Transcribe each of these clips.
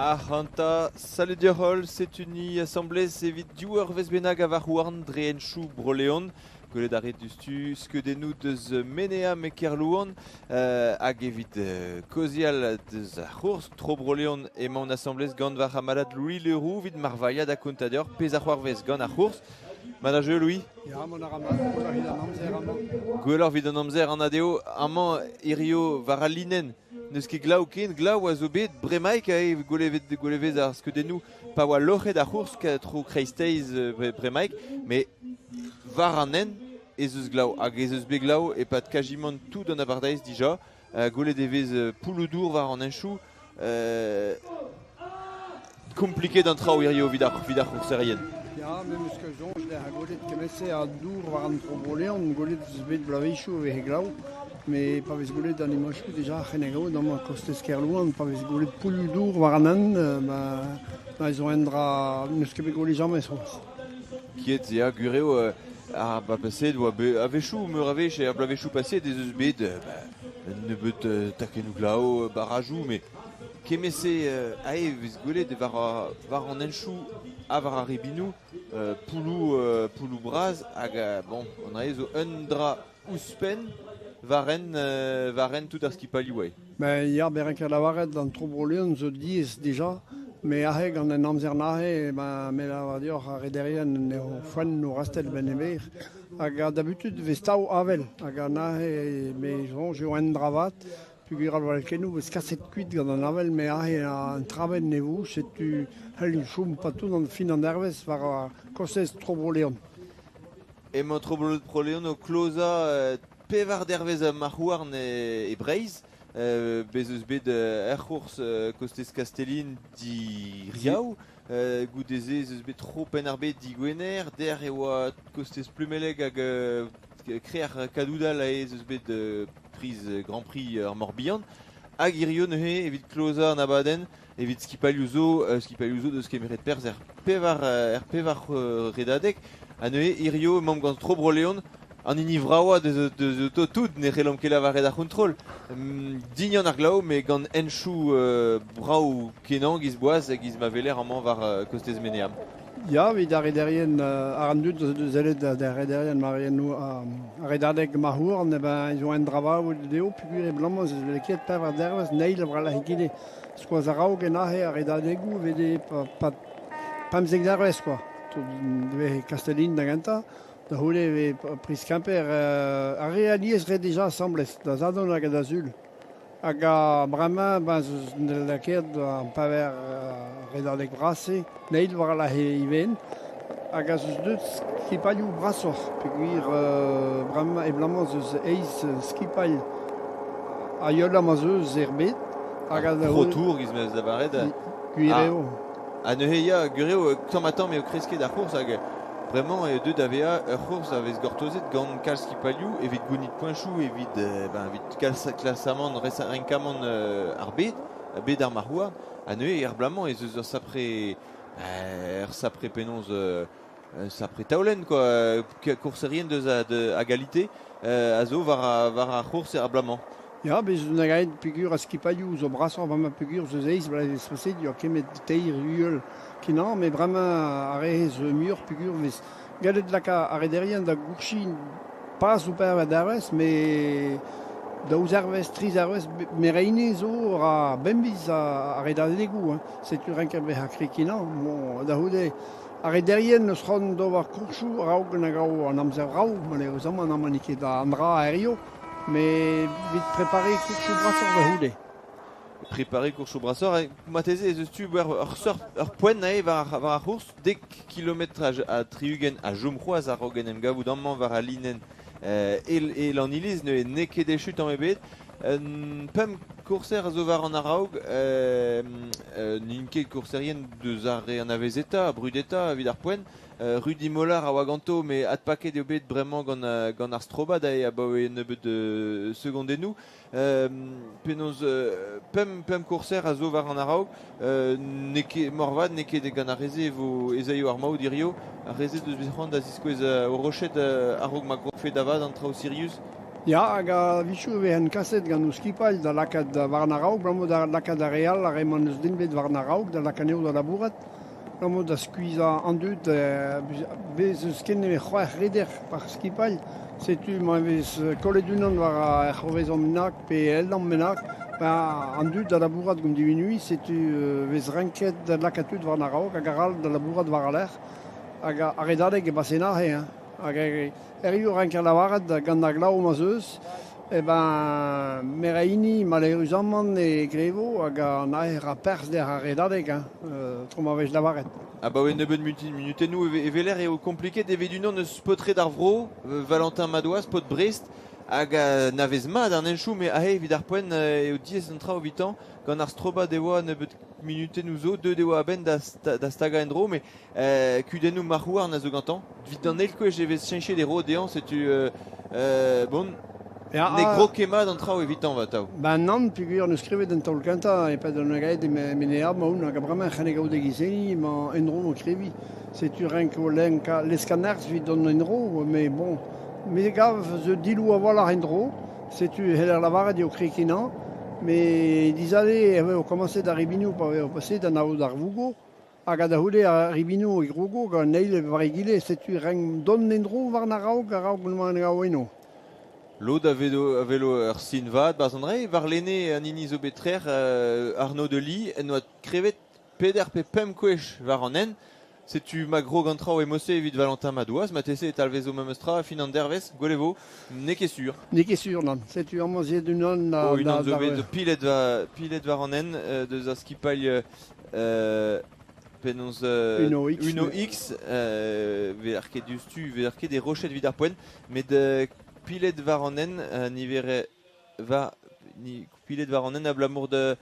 Ac'hanta, salud deoc'h-holl, setu ni asambles evit div eurvezh bennak a varc'h-houarn dre henchoù Bro-Leon. Gwelet a rit diouzhtu skeudennoù deus Meneam e Kerlouan hag evit kaozeal deus ar c'hours Tro Bro-Leon emaon asambles gant va c'hamalad Louis Leroux evit marvailhat ha kontañ deoc'h pezh a c'hoarvez gant ar c'hours. Mat a jeu, Louis? Ya, mont a ra mat, gwelloc'h evit an amzer amañ. Gwelloc'h evit an amzer, anat eo. Amañ, hirio, war al linenn, n'eus ket glav ken. Glav a zo bet bremaik eo gwelet ar skeudennoù pa oa loc'het ar c'hours tro kreisteiz bremaik. Met war an hent ez eus glav hag ez eus bet glav e-pad kazimant tout an abardaez dija. Gwelet e vez poulloù-dour war an henchoù. Kompliket an traoù hirio evit ar evit ar c'hourserien. Ya, me 'meus ket soñj dezhañ gwelet kement-se a dour war an tro-Bro-Leon, gwelet eus bet bloavezhioù e veze glav, met pa vez gwelet an imajoù dija c'hennegaout amañ kostez Kerlouan, pa vez gwelet poulloù-dour war an hent, ba ez zo un dra n'eus ket bet gwelet james c'hoazh. Kiet, ya, gwir eo, ar ba paseet oa bet a-wechoù, meur a wech, er bloavezhioù paseet ez eus bet ba, un nebeud takennoù glav, barrajoù, met kement-se aze e vez gwelet war, war an henchoù ha war ar ribinoù poulloù, poulloù bras hag bon, an aze zo un dra ouzhpenn war hent, war hent tout ar skipailhoù eo. Ben ya, bezañ ket lavaret, an Tro-Bro-Leon zo diaes dija, met aze gant an amzer neuze, ben me lavar deoc'h ar rederien eo foenn o rastell benn e berr. Hag a-dabutud e vez tav avel, hag neuze me soñj eo un dra vat, peogwir al valkennoù vez kaset kuit gant an avel, met aze an traven ne vo, setu c'hell chom patout an fin an dervezh war ar kostez Tro-Bro-Leon. Emañ Tro-Bro-Leon o klozañ pevar dervezh marc'h-houarn e Breizh. Bez eus bet er c'hours kostez Kastellin diriaou. Goude-se ez eus bet tro Penn-ar-Bed digwener. Dec'h e oa kostez Plumeleg hag Kreac'h Kadoudal ez eus bet priz Grand Prix ar Morbihan. Hag hirio neuze evit klozañ an abadenn, evit skipailhoù zo, skipailhoù zo deus kemeret perzh er pevar, er pevar redadeg. Ha neuze hirio emaomp gant Tro Bro-Leon, an hini vravañ deus, deus tout, ne c'hellomp ket lavaret ar c'hontrol. Dignan ar glav, met gant henchoù brav-kenañ giz boaz, giz ma weler amañ war kostez Meneam. Ya, evit ar rederien, ar an dud deus sellet d'ar rederien mariennoù ar redadeg marc'h-houarn, eh ben, ils ont un dra vat dezho peogwir abalamour ez eus lakaet pevar dervezh neil war-lerc'h egile. Skoaz a-raok en aze ar redadegoù e veze pa pemzek dervezh quoi. Veze Kastellin da gentañ, da c'houde e vez Priz Kemper. Ar re alies ret dija asambles, da Sadorn hag da Sul. Hag bremañ ben eus lakaet an paver redadeg bras-se, neil war-lerc'h ivez, hag a zeus deuet skipailhoù brasoc'h peogwir bremañ abalamour ez eus eizh skipailh a-youl ma 'z eus er bed. Hag a Pro Tour, giz 'meus lavaret. Gwir eo. Ha neuze ya, gwir eo, tamm-ha-tamm eo kresket ar c'hours hag bremañ eo deuet da vezañ ur c'hours a vez gortozet gant kalz skipailhoù evit gounit poenchoù, evit, ben, evit kalz klasamant, renkamant ar bed, bed ar marc'h-houarn. Ha neuze er bloaz-mañ ez eus ur sapre, ur sapre penaos, un sapre taolenn quoi, kourserien deus a, de, a galite a zo war, war ar c'hours er bloaz-mañ. Ya, bez' eus aet peogwir ar skipailhoù zo brasoc'h bremañ peogwir eus eizh vloaz paseet ya kemet teir uhel kenañ met bremañ ar re zo muioc'h peogwir vez gallet lakaat ar rederien da gourchiñ pas o pevar dervezh met daou zervezh, tri zervezh mereini zo ra bemdez ar redadegoù hein. Setu renket bezañ kri-kenañ. Bon, da c'houde ar rederien eus c'hoant d'ober kourchoù a-raok na gavo an amzer vrav malheureusement amañ n'eo ket an dra hirio. Mais evit prepariñ kourchoù brasoc'h da c'houde. Prepariñ kourchoù brasoc'h, marteze ez eus tu ober ur seurt ur poent aze war ar, war ar c'hours, dek kilometr ha tri-ugent a chom c'hoazh a-raok en em gavout amañ war al linenn e, e Lanniliz, neuze n'eo ket echu tamm ebet. Pemp kourser a zo war an a-raok, n'int ket kourserien deus ar re anavezetañ, brudetañ evit ar poent. Rudy Molard a oa ganto, met adpaket eo bet bremañ gant, gant ar strobad abaoe un nebeud segondennoù. Penaos pemp, pemp kourser a zo war an a-raok. N'eo ket moarvat n'eo ket gant ar re-se e vo ez aio ar maout hirio. Ar re-se deus bet c'hoant da ziskouez o roched a-raok ma krogfe da vat an traoù sirius. Ya, hag a-wechoù e vehen kaset gant o skipailh da lakaat war an a-raok, abalamour da lakaat ar re all, ar re-mañ n'eus den bet war an a-raok, da lakaat anezho da labourat, abalamour da skuizhañ an dud. Bez' eus ken nemet c'hwec'h reder par skipailh, setu ma vez kollet unan war ar c'hourvezan bennak pe el lamm bennak, ba an dud da labourat gant diminuiñ, setu vez renket da lakaat tud war an a-raok hag ar all da labourat war al lec'h. Hag ar redadeg e base aze, hein. Hag hiziv 'ranker lavaret gant ar glav ma'z eus, eh ben meur a hini maleüruzamant e grevo hag an aer a perzh d'ar ar redadeg hein, tro ma vez lavaret. Abaoe nebeut munutennoù e weler eo kompliket evit unan eus paotred ar vro, Valentin Madouas, paotr Brest, hag a navez mat an henchoù, met aze evit ar poent eo diaes an traoù evitañ. Gant ar strobad e oa nebeut munutennoù zo, deuet e oa a-benn da stagañ en-dro, met kudennoù marc'h-houarn a zo gantañ. Evit an eil kwech e vez cheñchet e ro dezhañ, setu bon, ne grog ket mat an traoù evitañ atav. Ben nann, peogwir 'neus skrivet an taol kentañ e-pad an gaet e Menea 'maon hag bremañ c'hell gaout e-giz-se emañ en-dro o kreviñ. Setu renk o leskanerzh evit dont en-dro, met bon, me gav zo diloù a-walc'h en-dro. Setu e c'heller lavaret eo krekiñ met dizale e vo komañset ar ribinoù pa vezo paseet an aod ar Vougo. Hag da c'houde ar ribinoù e grogo gant an eil war egile, setu renk dont en-dro war an a-raok, a-raok mont en eno. Lod a welo ur sin vat 'barzh an dre. Warlene an hini zo bet trec'h Arnaud Delis en doa krevet peder pe pemp kwech war an hent. Setu ma grog an traoù e-mod-se evit Valentin Madouas. Marteze e talvezo memes tra fin an dervezh. Gwell e vo. N'eo ket sur. N'eo ket sur, nann. Setu amañ zet unan da... Oh, unan zo bet pilet war an hent deus ar skipailh penaos Uno X. Uno X vezer ket diouzhtu, vezer ket e roched evit ar poent, met pilet war an hent nivere va pilet war an hent abalamour da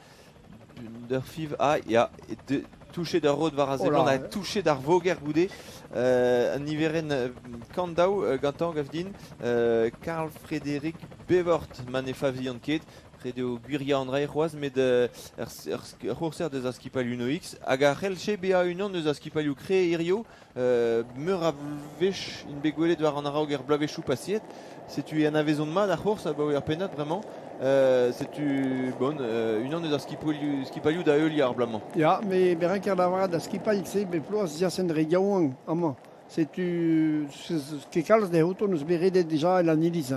d'ur fiv ah ya touchet ur rod war a seblant ha touchet ar voger goude an niverenn kant daou gantañ gav din Karl Frédéric Bevort ma ne fazian ket. Ret eo gwiriañ an dra c'hoazh met ur c'hourser deus ar skipailh Uno X hag a c'hellche bezañ unan eus ar skipailhoù kre hirio. Meur a wech int bet gwelet war an a-raok er bloavezhioù paseet. Setu e anavezont mat ar c'hours abaoe ar pennad bremañ. Setu bon, unan eus ar skipailhoù da heuliañ ar bloaz-mañ. Ya, me berenker lavaret ar skipailh-se bep bloaz diasen re yaouank amañ. Setu ket kalz dezho n'eus bet redet dija en an iliz.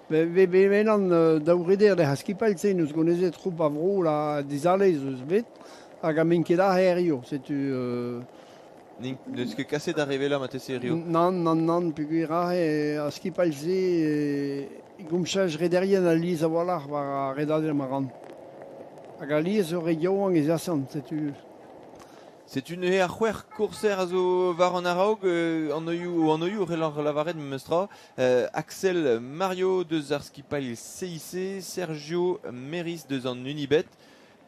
Bevenan daou reder d'ar skipailh-se n'eus gonezet troup a vro la dizale eus bet hag a min ket aze hirio. Setu N'eus ket kaset ar re marteze hirio? Nann, nann, nann, peogwir aze ar skipailh-se e gomchaj rederien alies a-walc'h war ar redadell ma ran. Hag alies eo re yaouank ez asant, setu. Setu neuze ar c'hwec'h kourser a zo war an a-raok, an oioù, an oioù c'hellan lavaret memestra. Axel Mario deus ar skipailh CIC, Sergio Meris deus an Unibet,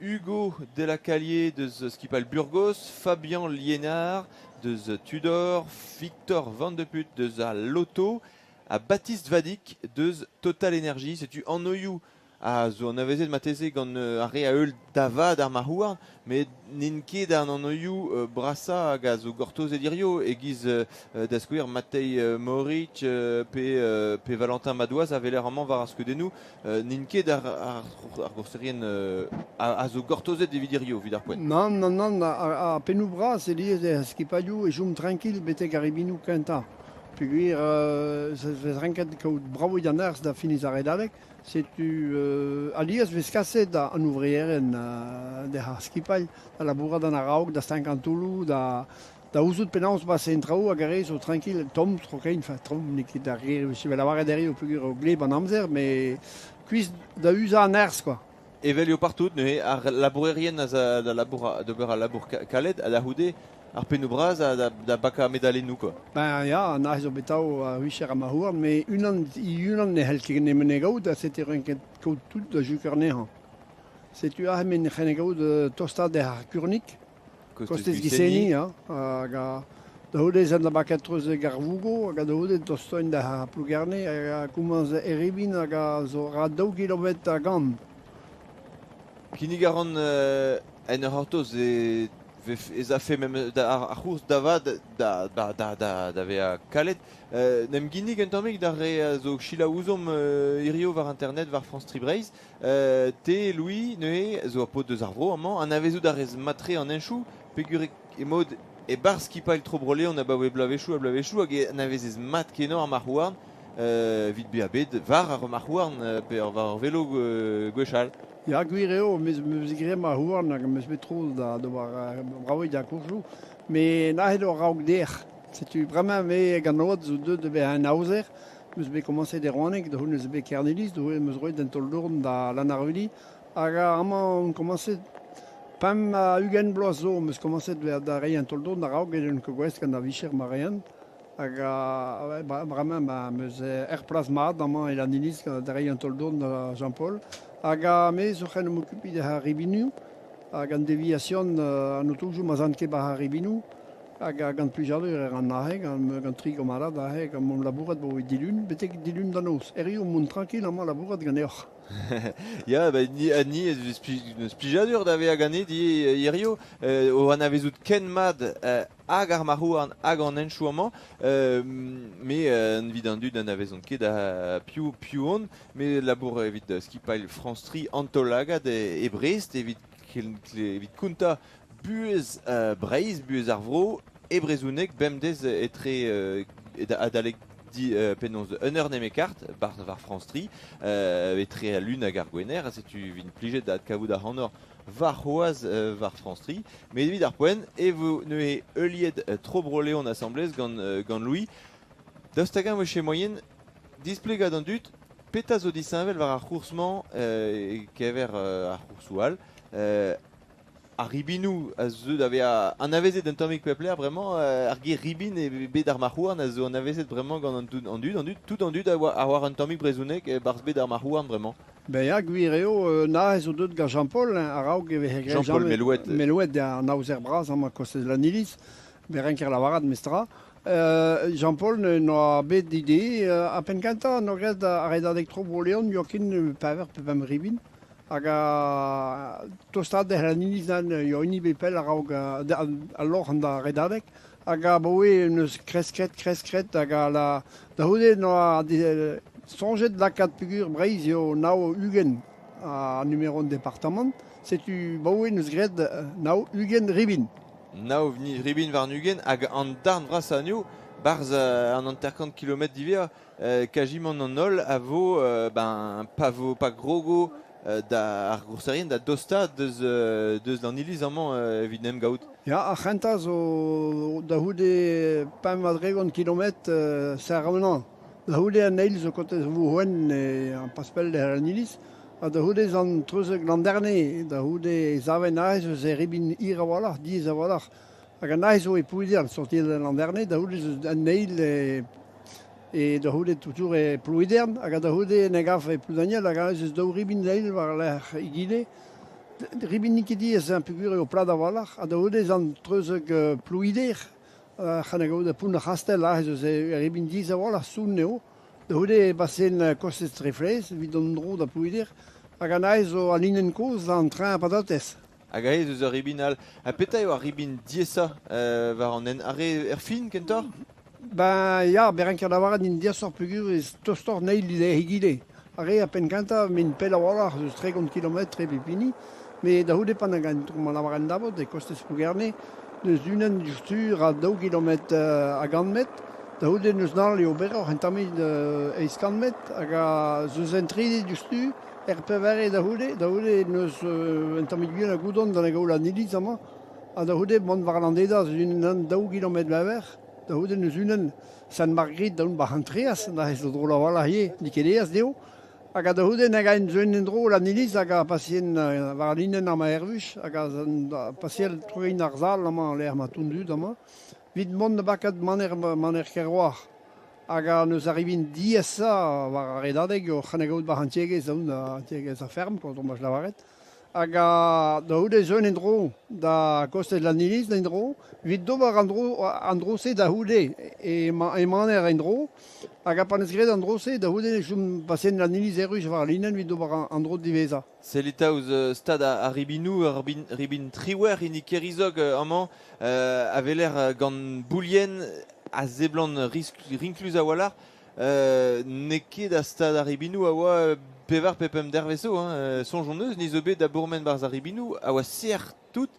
Hugo Delacallier deus skipailh Burgos, Fabien Liénard deus Tudor, Victor Van de Put deus al Loto, ha Baptiste Vadik deus Total Energy. Setu an oioù a zo anavezet marteze gant ar re a heul da vat ar marc'h-houarn, met n'int ket an anvioù brasañ hag a zo gortozet hirio, e-giz da skouer Matej Mohoric pe Valentin Madouas a weler amañ war ar skeudennoù. N'int ket ar gourserien a zo gortozet evit hirio, evit ar poent. Nann, nann, nann, ar pennoù bras elies er skipailhoù e chom trankil betek ar ribinoù kentañ. Peogwir vez renket kaout brav an nerzh da finis ar redadeg. Setu alies vez kaset an ouvrieren d'ar skipailh da labourat an a-raok, da stankañ an toulloù, da gouzout penaos pase an traoù hag ar re zo trankil, tomm tro-kein, enfin tomm n'eo ket ar ger evel lavaret hiziv peogwir eo gleb an amzer, met kuizh da uzañ an nerzh quoi. Evel eo partout neuze, ar labourerien a za da labour d'ober al labour kalet ha da c'houde ar pennoù bras da bakañ medalennoù quoi. Ben ya, an aze zo bet atav ar vicher ha ma houarn, met unan unan ne c'hell ket nemet e gaout ha setu renket kaout tout da juker anezhañ. Setu aze men c'hell gaout tostaat ar Kurnik, kostez Giseni, ya, hag da c'houde ez an da bakat treuz ar Vougo, hag da c'houde tostoin da Plougerne, hag a komañs Eribin hag a zo ra 2 kilometr a gant. Kinnig a ran en ur c'hortoz e Ez afe mem da ar c'hourz da vat da, da, da, da, da vezañ kalet. N'em ginnig un tammig d'ar re a zo selaou ouzhomp hirio war internet war France 3 Breizh. Te, Louis, neuze, zo ur paotr deus ar vro amañ, anavezout a rez mat-tre an henchoù, peogwir emaout e-barzh skipailh Tro Bro-Leon abaoe bloavezhioù ha bloavezhioù hag e anavezez mat-kenañ ar marc'h-houarn evit bezañ bet war ar marc'h-houarn pe war ar velo gwechall. Ya, gwir eo, me 'meus graet marc'h-houarn hag 'meus bet tro da d'ober bravañ da koursoù, met nac'het eo a-raok dec'h. Setu bremañ me hag an oad zo deuet da vezañ un aozer. 'Meus bet komañset e Rouaneg, da c'houde 'meus bet Kerniliz, da c'houde 'meus roet un taol-dourn da Lanarvili. Hag amañ on komañset 25 bloaz zo 'meus komañset da reiñ un taol-dourn a-raok get un ket gouest gant ar vicher ma rean. Hag bremañ 'm eus ur plas mat amañ e Lanniliz da reiñ an taol-dourn da Jean-Paul. Hag me zo c'hell em okupiñ deus ar ribinoù hag an deviasion an otojoù ma 'z an ket 'ba ar ribinoù. Hag gant plijadur e ran aze, gant tri gamarad aze, gant mont labourat 'vo dilun, betek dilun da noz. Erru on mont trankil amañ labourat ganeoc'h. Ya, ba, ni, ni eus plijadur da vezañ ganit hirio, o anavezout ken mat hag ar marc'h-houarn hag an henchoù amañ. Me evit an dud n'anavezont ket piv piv on, me labour evit skipailh France 3 an Taol-Lagad e Brest evit evit kontañ buhez Breizh, buhez ar vro e brezhoneg bemdez etre adalek penaos un eur nemet kart war France 3 etre al Lun hag ar Gwener. Setu vin plijet da adkavout ac'hanoc'h warc'hoazh war France 3. Met evit ar poent e vo neuze heuliet Tro Bro-Leon asambles gant, gant Louis. Daoust hag-eñ e vo moaien displegañ d'an dud petra zo disheñvel war ar c'hours-mañ e-keñver ar c'hoursoù all? Ar ribinoù a zeu da vezañ anavezet un tammig pep lec'h bremañ. Ar ger ribin e bed ar marc'h-houarn a zo anavezet bremañ gant an dud, an dud, an dud, tout an dud a oa, a oar un tammig brezhoneg e-barzh bed ar marc'h-houarn bremañ. Ben ya, gwir eo, na zo deuet gant Jean-Paul, hein, a-raok e vehe graet Jean-Paul Melouet. Melouet, an aozer bras amañ kostez Lanniliz, bet renker lavarat mestra. Jean-Paul n'oa bet ide, ha penn-kentañ n'oa graet ar redadeg tro Bro-Leon, Joaquin pevar pe pemp ribin, hag a tostaat d'he Lanniliz yoa hini bet pell a-raok al loc'h an da redadeg, hag abaoe n'eus kresket, kresket, hag a la, da c'houde n'oa soñjet lakaat peogwir Breizh eo 29 an numeron departamant, setu 'baoe 'neus graet 29 ribin. Nav ribin warn-ugent hag an darn vrasañ anezho 'barzh an 50 kilometr diwezhañ. Kazimant an holl a vo ben pa vo pa grogo da ar gourserien da dostaat deus deus an iliz amañ evit 'n em gaout. Ya, ar c'hentañ zo da c'houde 35 kilometr Saint-Ronan. Da c'houde an eil zo kotez Vourc'hwenn an paspell an iliz. Ha da c'houde ez an treuzek Landerne. Da c'houde e saven aze eus e ribin hir a-walc'h, diaes a-walc'h. Hag an aze zo e Ploudiern, sortiet da Landerne. Da c'houde eus an eil e da c'houde toujours e Plouedern. Hag da c'houde en gav e Ploudaniel. Hag aze eus daou ribin eil war-lerc'h egile. Ribin n'int ket diaes, hein, peogwir eo plat a-walc'h. Ha da c'houde ez an treuzek Plouider. C'han a gaout da Pont ar C'hastell, aze eus e ribin diaes a-walc'h, sounn eo. Da c'houde e basen kostez Treflez evit an dro da Plouider. Hag an aze zo al linenn kozh an train patatez. Hag aze eus ur ribin all. Ha petra eo ar ribin diaesañ war an hent? Ar re er fin kentoc'h? Ben ya, bet renker lavaret int diaesoc'h peogwir ez tostoc'h an eil egile. Ar re a penn-kentañ m'int pell a-walc'h eus 30 kilometr pep hini. Met da c'houde pan ma lavaren dabot e kostez Plougerne, n'eus unan diouzhtu ra daou gilometr a gant metr. Da c'houde n'eus nall eo berroc'h un tammig eizh kant metr hag a zeus un trede diouzhtu er pevare da c'houde. Da c'houde n'eus un tammig bihan a goudon da gaout an iliz amañ. Ha da c'houde mont war Landeda eus unan daou gilometr bever. Da c'houde n'eus unan Sant-Margrit da 'ba an Treaz, da zo drol a-walc'h ivez, n'eo ket aes dezho. Hag da c'houde nag a zeuin en-dro an iliz hag a pasien war al linenn amañ Hervuch hag a pasien troiñ ar sal amañ lec'h ma tont dud amañ evit mont da bakat maner maner Kerwar. Hag a neus arrivin diaesañ war ar redadeg oc'h en gaout war an tiegezh aon an tiegezh a ferm, quand on m'a lavaret. Hag a, da c'houde zeun en-dro da kostez Lanniliz en-dro, evit d'ober an dro, an dro-se da c'houde e, e maner en-dro, hag a pa neus graet an dro-se da c'houde e chom pasen Lanniliz erru war linenn evit d'ober an dro diwezhañ. Sellita ouzh stad ar ribinoù, ar ribin triwec'h hini Kerizog amañ, a weler gant Boulien a seblant rinklus a-walc'h. N'eo ket a stad ar ribinoù a oa pevar pe pemp dervezh zo. Hein. Soñj hon eus, ni zo bet da bourmen barzh ar ribinoù a oa sec'h tout.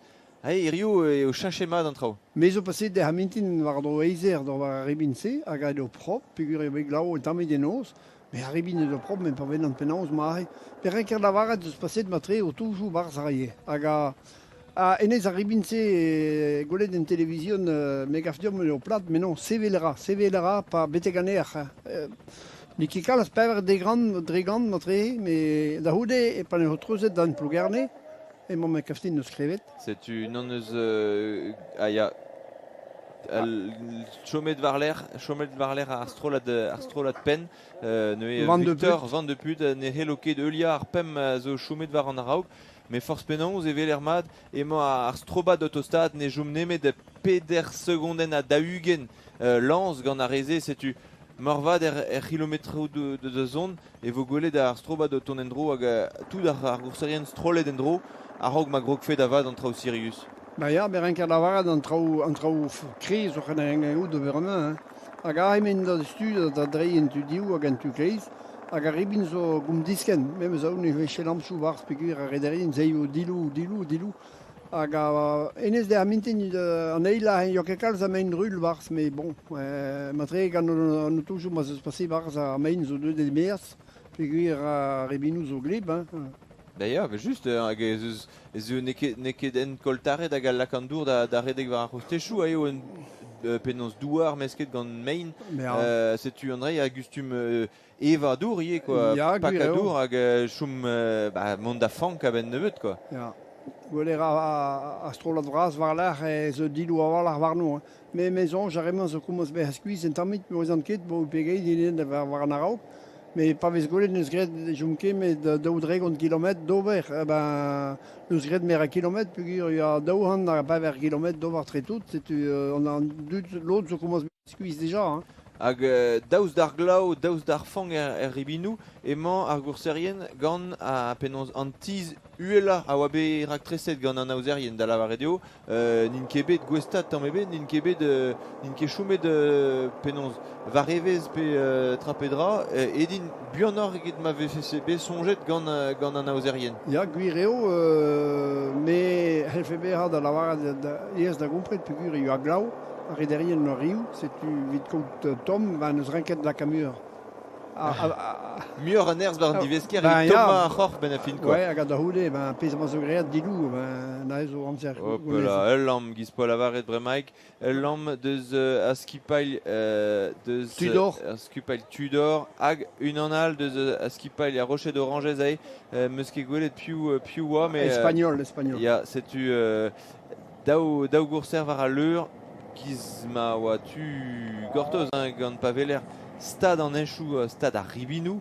Ha hirio eo cheñchet mat an traoù. Me zo paseet dec'h mintin war-dro eizh eur d'ober ar ribin-se hag aet eo propr peogwir eo bet glav un tammig en noz. Mais ar ribin eo propr met pa welan penaos mare. Perak lavaret eus paseet matre o toujoù 'barzh ar yer. Hag a, a hennezh ar ribin-se gwelet en televizion me gav deomp eo plat, mais non, sevel a ra, sevel a ra pa betek an nec'h. N'eo ket kalz pevar degran dre gant matre, met da c'houde e pa eo treuzet d'an Plougerne, emañ ma kaftin eus klevet. Setu unan eus ah ya chomet war-lerc'h chomet war-lerc'h ar strollad ar strollad penn neuze Van de Victor Put. Van de Put ne c'hello ket heuliañ ar pemp a zo chomet war an a-raok. Met forzh penaos e weler mat emañ ar strobad o tostaat ne chom nemet peder segondenn ha 40 lañs gant ar re-se. Setu moarvat er c'hilometroù da zont e vo gwelet ar strobad o tont en-dro hag tout ar gourserien strollet en-dro a-raok ma grogfe da vat an traoù sirius. Ba ya, me renker lavaret an traoù kriz oc'h en out d'ober amañ. Hein. Hag aze emaint da stu da dreiñ en tu div hag en tu kleiz. Hag ar ribin zo gom diskenn. Memes aon e vez lamsoù 'barzh peogwir ar rederien zeio dilou, dilou, dilou. Hag hennezh d'ar mintin an eil aze 'yoa ket kalz a mein rul 'barzh, met bon, matre gant an otojoù ma 'z eus pase 'barzh ar mein zo deuet e-maez peogwir ar ribinoù zo gleb. Hein. D'ailleurs, juste, hag ez eus ez eo n'eo ket enkoltaret hag a lak an dour da redek war ar c'hostezioù, ha eo un penaos douar mesket gant mein. Setu Andrei a gustum evañ dour ivez, quoi. Ya, gwir Pakañ eo. dour hag chom bah, mont da fank a-benn nebeut, quoi. Ya. Gweler ar strollad vras war-lerc'h ez eus diloù a-walc'h warno. Hein. Me, me soñj ar re-mañ zo komañs bezañ skuizh un tammig, ne ouezan ket, bo pegeit int war an a-raok. Met pa vez gwelet n'eus graet ne chom ket met 32 kilometr d'ober, eh ben n'eus graet meur a kilometr peogwir ya 200 ha kilometr d'ober tre tout, setu an dud lod zo komañs skuizh déjà. Hein. Hag daoust d'ar glav, daoust d'ar fank er ribinoù, emañ ar gourserien gant ar penaos an tizh uhelañ a oa bet raktreset gant an aozerien, da lavaret eo n'int ket bet gouestad tamm ebet, n'int ket bet n'int ket chomet penaos war evezh pe tra pe dra, aet int buanoc'h eget ma vefe bet soñjet gant an aozerien. Ya, gwir eo, me c'hellfe bezañ da lavaret aes da gompren peogwir e oa glav, ar rederien ar riv, setu evit kaout tomm, ba n'eus renket lakaat muioc'h. Muioc'h a nerzh war an divesker evit tommañ ar c'horf benn ar fin, quoi. Ouais, hag da c'houde, ben, pezh ma zo graet dilou, ben, neuze zo amzer. Hop là, ul lamm, giz poa lavaret bremaik, ul lamm deus ar skipailh deus Tudor. Ar skipailh Tudor hag unan all deus ar skipailh ar Roched Oranjez aze. Meus ket gwelet piv oa, mais Espagnol, espagnol. Ya, setu daou gourser war al leur giz ma oa tu gortoz hein, gant pa weler stad an henchoù, stad ar ribinoù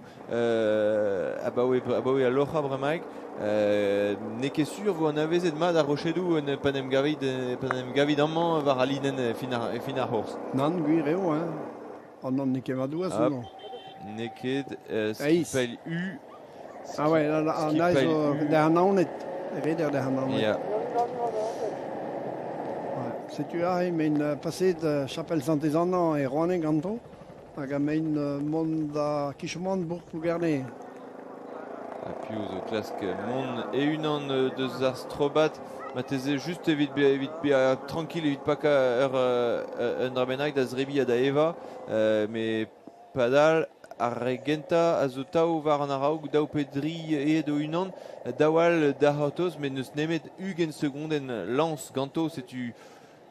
abaoe al loc'hañ bremaik. N'eo ket sur vo anavezet mat ar rochedoù pa 'n em gavit amañ war al linenn e fin ar c'hours. Nann, gwir eo, hein. An nann n'eo ket ma-douas, non. N'eo ket skipailh U. Ah ouais, là, là, là, zo da Naoned, reder da Naoned. Ya. Ouais. Setu aze, mein paseet chapel Santez-Anna e Rouaneg ganto, hag mein mont da Kichemant bourg Plougerne. Ha piv zo klask mont e-unan deus ar strobad, marteze just evit bezañ tranquille, evit pakañ ur un dra bennak da zebriñ ha da evañ, met padal ar re gentañ a zo tav war an a-raok, daou pe dri aet o-unan, daou all da c'hortoz, met n'eus nemet 20 segondenn lañs ganto, setu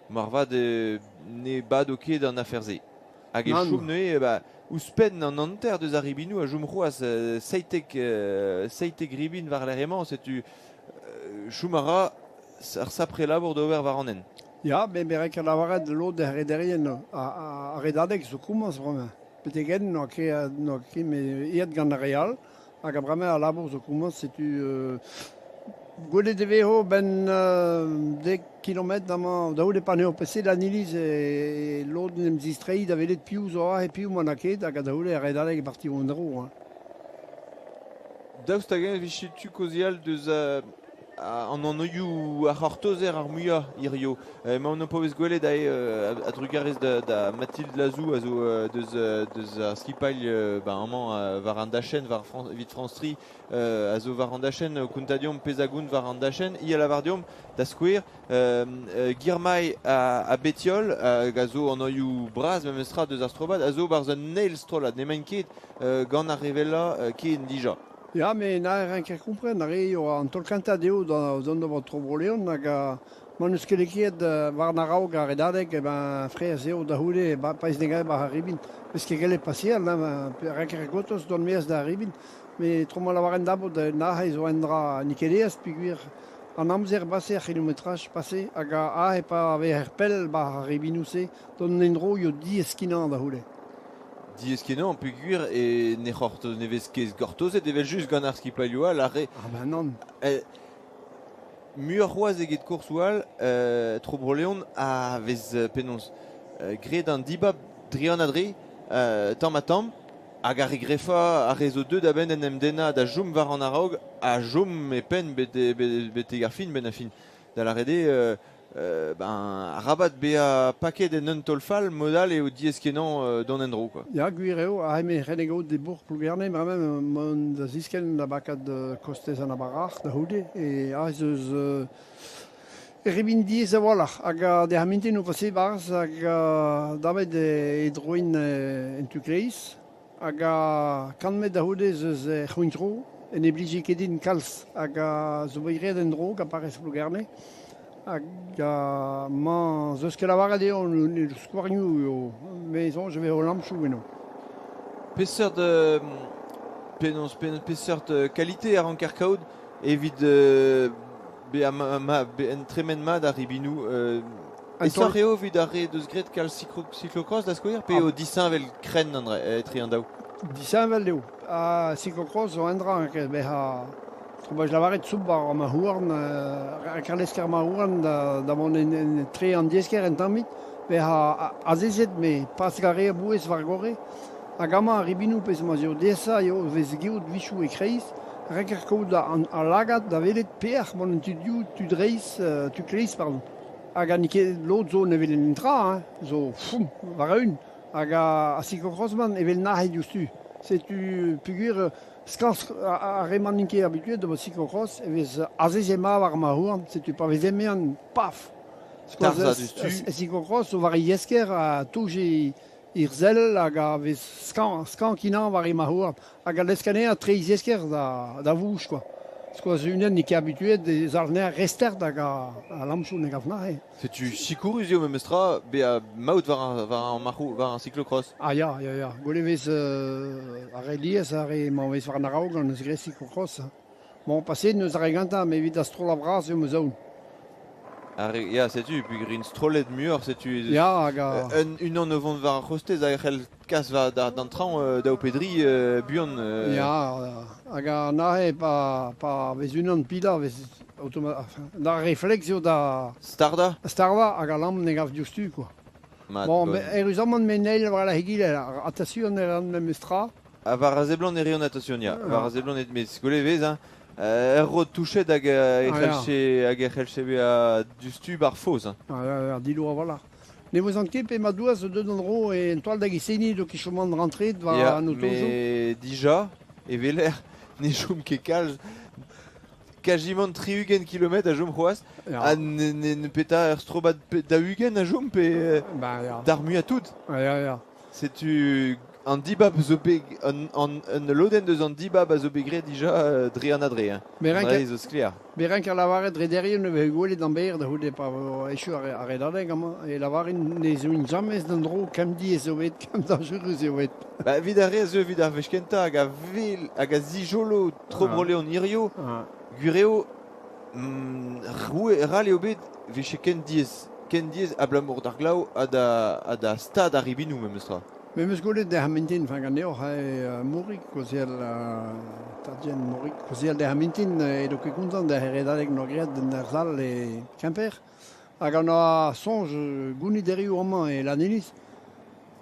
moarvat ne bado ket an afer-se. Hag e Nann. chom neuze ba, ouzhpenn an hanter deus ar ribinoù a chom c'hoazh 17 ribin war-lerc'h emañ, setu chom a ra ar sapre labour d'ober war an hent. Ya, met me renk lavaret lod ar rederien ar redadeg zo komañs bremañ. Betek-henn n'oa ket met aet gant ar re all, hag a bremañ al labour zo komañs, setu Gwelet e vezo ben dek kilometr amañ da c'houde pa n'eo peset an iliz e lod en em zistreiñ da welet piv zo aze piv ma n'a ket hag da c'houde ar redadeg e parti en-dro. Hein. Daoust hag-eñ e vije tu kaozeal deus an anvioù a c'hortozer ar muiañ hirio. Emaon o paouez gwelet aze a-drugarez da Mathilde Lazou a zo deus ar skipailh ben amañ war an dachenn war evit France 3 a zo war an dachenn o kontañ deomp pezh a gont war an dachenn. Hi a lavar deomp da skouer Girmay ha Bettiol hag a zo anvioù bras memestra deus ar strobad a zo 'barzh un eil strollad n'emaint ket gant ar re wellañ ken dija. Ya, met na ranker kompren, ar re eo an taol kentañ dezho da zont d'ober tro Bro-Leon hag ma n'eus ket lakaet war an a-raok ar redadeg, eh ben fraezh eo da c'houde pa ez degaet war ar ribin. Vez ket gellet paseal, hein, ranker gortoz dont maez d'ar ribin. Met tro ma lavaren dabot nac'h zo un dra n'eo ket aes peogwir an amzer base, ar c'hilometraj pase, hag aze pa vezer pell war ar ribinoù-se, dont en-dro eo diaes-kenañ da c'houde. Diaes-kenañ peogwir e ne c'hortoz ne vez ket gortozet evel-just gant ar skipailhoù all ar re Ah ben nann. Muioc'h c'hoazh eget koursoù all, Tro Bro-Leon a vez penaos graet an dibab dre an adre, tamm-ha-tamm, hag ar re grefañ, ar re zo deuet a-benn en em dennañ da chom war an a-raok a chom e penn betek ar fin, benn ar fin. Da lâret eo, ben, arabat bezañ paket en un taol fall, mod all eo diaes-kenañ dont en-dro quoi. Ya, gwir eo, aze me c'helle gaout e bourk Plougerne, bremañ mont da ziskenn da bakat kostez an Abarac'h da c'houde, e aze eus ribin diaes a-walc'h hag dec'h mintin o pase 'barzh hag davet e droin en tu kleiz hag kant metr da c'houde ez eus c'hwintro en e blije ket din kalz hag zo bet graet en-dro gant parrez Plougerne hag mañ 'z eus ket lavaret eo skouarnioù eo me soñj e vezo lampoù eno. Peseurt penaos peseurt kalite a ranker kaout evit bezañ ma, tremen mat ar ribinoù Aesoc'h eo evit ar re deus graet kalz cyclocross da skouer pe eo disheñvel krenn an etre an daou? Disheñvel eo. Ha cyclocross zo un dra bezañ Trobaj lavaret soup war ma houarn, karlesker ma houarn da vont en tre an diesker un tammig, bezañ azezet met pas gare a-bouez war gorre. Hag amañ ar ribinoù pezh ma'z eo diaesañ eo vez geot 'wichoù e-kreiz, renker kaout al lagad da welet pelec'h mont an tu dioù, tu dreist, tu kleiz pardon. Hag n'eo ket lod zo ne welent netra hein, zo foum war-eeun. Hag ar cyclocross-man evel nac'het diouzhtu. Setu peogwir skañv ar re-mañ n'int ket habituet d'ober cyclocross e vez azezet mat war ma houarn, setu pa vez emean paf! Tarzhañ diouzhtu. Cyclocross zo war e yesker ha touch e Irzhell hag a vez skañv, skañv-kenañ war e marc'h-houarn hag a lesk anezhañ tre-zesker da vouj quoi. Skoaz unan n'eo ket habituet e zalc'h anezhañ restert hag a lampoù ne gav nac'h. Setu sikourus eo memestra bezañ maout war ar marc'hoù, war ar cyclocross. Ah ya, ya, ya. Gwell e vez ar re lies, ar re emañ vez war an a-raok gant eus graet cyclocross. Bon, paseet n'eus ar re gantañ, met evit ar strollad bras eo ma zaon. Ar re, ya, setu, peogwir int strollet muioc'h, setu ez eus Ya, hag a... un, unan o vont war ar c'hostez a c'hell kas war d'an traoñ daou pe dri buan. Ya, hag an aze pa vez unan pilañ vez automa enfin, da refleks eo da... Stardañ? Stardañ hag a lamm ne gav diouzhtu, quoi. Mat, Bon, bon. eüruzamant me n'eil war la egile, attention e ran memes tra. Ha war a seblant e reont attention, ya. War a seblant, met gwelet e vez, hein. Ur rod touchet hag e c'hellche hag e c'hellche bezañ diouzhtu bar faos. Hein. Ah, dillo a-walc'h. Ne vezan ket pe ma doaz deut an dro e en toal da giseni do ket chomant rentret war Ya, an otojoù. met dija e weler ne chom ket kalz. Kazimant 60 kilometr a chom c'hoazh. Ya. Ha ne petra ur strobad 40 a chom pe Bah, ya. d'ar muiañ tout. Ya, ya. Setu an dibab zo bet an, un lodenn deus an dibab a zo bet graet dija dre an adre. Hein. Dre zo sklaer. Me renk a lavaret rederien e vez gwelet an berr da c'houde pa vo echu ar redadeg amañ e lavarin ne zeuin james d'an dro kem diaes eo bet, kem dañjerus eo bet. Ba, evit ar re a zeu evit ar wech kentañ hag a wel hag a zijolo tro Bro-Leon hirio, gwir eo roue ral eo bet 'vije ken diaes, ken diaes abalamour d'ar glav ha da stad ar ribinoù memestra. Me meus gwelet dec'h mintin, enfin ganeoc'h eo Mourig, kaozeal Tadjen Mourig, kaozeal dec'h mintin, edo ket kontant dec'h redadeg noa graet en ur sal e Kemper. Hag an oa soñj gounit erru amañ e Lannilis.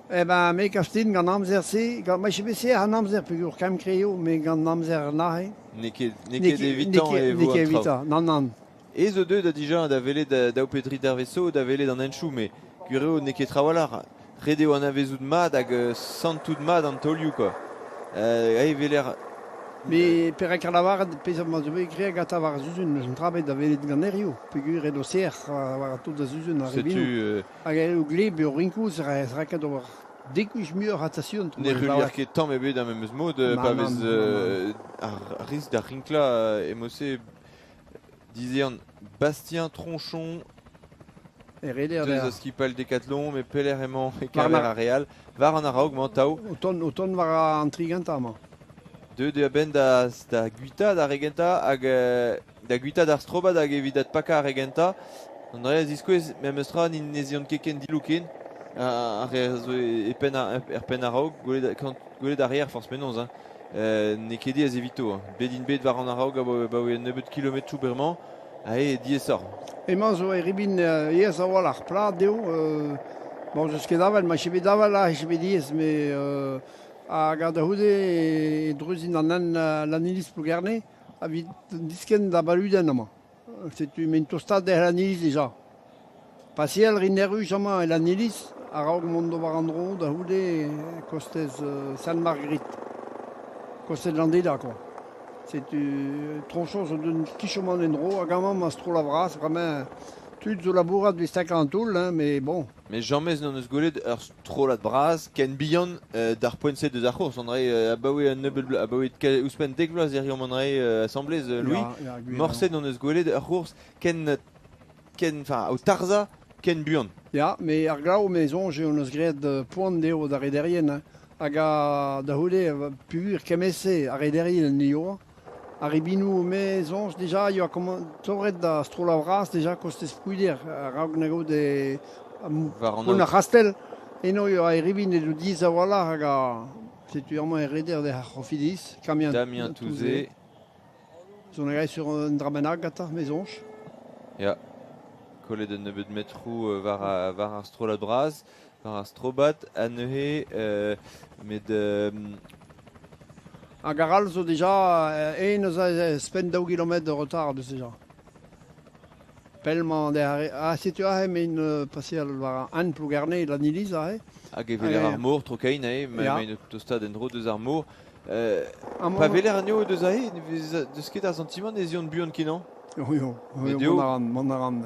Eh ben, me gav din gant amzer-se, gant ma bet serr an amzer peogwir kamm-kre eo, met gant amzer neuze. N'eo ket, n'eo ket evitañ e vo an traoù. Nann, nann. Ez zo deuet da dija da welet daou pe dri dervezh zo da welet an henchoù, met gwir eo n'eo ket trawalc'h. Ret eo anavezout mat hag santout mat an taolioù quoi. E weler... Mais perak lavaret pezh ma zo bet graet gantañ war ar Suzun, n'eus un dra bet da welet gant Herriou, peogwir edo serr war tout da Suzun ar Setu... Hag eo gleb eo rinkouz raket ober dek wech muioc'h a station. Ne ruilher ket tamm ebet ar memes mod pa vez ar risk da rinklañ emo-se dizehan Bastien Tronchon deus a skipal Decathlon, met pelec'h emañ e-keñver ar re all. War an a-raok 'mañ tav. O tont, o tont war an tri gentañ 'mañ. Deuet eo a-benn da, da guitaat ar re gentañ hag da guitaat ar strobad hag evit adpakañ ar re gentañ. An dra a ziskouez memes tra ne zeont ket ken dilou ken. Ar re a zo e penn er penn a-raok, gwelet, gwelet ar reer forzh penaos. Hein. N'eo ket diaes evito. Hein. Bet int bet war an a-raok abaoe un nebeud kilometroù bremañ. Ha eo diaesoc'h. Emañ zo e ribin aes a-walc'h plat eo. Bon, n'eus ket avel, ma bet avel ah, e bet diaes, met hag da c'houde e dreuzin an hent Lannilis Plougerne evit diskenn da Baludenn amañ. Setu m'int tostaat d'e Lannilis dija. Pasial rin erru amañ e Lannilis a-raok mont d'ober an dro da c'houde kostez Sainte-Marguerite. Kostez Landeda quoi. Setu tronchon zo d'un kichomant en-dro hag amañ ma strollad vras bremañ tud zo labourat evit stakañ an toull hein, mais bon. Mais james n'hon eus gwelet ur strollad bras ken bihan d'ar poent-se deus ar c'hours. André, abaoe un nebeud abaoe ouzhpenn dek vloaz e reomp André asambles, Louis. Morse n'hon eus gwelet ur c'hours ken ken enfin o tarzhañ ken buan. Ya, mais ar glav, me soñj hon eus graet poan dezho d'ar rederien hein. Hag da c'houde peogwir kement-se ar rederien ni oa. Ar ribinoù, me soñj dija e oa torret da strollad vras dija kostez Plouider a-raok na gaout e pont ar c'hastell. Eno e oa e ribin edo diaes a-walc'h hag setu amañ e reder d'ar C'hofidis, Damien Damien Touzé. Son a sur un dra bennak gantañ, me soñj. Ya, kollet un nebeud metroù war, war ar strollad bras, war ar strobad, ha neuze met Hag ar all zo dija en eus spenn daou gilometr de retard deus dija. Pell-mañ ah setu aze m'int paseal war an Plougerne, Lannilis aze. Hag e weler ar mor tro-kein aze, ma tostaat en-dro deus ar mor. Pa weler anezho deus aze, ne vez deus ket ar santimant ez eont buan-kenañ. Oui, mont a ran, mont a ran.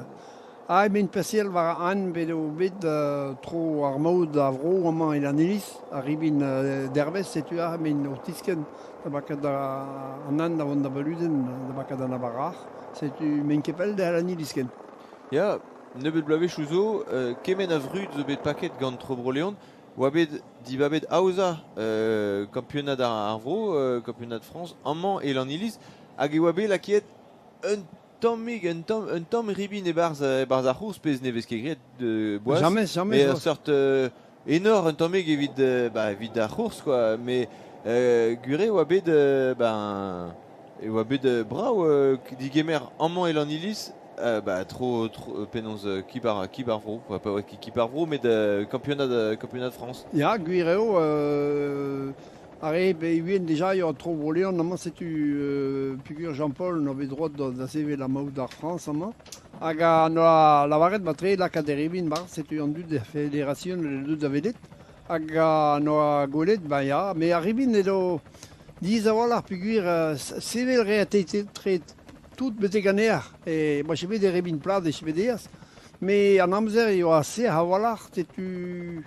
Ah, m'int paseal war an bet eo bet tro ar maout a vro amañ e Lannilis, ar ribin dervez, setu aze m'int o tiskenn da bakat an hent da vont da Baludenn, da bakat an Abarac'h. Setu m'int ket pell da Lannilis ken. Ya, nebeut bloavezhioù zo, kement a vrud zo bet paket gant Tro Bro-Leon, oa bet dibabet aozañ kampionad ar vro, kampionad Frañs, amañ e Lannilis, hag e oa bet lakaet un tammig, un tamm, un tamm ribin e-barzh e-barzh ar c'hours, pezh ne vez ket graet boaz. Jamais, jamais. Mais un seurt enor un tammig evit, bah, evit ar c'hours, quoi. Mais gwir eo oa bet, ben, e oa bet brav digemer amañ e Lannilis, bah, tro, tro penaos kib ar, kib ar vro, quoi, pas kib ar vro, met kampionad, kampionad France. Ya, gwir eo, ar re bet dija eo tro Bro-Leon amañ setu peogwir Jean-Paul n'oa bet droad da sevel ar maout d'ar Frañs amañ. Hag an oa lavaret matre lakaat e ribin 'barzh setu an dud er federasion dud da welet. Hag an oa gwelet, ben ya, met ar ribin edo diaes a-walc'h peogwir sevel 'rea tre tout betek an aer. E ma bet e ribin plat e bet aes. Met an amzer e oa sec'h a-walc'h, setu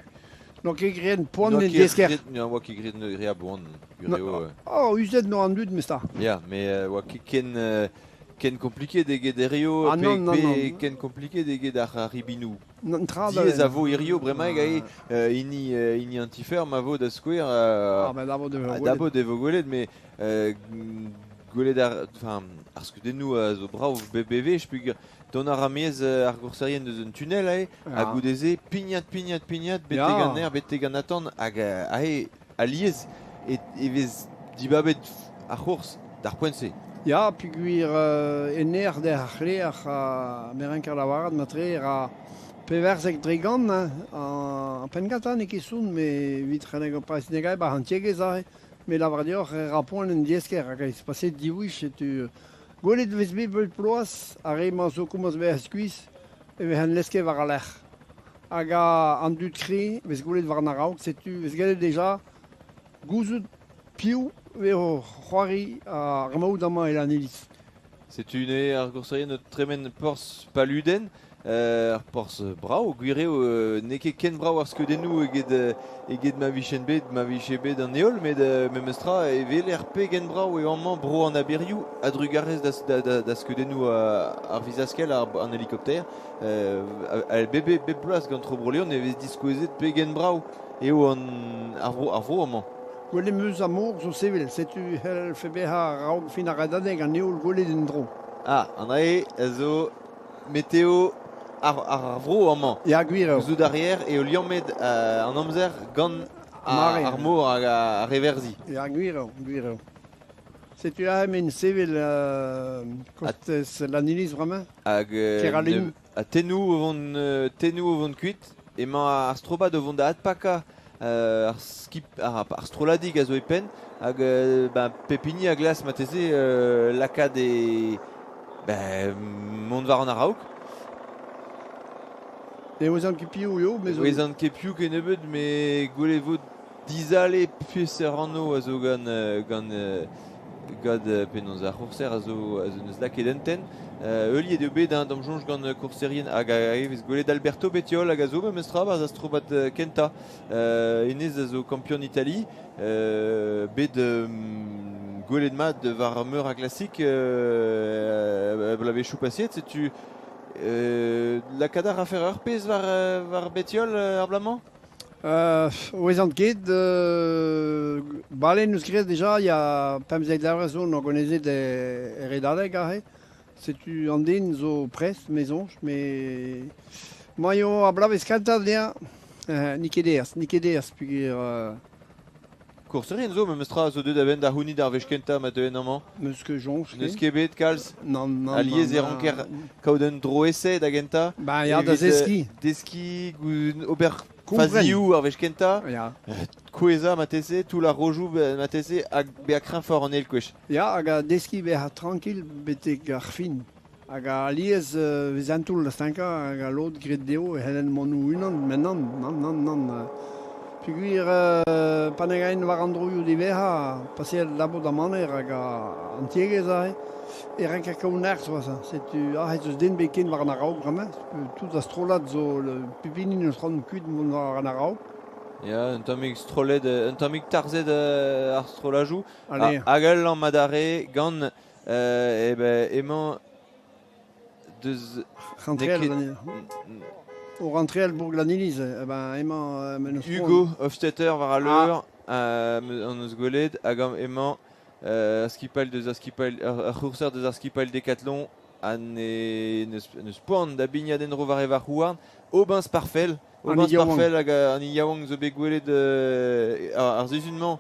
N'oa ket graet poan en desker. Ne oa ket graet re a boan. No, oh, uzet no an dud, mesta. Ya, mais oa ket ken ken kompliket eget hirio, ah, non, non, pe ken kompliket eget ar ribinoù. Tra Diaes a vo hirio bremaik aze hini hini an ti-feurm a vo da skouer. Ah, ben d'abord de d'abord e vo gwelet, mais gwelet ar, enfin, Ar skeudennoù a zo brav bebewech peogwir dont a ra maez ar gourserien deus un tunnel aze ha goude-se pignat, pignat, pignat betek an aer, betek an atant hag aze alies e vez dibabet ar c'hours d'ar poent-se. Ya, peogwir en aer der ar c'hleer ha me renker lavaret matre e ra 94% hein, an penn-gentañ n'eo ket sonn met evit redek ur priz negai 'ba an tiegezh aze. Me lavar deoc'h e ra poan en diaesker hag ez paset div wech setu gwelet e vez bet bep bloaz ar re-mañ zo komañs bezañ skuizh e vezent lesket war al lec'h. Hag an dud kreñv vez gwelet war an a-raok setu vez gellet deja gouzout piv vez o c'hoari ar maout amañ e Lanniliz. Setu neuze ar gourserien o tremen porzh Paluden. Ar porzh brav, gwir eo n'eo ket ken brav ar skeudennoù eget, eget ma vijen bet, ma vije bet an heol, met memestra e weler pegen brav eo amañ bro an aberioù a-drugarez da, da, da, da skeudennoù ar vizaskell, an helikopter. Bep, bep bloaz gant Tro Bro-Leon e vez diskouezet pegen brav eo an, ar vro, ar vro amañ. Gwelet 'm eus ar mor zo sevel, setu c'hellfe bezañ a-raok fin ar redadeg an heol gwelet en-dro. Ah, an ae a zo meteo ar, ar vro amañ. Ya, gwir eo. Gouzout a reer eo liammet an amzer gant ar, ar mor hag ar reverzhi. Ya, gwir eo, gwir eo. Setu aze men sevel kostez Lanniliz bremañ. Hag Keralin. Ha tennoù o vont, tennoù o vont kuit. Emañ ar strobad o vont da adpakañ ar skip, ar, ar strolladig a zo e penn. Hag ben, pep hini a glask marteze lakaat e ben, mont war an a-raok. Ne ouezan ket piv eo, mais... Ne ouezan ket piv kennebeut, met gwelet e vo dizale peseurt anv a zo gant gant gant penaos ar c'hourser a zo a zo neus lakaet un tenn. Heuliet eo bet hein, d'am soñj gant kourserien hag a vez gwelet Alberto Bettiol hag a zo memestra barzh ar strobad kentañ. Hennezh a zo kampion Itali, bet gwelet mat war meur a klasik bloavezhioù paseet. Setu lakaat a rafer ur pezh war, war Bettiol ar bloaz-mañ? Ouezan ket, bale n'eus graet dija, ya 15 dervezh zo n'o gonezet e redadeg aze. Setu an den zo prest, me soñj, met ma eo ar bloavezh kentañ dezhañ, n'eo ket aes, n'eo ket aes peogwir Kourserien zo memestra zo deuet a-benn da c'hounit ar wech kentañ ma teuent amañ. N'eus ket soñj. N'eus ket bet kalz. Nann, nann. Alies e ranker kaout un dro-ese da gentañ. Ba ya, da zeskiñ. Deskiñ, ober fazioù ar wech kentañ. Ya. Kouezhañ marteze, toull ar rojoù marteze, hag bezañ kreñfoc'h an eil kwech. Ya, hag a deskiñ bezañ tranquil betek ar fin. Hag alies vez un toull da stankañ hag a lod graet dezho e c'hellent mont o-unan, met nann, nann, nann, nann. Peogwir pa ne gaen war an droioù diwezhañ, paseet labour da maner hag an tiegezh aze, e ranker kaout nerzh war ça. Setu aze ez eus den bet ken war an a-raok bremañ. Tout ar strollad zo pep hini n'eus c'hoant kuit mont war an a-raok. Ya, un tammig strollet, un tammig tarzhet ar strollajoù. Hag ul lamm adarre gant eh ben, emañ deus... Rentreal, o rentreal bourg Lanniliz, eh ben, emañ Hugo Hofstetter war al leur, an eus gwelet, hag emañ ar skipailh deus ar skipailh, ar c'hourser deus ar skipailh Decathlon ha n'eus poan da bignat en-dro war e varc'h-houarn. Aubin Sparfel, Aubin Sparfel hag an hini yaouank zo bet gwelet ar sizhun-mañ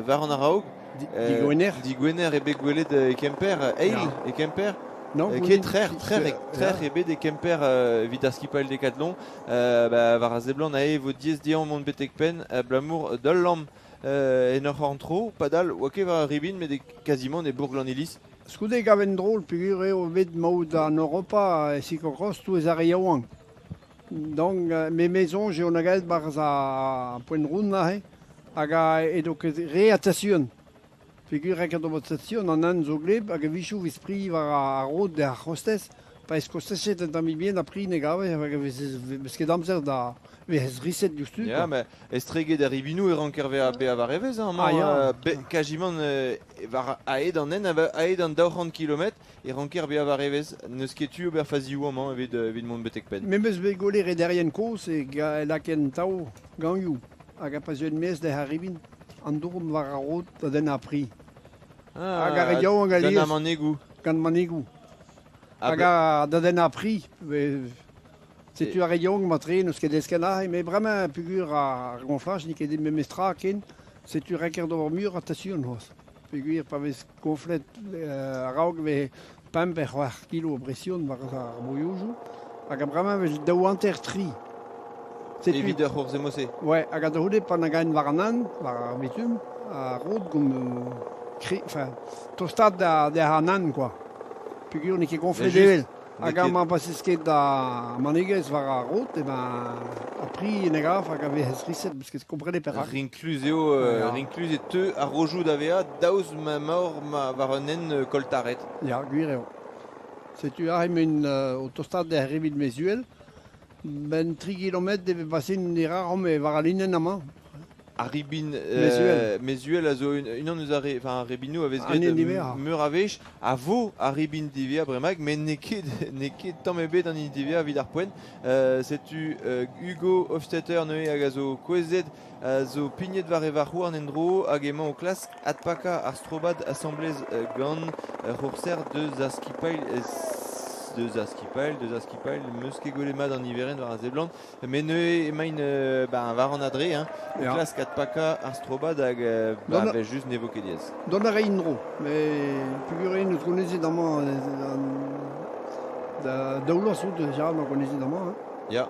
war an a-raok. Digwener. Digwener eo bet gwelet e Kemper, eil e Kemper. Non, ket trec'h, trec'h, trec'h eo bet e Kemper evit ar skipailh Decathlon. Ba, war a seblant aze e vo diaes dezhañ mont betek penn abalamour d'ul lamm en ur c'horn-tro. Padal, oa ket war ar ribin, met quasiment e bourg Lanniliz. Skoude gaven drol peogwir eo bet maout an Europa e cyclocross touez ar re yaouank. Donc me me soñj eo nagaet 'barzh ar poent ront aze hag edo ket re attention. Peogwir ket ober attention an hent zo gleb hag a-wechoù 'vez pri war ar rod er c'hostez. Pa ez kostezet un tammig bihan ha pri ne gavez hag vez ket amzer da vez riset diouzhtu. Ya, mais estreget ar ribinoù e ranker bezañ war evezh amañ. Ah, ya. Quasiment war a-hed an hent, a-hed an 200 kilometr e ranker bezañ war evezh. N'eus ket tu ober fazioù amañ evit, evit mont betek penn. Me 'm eus bet gwelet rederien kozh e lakaent tav gagnoù hag a pa zeuent maez d'he ribin, an dourn war ar rod da dennañ pri. Ah, Hag ar re yaouank alies. Gant ar manegoù. Gant manigoù. Hag a da dennañ pri. Setu ar re yaouank matre n'eus ket desket aze, met bremañ peogwir ar goñflaj n'eo ket memes tra ken, setu renker d'ober muioc'h atasion c'hoazh. Peogwir pa vez gonflet a-raok e vez 5 pe 6 kilo a bresion war ar boilhojoù, hag bremañ e vez 2,5 tri. Setu Evit ur c'hourz emo-se. Ouais, hag a da-c'houde pa na gaen war an hent, war ar bitum, ar rod gant kri, enfin, tostaat da da an hent quoi. Peogwir n'eo ket gonflet evel. Hag amañ pa 'z ket da manegezh war ar rod, e ben ar pri en e gav hag a vez riset parce que komprenet perak. Rinklus eo, rinklus e teu ar rojoù da vezañ daoust ma emaoc'h war un hent koltaret. Ya, gwir eo. Setu aze emaint o tostaat d'ar ribin Mezuel. Ben 3 kilometr e vez basin diraomp war al linenn amañ. Ar ribin Mezuel a zo unan eus ar re, enfin, ar ribinoù a vez graet meur a wech, a vo ar ribin diwezhañ bremaik, met n'eo ket tamm ebet an hini diwezhañ evit ar poent. Setu Hugo Hofstetter neuze hag a zo kouezhet, a zo pignet war e varc'h-houarn en-dro hag emañ o klask adpakañ ar strobad asambles gant ur c'hourser deus ar skipailh, meus ket gwelet mat an niverenn war a seblant, met neuze emaint ben, war an adre, hein, o klask adpakañ ar strobad hag ba, ben, just ne vo ket diaes. Dont a ray en-dro, met peogwir eo neus gonezet amañ da daou vloaz zo déjà emañ gonezet amañ. Hein. Ya,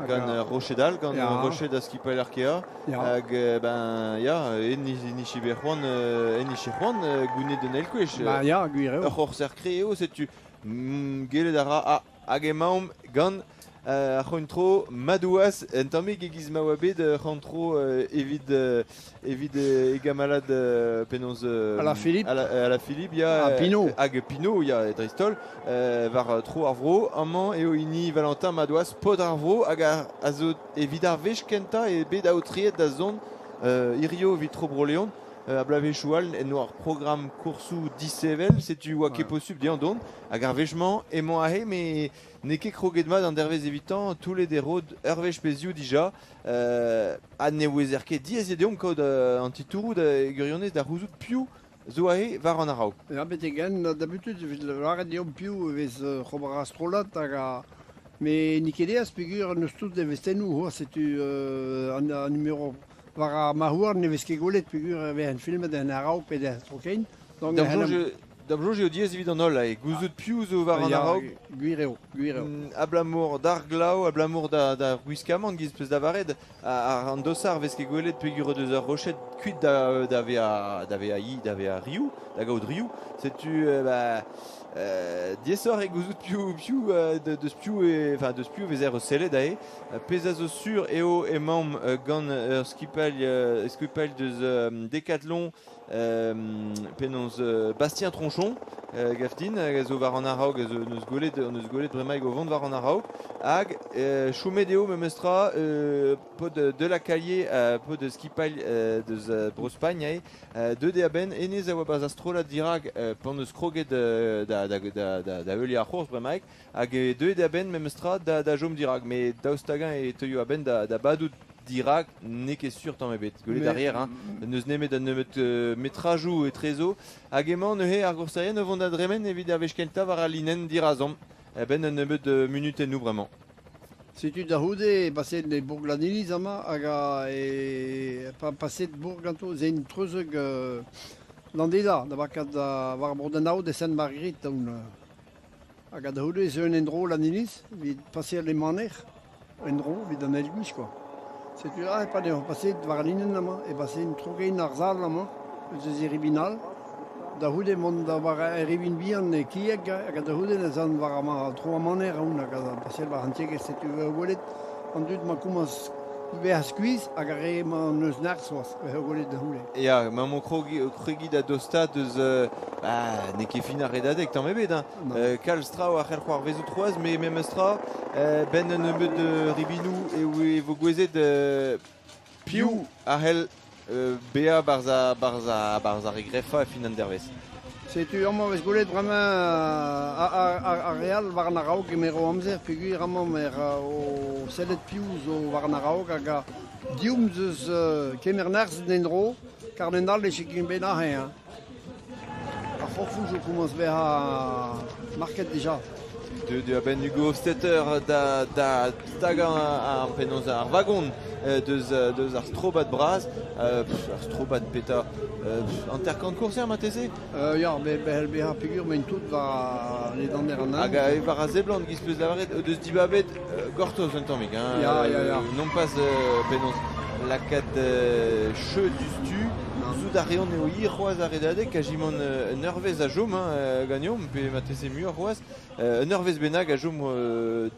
gant Rochedal, gant Roched a skipailh Arkea, hag ben ya, en niche bet c'hoant, en niche c'hoant gounet un eil kwech. Ba ya, gwir eo. Ur c'hourser kre eo, setu gellet a ra hag emaomp gant ar c'hontro Madouas, un tammig e-giz ma oa bet c'hontro evit e gamalad penaos Alaphilippe. Alaphilippe, ya. Ha Pinot. Hag Pinot, ya, dreist-holl, war tro ar vro. Amañ eo hini Valentin Madouas, paotr ar vro, hag a zo evit ar wech kentañ eo bet aotreet da zont hirio evit tro Bro-Leon. A bloavezhioù all en oa ar programm koursoù disheñvel, setu oa ket posubl dezhañ dont. Hag ar wech-mañ emañ aze, met n'eo ket kroget mat an dervezh evitañ, toullet e rod ur wech pe ziv dija. Ha ne ouezer ket, diaes eo deomp kaout an titouroù da gwirionez da c'houzout piv zo aze war an a-raok. Ya, betek-henn, d'habitude, evit lavaret deomp piv e vez c'hober ar strollad hag a... Mais n'eo ket aes peogwir n'eus tout e vestennoù c'hoazh, setu an numéro war ar marc'h-houarn ne vez ket gwelet peogwir e vez filmet en a-raok pe d'ar tro-kein. Donc, D'am soñj eo diaes evit an holl, eo gouzout piv zo war an a-raok. Gwir eo, gwir eo. Abalamour d'ar glav, abalamour da gwiskamant giz peus lavaret, an dosar vez ket gwelet peogwir o deus ur roched kuit da vezañ riou, da gaout riou. Setu ba, diaesoc'h eo gouzout piv deus piv e, enfin, deus piv vezer o sellet aze. Pezh a zo sur eo emaomp gant ur skipailh deus Decathlon, penaos Bastien Tronchon, gav din, hag a zo war an a-raok, a zo neus gwelet bremaik o vont war an a-raok, hag chomet eo memestra paotr de la Calier, paotr skipailh deus Bro-Spagn aze, deuet eo a-benn, hennezh a oa barzh ar strollad dirak pan eus kroget da heuliañ ar c'hourz bremaik, hag deuet eo a-benn memestra da chom dirak, met daoust hag-eñ e teuio a-benn da badout dirak, n'eo ket sur tamm ebet. Gwelet arrière, hein, n'eus nemet un nebeut metrajoù etrezo, hag emañ neuze ar gourserien o vont da dremen evit ar wech kentañ war al linenn dirazomp, a-benn un nebeut munutennoù bremañ. Setu da c'houde paset e bourg Laniliz amañ hag a e pa paset bourg ganto zein treuzeg Landeda da vakat war bord an aod e Sainte-Marguerite daoun. Hag a da c'houde ez eun en-dro Laniliz evit paseal le maner en-dro evit an eil gwech quoi. Setu aze pa eo paset war al linenn amañ e paset tro-kein ar sal amañ eus e ribinal. Da c'houde mont da war ar ribin bihan e Kieg hag da c'houde ez an war amañ tro ar maner aon hag a paseal war an tiegezh setu gwelet an dud ma komañs bezañ skuizh hag ar re ma n'eus nerzh c'hoazh gwelet da c'houde. Ya, ma mon krogi da dostaat deus n'eo ket fin ar redadeg tamm ebet, hein. Kalz traoù a c'hell c'hoarvezout c'hoazh, met memes tra, ben un nebeut ribinoù e vo gouezet piv a c'hell bezañ barzh ar re grefañ e fin an dervezh. Setu amañ vez gwelet bremañ ar re all war an a-raok emero amzer peogwir amañ mer o sellet piv zo war an a-raok hag a div eus kemer nerzh en-dro kar n'en all e ket bet aze, hein. Ar c'horfoù zo komañs bezañ market dija. Deuet eo a-benn Hugo Hofstetter da stagañ ar penaos ar vagon deus deus ar strobad bras. Ar strobad petra 50 kourser marteze? Ya, be bezañ peogwir maint tout war ledander an hag war a seblant giz peus lavaret o deus dibabet gortoz un tammig. Hein, ya, ya, ya. Non pas penaos lakaat cheu diouzhtu. Gouzout a reont eo hir c'hoazh ar redadeg, kazimant un eurvezh a chom hein, ganeomp, pe marteze muioc'h c'hoazh. Un eurvezh bennak a chom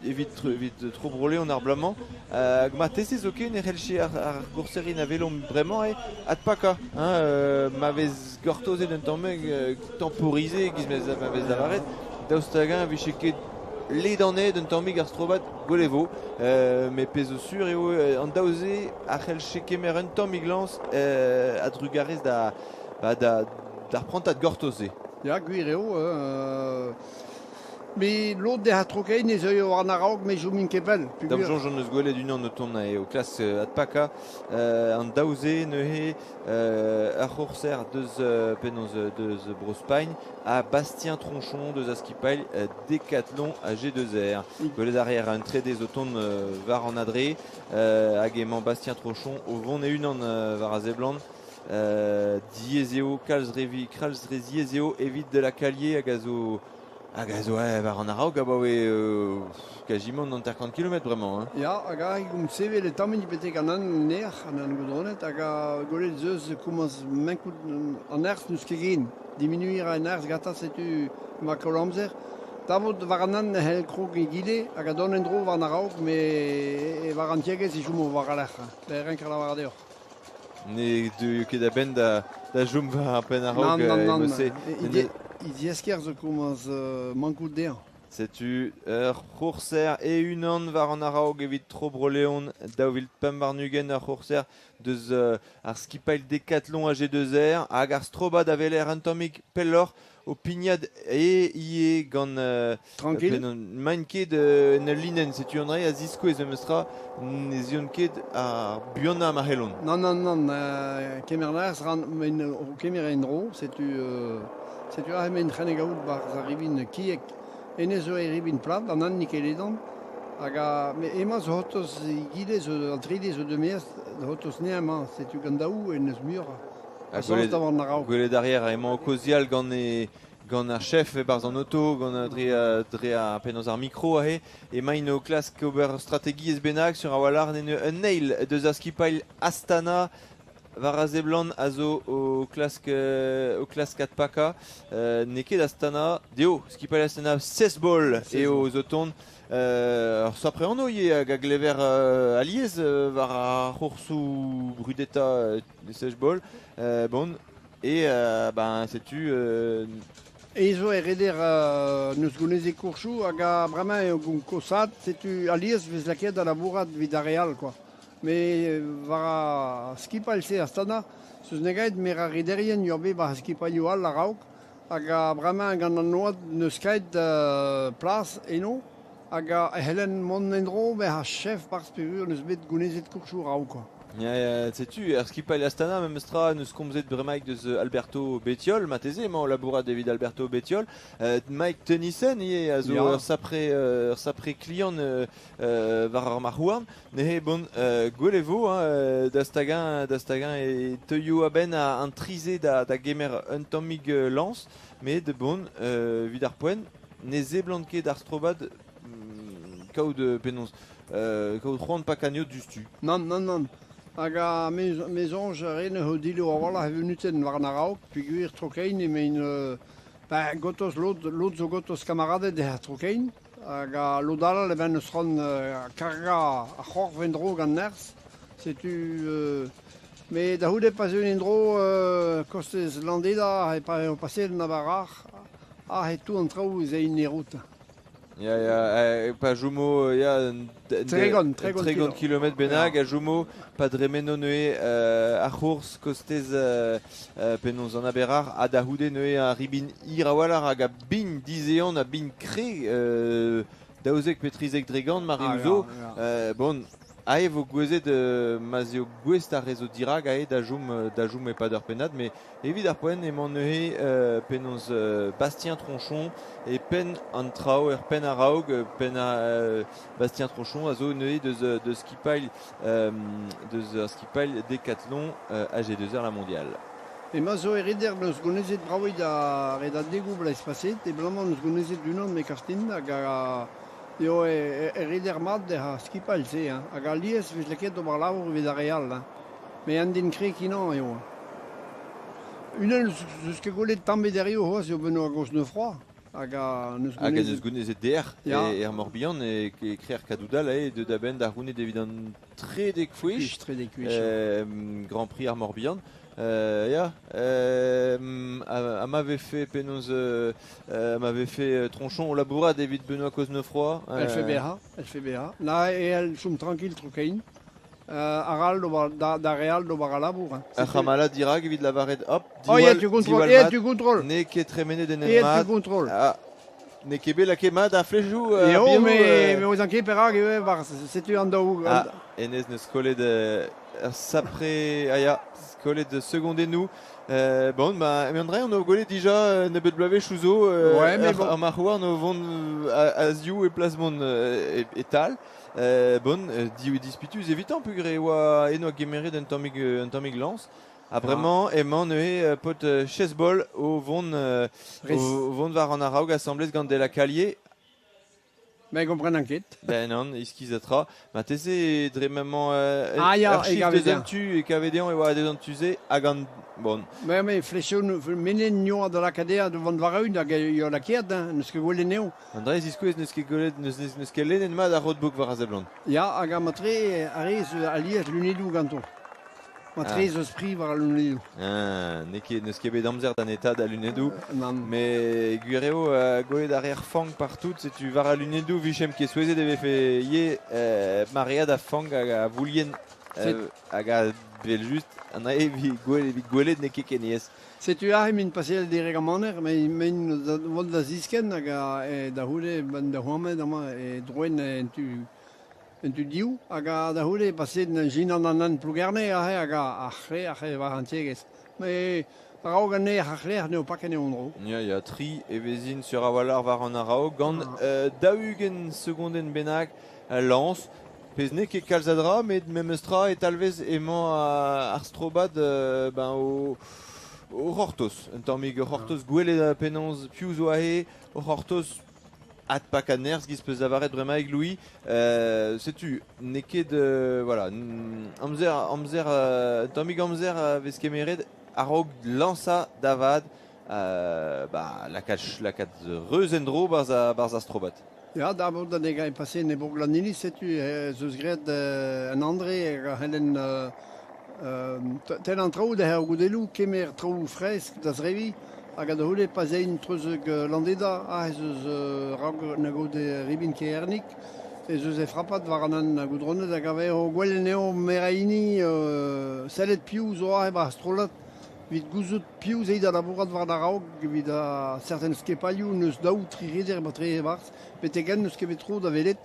evit evit tro Bro-Leon ar bloaz-mañ. Hag marteze zoken e c'hellje ar gourserien a welomp bremañ eo adpakañ. Hein, ma vez gortozet un tammig temporisé giz ma vez lavaret, daoust hag-eñ e vije ket ledanet un tammig ar strobad gwell e vo. Met pezh zo sur eo an daou-se a c'hellje kemer un tammig lañs a-drugarez da ba da d'ar prantad gortoz-se. Ya, gwir eo. Met lod dezhañ tro-kein ez eo war an a-raok, me 'chomin ket pell. Da'm soñj hon eus gwelet unan o tont eo klas adpakañ an daou-se neuze ur c'hourser deus penaos deus Bro-Spagn ha Bastien Tronchon deus ar skipailh Decathlon AG2R. Gwelet a reer un trede zo tont war an adre hag emañ Bastien Tronchon o vont e-unan war a seblant. Diaes eo kalz re kalz re ziaes eo evit de la Calier hag a zo hag a zo war an a-raok abaoe kazimant 50 kilometr bremañ. Hein. Ya, hag aze omp sevel e tammig betek an nec'h, an goudronet, hag a gwelet ez eus komañs menkout an nerzh n'eus ket ken. Diminuiñ a ra an nerzh gantañ, setu ma koll amzer. Tavout war an hent n'hell krog egile hag a dont en-dro war an a-raok, met war an tiegezh e chomo war al lec'h. Da renkañ lavaret deoc'h. Ne deuio ket a-benn da chom war ar penn a-raok. Nann, nann, nann. E zesker zo komañs mankout dezhañ. Setu ur c'hourser e-unan war an a-raok evit Tro Bro-Leon 2025, ur c'hourser deus ar skipailh Decathlon AG2R hag ar strobad a weler un tammig pelloc'h o pignat e ivez gant Tranquil. N'emaint ket en ul linenn, setu an dra a ziskouez memestra ne zeuont ket ar buanañ ma c'hellont. Nann, nann, nann, kemer nerzh ran o kemer en-dro, setu setu aze emaint c'henn gaout 'barzh ar ribin Kieg. Hennezh zo e ribin plat, an hini ket ledan. Hag emañ zo c'hortoz egile zo an trede zo demeaz da c'hortoz anezhañ emañ, setu gant daou en deus muioc'h. Ha gwelet arrière emañ o kaozeal gant e gant ar chef e-barzh an oto, gant dre dre ar penaos ar mikro aze. Emaint o klask ober strategiezh bennak sur a-walc'h un eil deus ar skipailh Astana war a seblant a zo o klask o klask adpakañ. N'eo ket Astana, dezho, skipailh Astana Sesbol eo zo tont. Ur sapre anv ivez hag a glever alies war ar c'hoursoù brudetañ Sechbol. Bon, et ben setu E zo e reder n'eus gounezet koursoù hag a bremañ eo gant kosaat, setu alies vez lakaet da labourat evit ar re all quoi. Met war ar skipailh-se Astana, 'zeus negaet mer ar rederien eo bet war ar skipailhoù all a-raok hag a bremañ gant an oad n'eus ket plas eno hag e c'hellen mont en-dro bezañ chef 'barzh peogwir n'eus bet gounezet koursoù a-raok quoi. Ya, ya, setu ar skipailh Astana memestra n'eus komzet bremaik deus Alberto Bettiol, marteze emañ o labourat evit Alberto Bettiol. Mike Teunissen ivez a zo ur sapre kliant war ar marc'h-houarn. Neuze bon, gwell e vo hein, da stagañ da stagañ e teuio a-benn an tri-se da gemer un tammig lañs. Met bon, evit ar poent, ne seblant ket ar strobad kaout penaos kaout c'hoant pakañ diouzhtu. Nann, nann, nann. Hag a me soñj re neuze dillo a-walc'h e vunutenn war an a-raok peogwir tro-kein emaint ben gortoz lod lod zo gortoz kamaraded er tro-kein hag a lod all e ven eus c'hoant kargañ ar c'horf en-dro gant nerzh. Setu met da c'houde pa zeuin en-dro kostez Landeda e pa eo paseet an abarac'h ah e tou an traoù ez ein e route. Ya, ya, pa chomo ya, 30, 30 kilometr bennak a chomo pa dremeno neuze ar c'hourz kostez penaos an Aber-Ac'h ha da c'houde neuze ar ribin hir a-walc'h hag a bign dizehan, a bign kre 12 pe 13% mar zo. Bon, Ae vo gouezet ma 'z eo gouest ar re zo dirak ae da chom e-pad ur pennad, met evit ar poent emañ neuze penaos Bastien Tronchon e penn an traoù, er penn a-raok, penn Bastien Tronchon a zo neuze deus skipailh deus ar skipailh Decathlon AG2R La Mondiale. Emañ zo e reder n'eus gonezet braouig ar redadegoù blez paset, eblamour n'eus gonezet unan me kaftin hag a eo e reder mat ar skipailh-se, hein. Hag alies vez lakaet d'ober labour evit ar re all, hein. Met an den kreñv-kenañ eo. Unan n'eus ket gwelet tamm ebet hiziv c'hoazh eo Benoît Gosnefroy hag a n'eus Hag en deus gounezet dec'h er Morbihan e krec'h Kadoudal eo deuet a-benn da c'hounit evit an trede kwech Grand Prix ar Morbihan. Ya, ha ma vefe penaos ma vefe Tronchon o labourat evit Benoît Cosnefroy. LFBH, LFBH. Na e ell chom tranquil tro-kein. Ar all da re all d'ober al labour. Hein. Ar c'hamalad dirak evit lavaret hop, Oh, diwall, tu contrôles, diwall tu contrôles. N'eo ket tremenet en Et mat. tu contrôles. Ah, n'eo ket bet lakaet mat ar flejoù. Eo, mais ouzan ket perak eo, war setu an daou. Ah, hennezh neus kollet ur sapre... Ah ya, kollet segondennoù. Bon, ba, me an dra, on o gwelet dija nebeut bloavezhioù zo Ouais, mais bon. Ar marc'h-houarn o vont a-ziv e plas mont e-tal. Bon, dispitus evitañ peogwir e oa eno gemeret un tammig lañs. Ha bremañ emañ neuze paotr Chessball o vont o vont war an a-raok asambles gant De La Calier. Mais komprenan ket. Ben nann, iskis a tra. Marteze dre m'emañ Ah ya, ur e chiffre gave deus an dezhañ. tu e kave dezhañ e oa deus an tu-se hag an bon. Mais flechon menen nioa da lakaat dezhañ da vont war-eeun hag eo lakaet, hein, n'eus ket gwelet anezho. An dra ziskouez n'eus ket gwelet n'eus ket lennet mat ar roadbook war a seblant. Ya, hag matre ar re zo alies lunedoù ganto. Matre zo pri war al lunedoù. Ah, n'eo ket n'eus ket bet amzer da netaat al lunedoù. Nann. Mais gwir eo gwelet a reer fank partout, setu war al lunedoù 'vijemp ket souezhet e vefe ivez maread a fank hag a voulien hag a evel-just an dra evit gwelet n'eo ket ken aes. Setu aze m'int paseet direk an maner, met m'int vont da ziskenn hag da c'houde da c'houarnet amañ e droen en tu en tu div hag da c'houde paseet jinan an hent Plougerne aze hag ar c'hrec'h war an tiegezh. Met a-raok anezhe ar c'hrec'h n'eo pas ken eo an-dro. Ya, ya, tri e vezin sur a-walc'h war an a-raok gant 40 segondenn bennak a lañs. Pezh n'eo ket kalz a dra, met memes tra e talvez emañ ar strobad ben, o c'hortoz. Un tammig o c'hortoz gwelet penaos piv zo aze, o c'hortoz adpakañ nerzh giz peus lavaret bremaik Louis. Setu, n'eo ket voilà, amzer amzer un tammig amzer a vez kemeret a-raok lañsañ da vat bah, lakaat reuz en-dro barzh ar strobad. Ya, d'abord da degas pase ne bourg Lanniliz, setu ez eus graet an Andre hag a c'hellen tel an traoù da goudelloù, kemer traoù fresk da zreviñ hag da c'houde pa 'z aint treuzek Landeda, ah ez eus raok na goude Ribin Kernik, ez eus e frapat war an goudronet hag a vezo gwell anezho merañ hini sellet piv zo aze 'ba ar strollad evit gouzout piv 'z eo da labourat war a-raok evit ar certain skepailhoù n'eus daou tri reder matre e-barzh betek-henn n'eus ket bet tro da welet.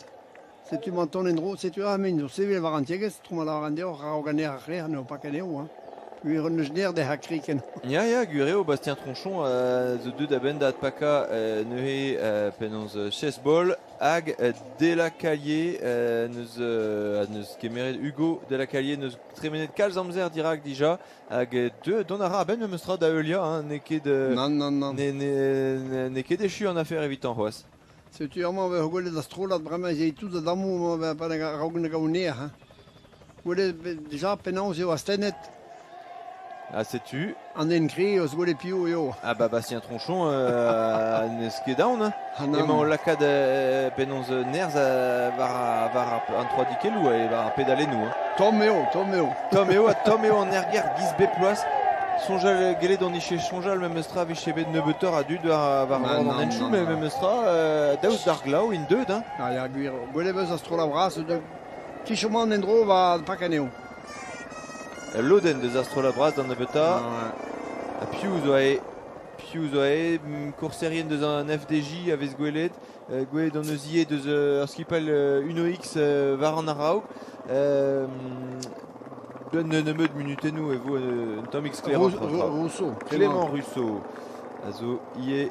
Setu mañ ton en-dro, setu aze emaint o sevel war an tiegezh, tro ma lavaran deoc'h a-raok an aer ar c'hrec'h n'eo pas ken eo, hein. Gwir n'eus ner dezhañ kriken. Ya, ya, gwir eo, Bastien Tronchon zo deuet a-benn da adpakañ neuze penaos Chessball hag Delacallier neus kemeret Hugo Delacallier neus tremenet kalz amzer dirak dija hag dont a ra a-benn memes tra da heuliañ, hein, n'eo ket Nann, nann, nann. N'eo ket echu an afer evitañ c'hoazh. Setu amañ 'vez gwelet ar strollad bremañ ez eo tout a-dammoù amañ pa a-raok na gaout nec'h, hein. Gwelet dija penaos eo astennet. Ha setu. An den kri eus gwelet piv eo. Ah bah Bastien Tronchon n'eus ket aon, hein. Ah, nann. Emañ o lakaat penaos nerzh war an troadikelloù ha war ar pedalennoù, hein. Tomm eo, tomm eo. Tomm eo ha tomm eo an ergerzh giz bep bloaz. Soñjal gellet on ije soñjal memes tra 'vije bet nebeutoc'h a dud war bord an henchoù, mais memes tra daoust d'ar glav int deuet, hein. Ah ya, gwir. Gwelet 'meus ar strollad bras kichomant en-dro war pak anezho. Ul lodenn deus ar strollad bras d'an nebeutañ. Ha piv zo aze? Piv zo aet, kourserien deus an FDJ a vez gwelet, gwelet an eus ivez deus ur skipal Uno X war an araok. Un nebeud munutennoù e vo un tammig sklaeroc'h. Rousseau. Clément Russo a zo ivez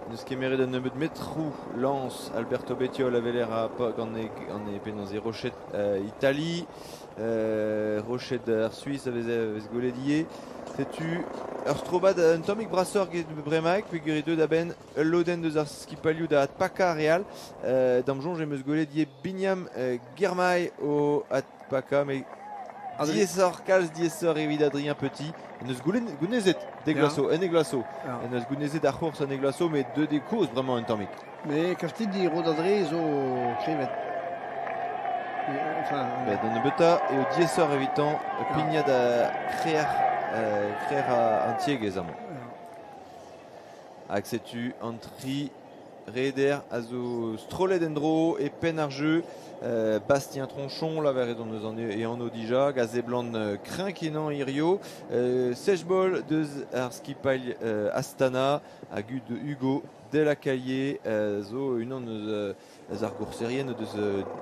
neus kemeret un nebeud metroù lañs Alberto Bettiol a weler gant e, gant e penaos e roched Itali, roched ar Suis a vez, a vez gwelet ivez. Setu ur strobad un tammig brasoc'h get bremaik peogwir eo deuet a-benn ul lodenn deus ar skipalioù da adpakañ ar re all. D'am soñj em eus gwelet ivez Biniam Girmay o adpakañ met diaesoc'h, kalz diaesoc'h evit Adrien Petit. En deus gounezet dek vloaz zo, 11 vloaz zo. En deus gounezet ar c'hours 11 vloaz zo, met deuet eo kozh bremañ un tammig. Mais kaftit rod adre zo krevet. Enfin, Ben, da nebeutañ eo diaesoc'h evitañ pignat kreac'h, kreac'h an tiegezh amañ. Hag setu an tri reder a zo strollet en-dro e penn ar jeu. Bastien Tronchon, lavaret hon eus an e anv dija, hag a seblant kreñv-kenañ hirio. Sejbol deus ar skipailh Astana hag Hugo Delacaille zo unan eus ar gourserien o deus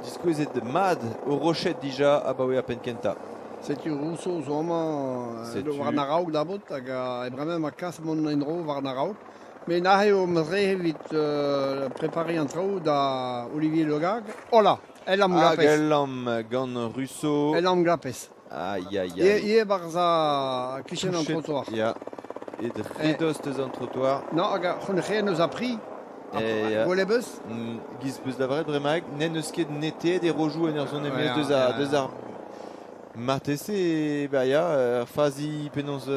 diskouezet mat o roched dija abaoe ar penn-kentañ. Setu Rousseau zo amañ Setu war an araok dabot hag e bremañ ma kas mont en-dro war an araok. Met aze eo ma re evit prepariñ an traoù da Olivier Le Gag. Hola, el am Hag glapez. el lamm gant Rousseau. El am glapez. Aïe, aïe, aïe. Ivez barzh ar kichen an trottoir. Ya. Et redost eus an trottoir. Non, hag ar c'honec'hen eus ar pri. E, Gwelet beus? Giz peus lavaret bremaik, n'en eus ket neteet e rojoù en ur zont e-maez deus ar, deus ar marteze, ba ya, ur fazi penaos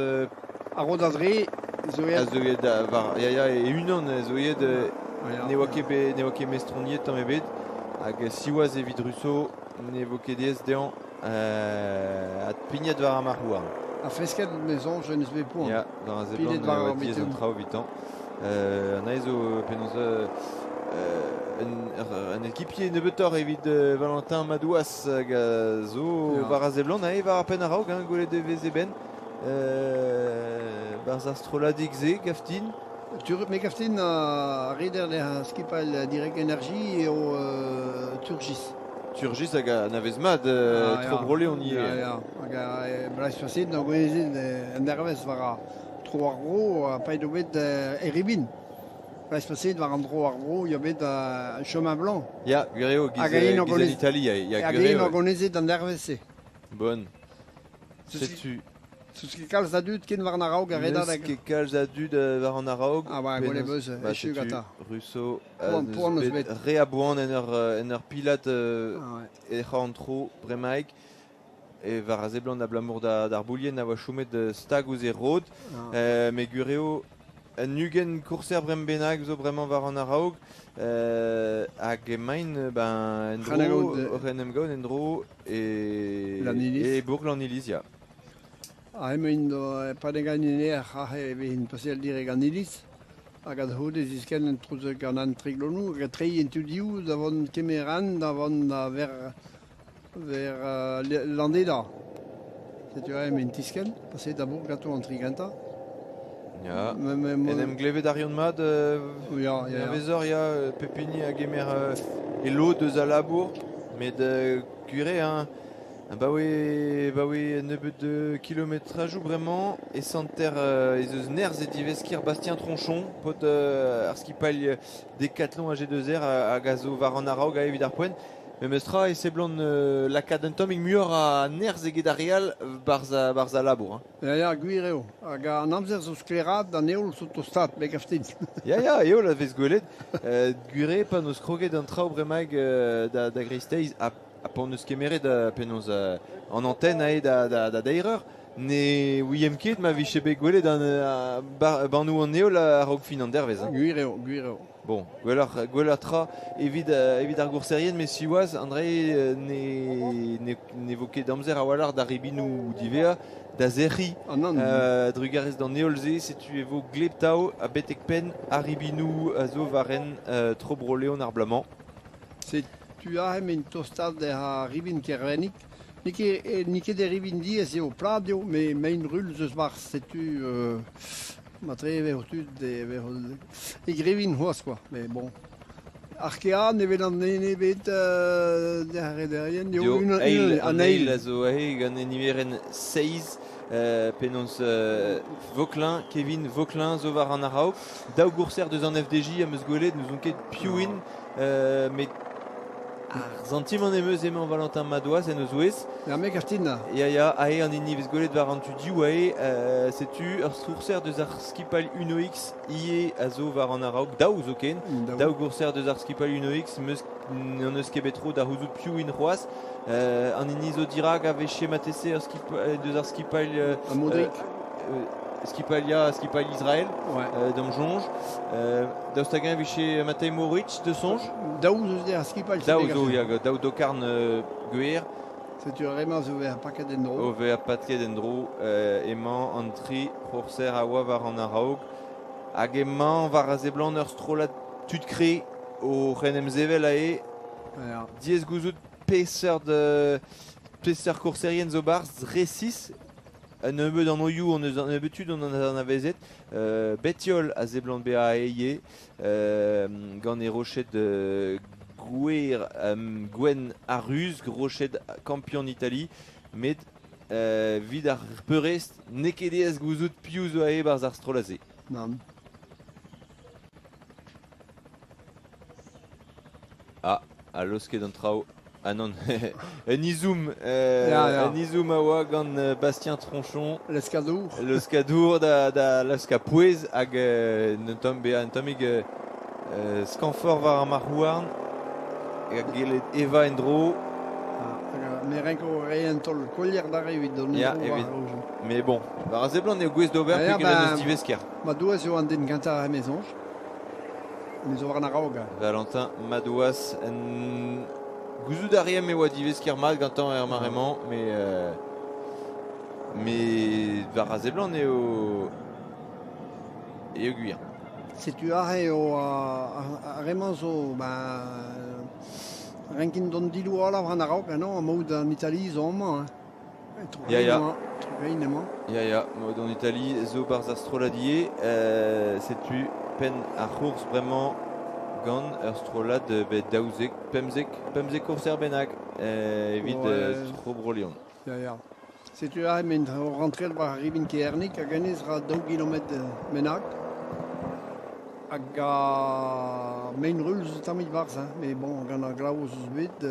Ar rod a-dre zo a aet. zo aet da war ya ya e-unan zo aet ne oa ket bet ne oa ket mestroniet tamm ebet hag siwazh evit Rousseau ne vo ket aes dezhañ adpignat war ar marc'h-houarn. Ha fesket me soñj en eus bet poan. Ya, war a seblant Pilet war e oa ar diaes an meteoù. traoù evitañ. Anezhe zo penaos un équipier nebeutoc'h evit Valentin Madouas hag a zo war a seblant aze war ar penn a-raok, hein, gwelet e vez e benn. Barzh ar strolladig-se, gaftin. Me gaftin ar reder ar skipailh Direct Energie eo Turgis. Turgis hag anavez mat tro Bro-Leon ivez. Ya, ya. Hag blaz paseet n'o gouezet an dervezh war ar tro ar vro ha paeet eo bet e Ribin. Blaz paseet war an dro ar vro, ya bet Chemin Blanc. Ya, gwir eo, giz, giz en Itali, ya, ya, Hag gwir int eo. organizet an dervezh-se. Bon. Setu. Setu ket kalz a dud ken war an araok a redadeg. N'eus ket kalz a dud war an araok. Ah ba, gwelet beus, Ba, echu setu gantañ. Russo Poan, poan eus bet. Re a boan en ur pilat Ah ouais. e c'horn-tro bremaik. E war a seblant abalamour d'ar boulien a oa chomet stag ouzh e rod. Ah. Met gwir eo un 20 kourser brem bennak zo bremañ war an araok. Hag emaint ben, en-dro, oc'h en em gaout en-dro e, Lanniliz. e bourg Lanniliz, ya. Ah, emaint pa ganin aze e vezint paseal direk an iliz. Hag a-c'houde ziskenn en trouzek an antriglonoù hag a treiñ en tu div da vont kemeran da vont da ver, ver Landeda. Setu aze emaint tiskenn, paseet da bourg ganto an tri gentañ. Ya. Me, En em glevet a reont mat Ya, ya, ya. hervezoc'h, ya, pep hini a gemer e lod eus al labour, met gwir eo, hein, abaoe, abaoe un nebeud kilometrajoù bremañ e santer ez eus nerzh e divesker Bastien Tronchon, paotr ar skipailh Decathlon AG2R hag a zo war an araok evit ar poent. Memes tra e seblant lakaat un tammig muioc'h a nerzh eget ar re all barzh al labour. Hein. Ya, ya, gwir eo. Hag an amzer zo sklaeraat, an heol zo tostaat, me gav din. Ya, ya, heol a vez gwelet. Gwir eo pa n'eus kroget an traoù bremaik da greisteiz ha pa hon eus kemeret penaos an antenne aet da deir eur, ne ouiemp ket ma vije bet gwelet an bannoù an heol a-raok fin an dervezh. Hein. Gwir eo, gwir eo. Bon, gwelloc'h, gwelloc'h tra evit, evit ar gourserien, met siwazh, André ne vo ket amzer a-walc'h d'ar ribinoù diwezhañ da sec'hiñ. Ah nann. Drugarez d'an heol-se, setu e vo gleb-tav ha betek penn ar ribinoù a zo war hent tro Bro-Leon ar bloaz-mañ. Setu aze emaint tostaat ar ribin Kervennig. N'eo ket e ribin diaes eo, plat eo, met mein rul eus barzh, setu Matre e vezo tud e vezo e grevin c'hoazh quoi. Mais bon. Arkea ne vel an den ebet d'ar rederien eo unan, eil, an eil a zo aze gant e niverenn 6 penaos Vauquelin, Kevin Vauquelin zo war an araok. Daou gourser deus an FDJ am eus gwelet, n'ouzon ket piv int, met ar santimant em eus emañ Valentin Madouas en o zouez. Ya, me Kastina. Ya, ya, aze an hini vez gwelet war an tu div aze. Setu ur sourser deus ar skipailh Uno-X ivez a zo war an araok, daou zoken. Daou gourser deus ar skipailh Uno-X, meus n'en eus ket bet tro da c'houzout piv int c'hoazh. An hini zo dirak a vez matese ur deus ar skipailh... Ar Modric. Skipailh ya, skipailh Israel, ouais. D'am soñj. Daoust hag-eñ e vije Matej Mohoric de soñj? Daou zo ar skipailh. Daou zo, ya, daou dokarn gwer. Setu ar re-mañ zo vezañ paket en-dro. O vezañ paket en-dro emañ an tri c'hourser a oa war an a-raok. Hag emañ war a seblant ur strollad tud kre o ren em sevel aze. Ja. Diaes gouzout peseurt peseurt kourserien zo 'barzh resis. Un nebeud anvioù hon eus un nebeud tud hon eus anavezet. Bettiol a seblant bezañ ivez gant e roched gwer gwenn ha ruz, roched kampion Itali. Met evit ar peurrest, n'eo ket aes gouzout piv zo aze 'barzh ar strollad-se. Nann. Ah, ha laosket an traoù. Ah non, un izoum, un izoum a oa gant Bastien Tronchon. Leskadour. Leskadour da, da laoskañ pouez hag un tamm bezañ un tammig skañvoc'h war ar marc'h-houarn hag gellet evañ en-dro. Ah, me renko reiñ un taol kolier d'ar evit dont Ya, evit. Mais bon, war a seblant eo gouest d'ober peogwir en deus divesker. Ma douas eo an den kentañ em soñj. Me zo war an a-raok. Valentin Madouas, en... Gouzout a reemp e oa divesker mat gantañ er mare-mañ, mais, mais war a seblant eo eo gwir. Setu aze eo ar re-mañ zo ben, renkin dont diloualañ war an a-raok, non, emaout en Itali zo amañ. Hein. Ya, ya. Trogain emañ. Ya, ya, mod en Itali zo barzh ar strollad ivez. Setu penn ar c'hourz bremañ gant ur strollad bet 12, 15, 15 kourser bennak evit Tro Bro-Leon. Ya, ya. Setu aze emaint o rentret war ar ribin Kernig hag hennezh ra daou gilometr bennak. Hag a mein ruz zo tammig 'barzh, hein. Mais bon, gant ar glav zo bet,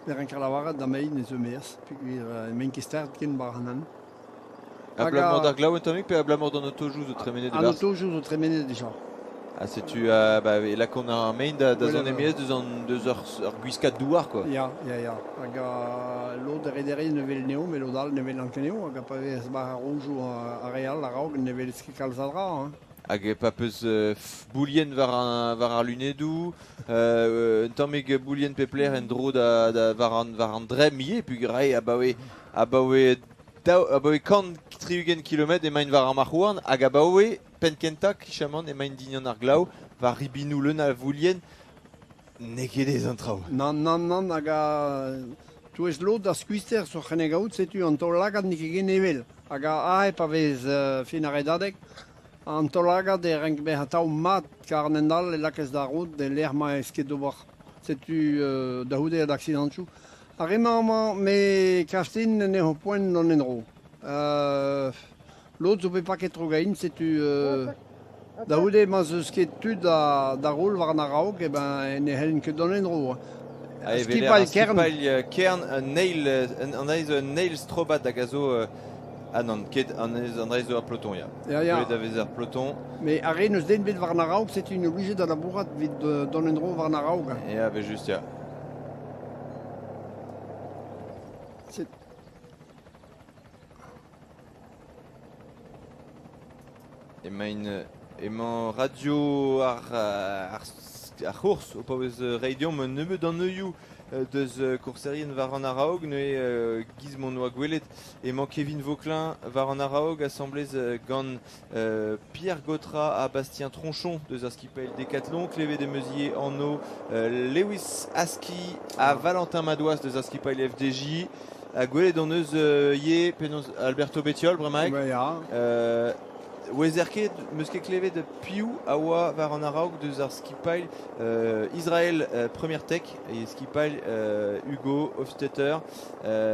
me renker lavaret da mein ez eus maez, peogwir emaint ket start ken war an hent. Abalamour d'ar glav un tammig pe abalamour d'an otojoù zo tremenet An e-barzh? otojoù zo tremenet dija. Ah, setu bah, e lakaont ar mein da, da zont e-maez deus, an, deus ur, ur gwiskad douar, quoi. Ya, ya, ya. Hag lod a rederien ne wel anezho, met lod all ne welont ket anezho. Hag pa vez war ar roujoù ar re all a-raok ne welez ket kalz a dra. Hein. Hag pa peus boulien war, war ar lunedoù, un tammig boulien pep lec'h en-dro da, da, war, an, war an dremm ivez, peogwir abaoe, abaoe, daou, abaoe 160 kilometr emaint war ar marc'h-houarn, hag abaoe penn-kentañ kichamant emaint dindan ar glav, war ribinoù leun a voulien, n'eo ket aes an traoù. Nann, nann, nann, hag touez lod ar skuizhter zo c'hennegaout, setu an taol-lagad n'eo ket ken evel. Hag aze pa vez fin ar redadeg, an taol-lagad e renk bezañ atav mat kar an hent all e lakaez da rod e lec'h ma ez ket d'ober. Setu da c'houde an aksidantoù. Ar re-mañ amañ, me kav din anezho poent dont en-dro. Lod zo bet paket tro-gein, setu da c'houde ma'z eus ket tud da roll war an a-raok, eh ben ne c'hellint ket dont en-dro. Skipailh Kern. Skipailh Kern, un eil, an eil zo un eil strobad hag a zo ah nann, ket an an zo ar peloton, ya. Ya, ya. Gwelet a vez ar peloton. Mais ar re n'eus den bet war an a-raok, setu int obligé da labourat evit dont en-dro war an a-raok. Ya, ben just, ya. Emaint emañ radio ar ar ar c'hours o paouez reiñ deomp un nebeud anvioù deus kourserien war an a-raok. Neuze giz m'hon oa gwelet emañ Kevin Vauquelin war an a-raok asambles gant Pierre Gautrat ha Bastien Tronchon deus ar skipailh Decathlon. Klevet em eus ivez anv Lewis Aski ha Valentin Madouas deus ar skipailh FDJ. Ha gwelet hon eus ivez penaos Alberto Bettiol bremaik. Ya. Ouezer ket, meus ket klevet piv a oa war an araok deus ar skipailh Israel Premier Tech e skipailh Hugo Hofstetter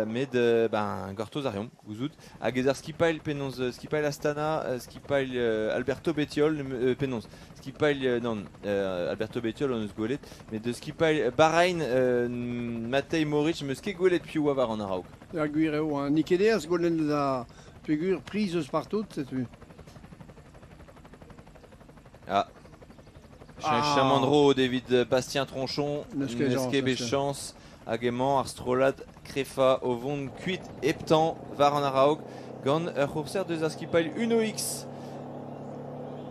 met ben gortoz a reomp gouzout hag ez ar skipailh penaos skipailh Astana skipailh Alberto Bettiol penaos skipailh nann Alberto Bettiol hon eus gwelet met deus skipailh Bahrein Matej Mohoric meus ket gwelet piv oa war an araok. Ya gwir eo, n'eo ket aes gwelet da peogwir priz eus partout, setu. Ah. Cheñchamant ah. rod evit Bastien Tronchon. N'eus ket bet chañs. Hag emañ ar strollad Krefa o vont kuit heptañ war an araok gant ur c'hourser deus ar skipailh Uno X.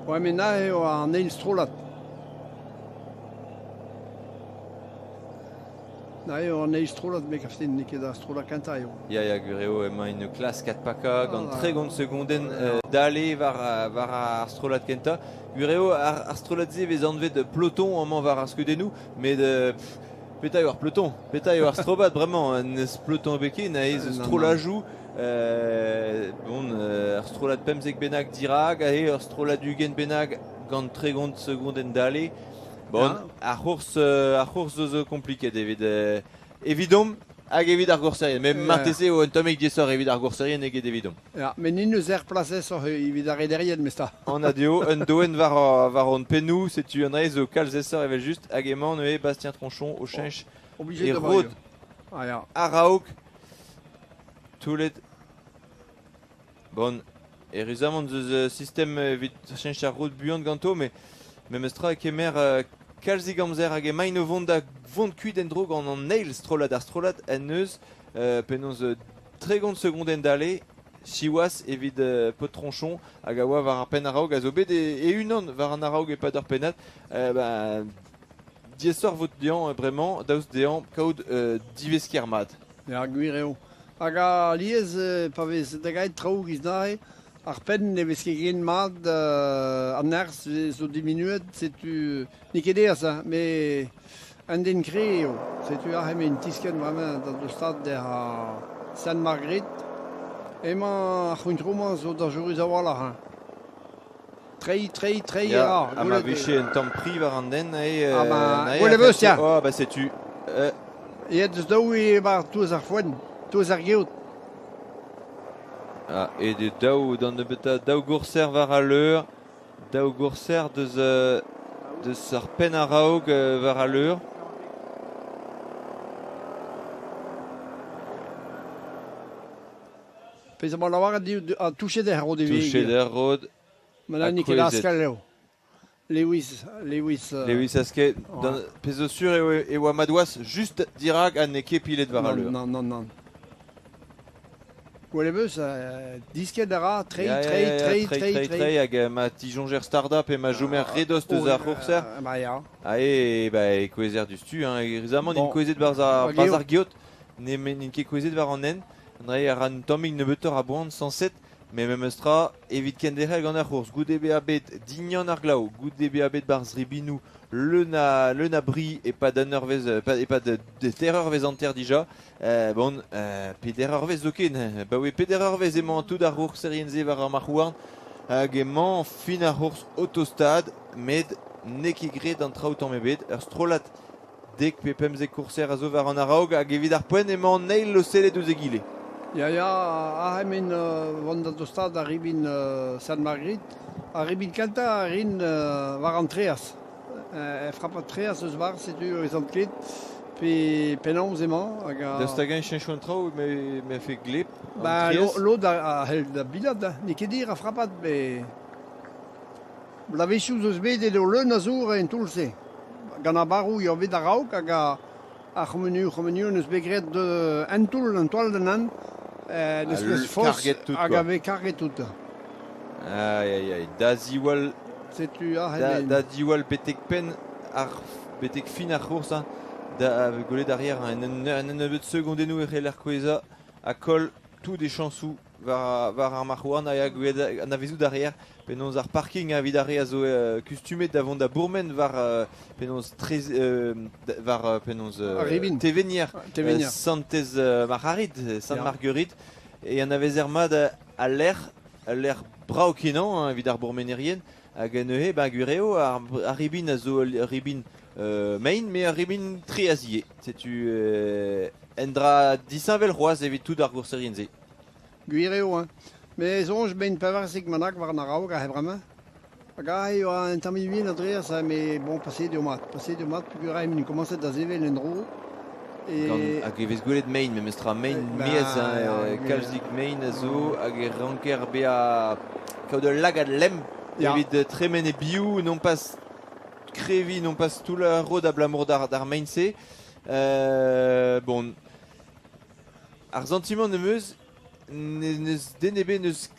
Ouais, met na eo an eil strollad. Na eo an eil strollad, me gav din, n'eo ket ar strollad kentañ eo. Ya, ya, gwir eo, emañ en klask adpakañ gant 30 segondenn dale war, war ar strollad kentañ. Gwir eo, ar, ar strollad-se vez anvet peloton amañ war ar skeudennoù, met petra eo ar peloton? Petra eo ar strobad bremañ? N'eus peloton ebet ken, aes eus strollajoù. Bon, ar strollad 15 bennak dirak, aze ur strollad 20 bennak gant 30 segondenn dale. Bon, ar c'hours, ar c'hours zo zo kompliket evit evidomp hag evit ar gourserien. Met marteze eo un tammig diaesoc'h evit ar gourserien eget evidomp. Ya, met n'int eus er plas aesoc'h evit ar rederien, mesta. Anat eo, un doenn war, war hon pennoù, setu an dra zo kalz aesoc'h evel-just. Hag emañ neuze Bastien Tronchon o cheñch e rod ah, ya. a-raok. Toullet. Bon, eüruzamant eus sistem evit cheñch ar rod buan ganto, met memestra e kemer kalzik amzer hag emaint o vont da vont kuit en-dro gant an eil strollad. Ar strollad en deus penaos 30 segondenn dale, siwazh evit paotr Tronchon hag a oa war ar penn a-raok, a zo bet e-unan war an a-raok e-pad ur pennad. Ben, diaesoc'h vo dezhañ bremañ, daoust dezhañ kaout divesker mat. Ya, gwir eo. Hag alies, pa vez degaet traoù giz neuze, ar penn ne vez ket ken mat, an nerzh zo diminuet, setu n'eo ket aes, hein, met un den kreñv eo. Setu aze emañ tiskenn bremañ da dostaat d'ar Sainte-Marguerite. Emañ ar c'hountroù-mañ zo dañjerus a-walc'h. Hein. Treiñ, treiñ, treiñ Ya, a ra. ha ma vije un tamm pri war an den, aze, Ah ben, gwelet eus, ya. Oh, bah setu. Aet eus daou eo war touez ar foenn, touez ar geot. Ah, et de daou d'an nebeutañ daou gourser war al leur, daou gourser deus, deus ar penn a-raok war al leur. Pezh am boa lavaret dit, ha touchet er rod evit. Touchet er rod. Ma n'eo ket askell eo. Lewis, Lewis. Lewis Askell, pezh zo sur eo e oa Madouas just dirak ha n'eo ket pilet war al leur. Non, non, non. Gwelet eus, disket a ra, treiñ, treiñ, treiñ, treiñ, treiñ, treiñ, hag ma tisoñjer stardañ pe ma chomer re dost eus ar c'hourser. Bah ya. Ah e, bah, e kouezher diouzhtu, hein. Eüruzamant int kouezhet barzh ar, barzh ar geot, n'int ket kouezhet war an hent. Dre a ra un tammig nebeutoc'h a boan sañset. Met memes tra, evit kenderc'hel gant ar c'hourz, goude bezañ bet dignan ar glav, goude bezañ bet barzh ribinoù leun a, leun a bri e-pad un eurvezh, e-pad teir eurvezh hanter dija, bon, peder eurvezh zoken, baoe peder eurvezh emañ tout ar c'hourserien-se war ar marc'h-houarn, hag emañ fin ar c'hourz o tostaat, met n'eo ket graet an traoù tamm ebet. Ur strollad 10 pe 15 kourser a zo war an a-raok hag evit ar poent emañ an eil o sellet ouzh egile. Ya, ya, aze emaint vont da dostaat ar ribin Sainte-Marguerite. Ar ribin kentañ a rin war an traezh. Frapad traezh eus war, setu ez an ket. Pe penaos emañ hag a... Daoust hag-eñ cheñcho an traoù me fe gleb an Ba, traezh? lod a c'hell da bilat, n'eo ket hir ar frapad, met... Bloavezhioù zo eus bet edo leun a zour en toull-se. Gant ar barroù eo bet a-raok hag ar c'humunioù c'humunioù n'eus bet graet un toull, un toal d'an hent, n'eus ket forzh hag a vez karget tout. Aïe aïe aïe, da ziwall Setu aze da, da diwall betek penn ar betek fin ar c'hours hein, da gwelet arrière hein, en un nebeud segondennoù e c'heller kouezhañ ha koll tout e chañsoù war, war ar marc'h-houarn a ya anavezout a reer penaos ar parking evit ar re a zo kustumet da vont da bourmen war penaos trez, war penaos Tevenier, Tevenier. Santez Marc'harid, Sainte Marguerite, e anavezer mat al lec'h, al lec'h Brav kenañ hein, evit ar bourmenerien hag neuze ba gwir eo ar, ar ribin a zo ur ribin mein met ur ribin tre a zie. Setu un dra disheñvel c'hoazh evit tout ar gourserien-se. Gwir eo, hein. Me soñj ben 14 bennak war an araok aze bremañ. Hag aze e oa un tammig bihan a-dreuz, met bon, paseet eo mat. Paseet eo mat peogwir int komañset da sevel en-dro. E... Hag e vez gwelet mein memestra, mein maez, hein, kalzik mein a zo hag e ranker bezañ kaout ul lagad lemm evit tremen e-biou, non pas kreviñ, non pas toullañ ur rod abalamour d'ar mein-se. Bon, ar santimant am eus n'eus den ebet n'eus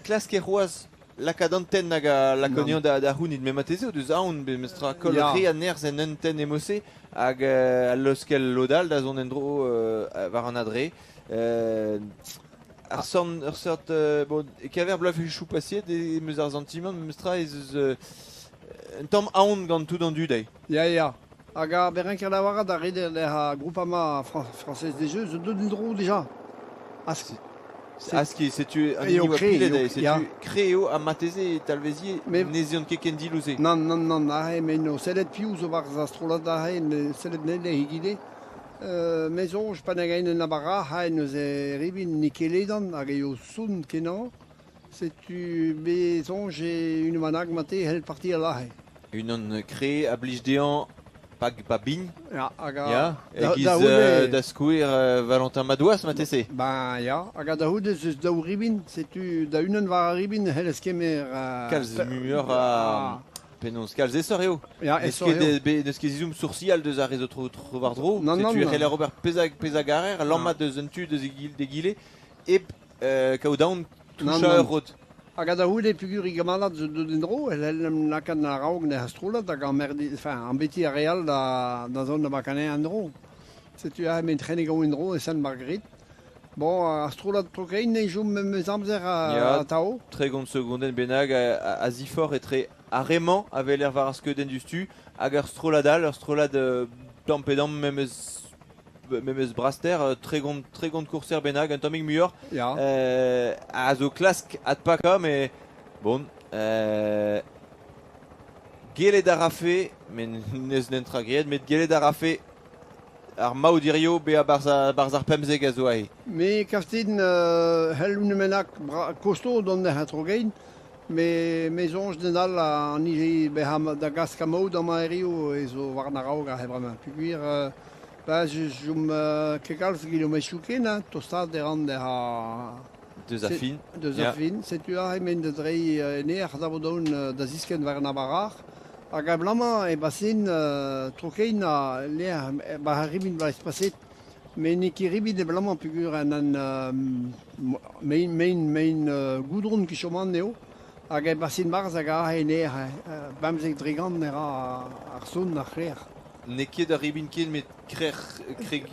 klasket c'hoazh lakaat an tenn hag a lakaont da c'hounit. Met marteze o deus aon memestra koll re a nerzh en un tenn emo-se hag al leuskel lod all da zont en-dro war an adre. Ar seurt, ur seurt bon, e-keñver bloavezhioù paseet em eus ar santimant memestra ez eus un tamm aon gant tout an dud eo. Ya, ya. Hag ar berenker lavarat a rit er Groupama Française des Jeux zo deuet en-dro dija. Aski, setu an hini oa pilet eo, setu kre eo ha marteze e talvezie n'ez eont ket ken dilous-se. Nann, nann, nann, aze, met o sellet piv zo war ar strollad aze, sellet nele egile. Me soñj pa n'hag en abarac'h aze neuze ribin n'eo ket ledan hag eo sonn kenañ. Setu me soñj e unan bennak mate c'hell partial aze. Unan kre a blij dezhañ pa bign. Ya, hag a, Ya, e-giz da c'houde... da skouer Valentin Madouas marteze. Ben ya, hag da c'houde ez eus daou ribin, setu da unan war ar ribin e c'hellez kemer... Kalz muioc'h a... Penaos kalz aesoc'h eo. Ya, N'eus aesoc'h ket, eo. N'eus ket ezhomm soursial deus ar re zo tro war-dro. Non, non, Setu e non. c'heller ober pezh a garer, lammat deus un tu deus d'egile, hep kaout aon touchañ ur rod. Hag da c'houde peogwir e gamalad zo deuet en-dro e c'hell em lakaat a-raok n'er strollad hag enfin, embetiñ ar re all da zont da bakañ en-dro. Setu aze met trenet gaou en-dro e Sainte-Marguerite. Bon, ar strollad Trokein ne chom memes amzer atav. 30 segondenn bennak a ziforc'h etre ar re-mañ a weler war ar skeudenn diouzhtu hag ur strollad all, ur strollad tamm pe damm memes braster, 30 kourser bennak, un tammig muioc'h, Ya. A zo klask adpakañ, met bon, gellet a rafe, met n'eus netra graet, met gellet a rafe ar maout hirio bezañ barzh ar 15 a zo aze. Me kav din c'hell un bennak kosto dont d'he tro-gein, me me soñj d'un all an ije bezañ da gas kamaout amañ hiziv e zo war an araok aze bremañ. Peogwir Ba je chom ket kalz kilometroù ken, hein, tostaat e ran da Deus ar fin. Deus ar fin. Setu aze emaint da dreiñ en aer da vodon da ziskenn war an abarac'h. Hag abalamour e basin tro-kein lec'h ba ar ribin ba espaset. Met n'eo ket ribin abalamour peogwir an mein mein mein goudron ket chom eo. Hag e basin barzh hag aze en aer 15% e ra ar son ar c'hler. N'eo ket ar ribin ken, met krec'h... Kreg,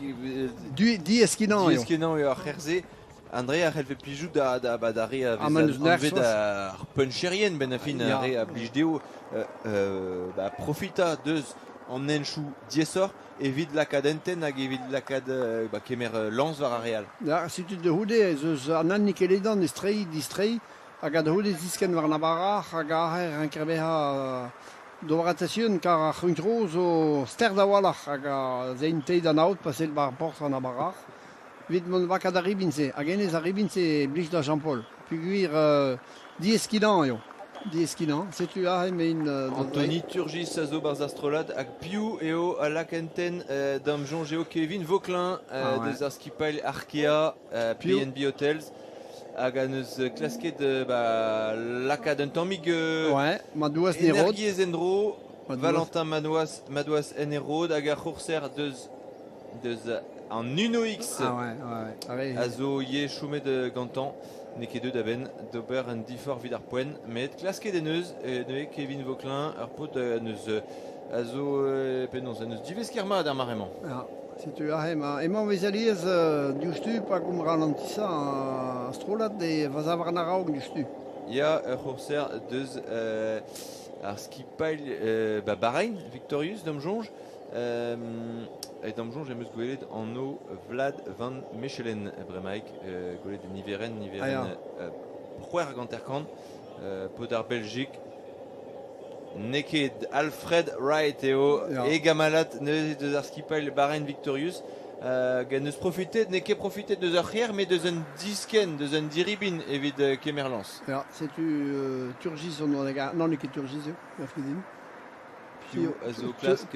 Du, diaes-kenañ eo. Diaes-kenañ eo ar c'her-se. André a c'hellfe plijout da, da, ba, d'ar re a Ah, vez ma n'eus anvet nerzh c'hoazh. ar puncherien benn ar fin, ar re a blij dezho ba, profitañ deus an henchoù diaesoc'h evit lakaat hentenn hag evit lakaat ba, kemer lañs war ar re all. Ya, setu da c'houde ez eus an hini ket ledan e distreiñ, hag a da c'houde ziskenn war an abarac'h hag aze ranker bezañ d'ober attention kar ar c'hountro zo stert a-walc'h hag a zein teid an aod pa sell war porzh an abarac'h evit mont lakaat ar ribin-se. Hag hennezh ar ribin-se e blij da Jean-Paul peogwir diaes-kenañ eo. Diaes-kenañ. Setu aze emaint Anthony Turgis a zo barzh ar strollad hag piv eo a lak hentenn da'm soñj eo Kevin Vauquelin Ah ouais. deus ar skipailh Arkea Piv PNB Hotels hag a neus klasket ba, lakaat un tammig Ouais, Madouas Nerod. energiezh en-dro. Madouas. Valentin Madouas, Madouas en e rod hag ar c'hourser deus an Uno X Ah ouais. Allez. a zo ivez chomet gantañ. N'eo ket deuet a-benn d'ober un diforc'h evit ar poent, met klasket en deus neuze Kevin Vauquelin, ur paotr neus a zo penaos en deus divesker mat ar mare-mañ. Ja. Setu aze emañ vez alies diouzhtu pa gomp ralantisañ ar strollad e va war an araok diouzhtu. Ya, ur c'hourser deus ar skipailh ba Bahreïn, Victorious, da'm soñj. E da'm soñj em eus gwelet anv Vlad van Mechelen bremaik, gwelet niverenn Ah ya. c'hwec'h hanter-kant, paotr ar Belgique. N'eo ket Alfred Wright eo e gamalad neuze deus ar skipailh Bahrain Victorious. Gant neus profitet, n'eo ket profitet deus ur c'her, met deus un diskenn, deus un diribin evit kemer lañs. Ya, setu Turgis on non, n'eo ket Turgis eo, merk din. Piv a zo klask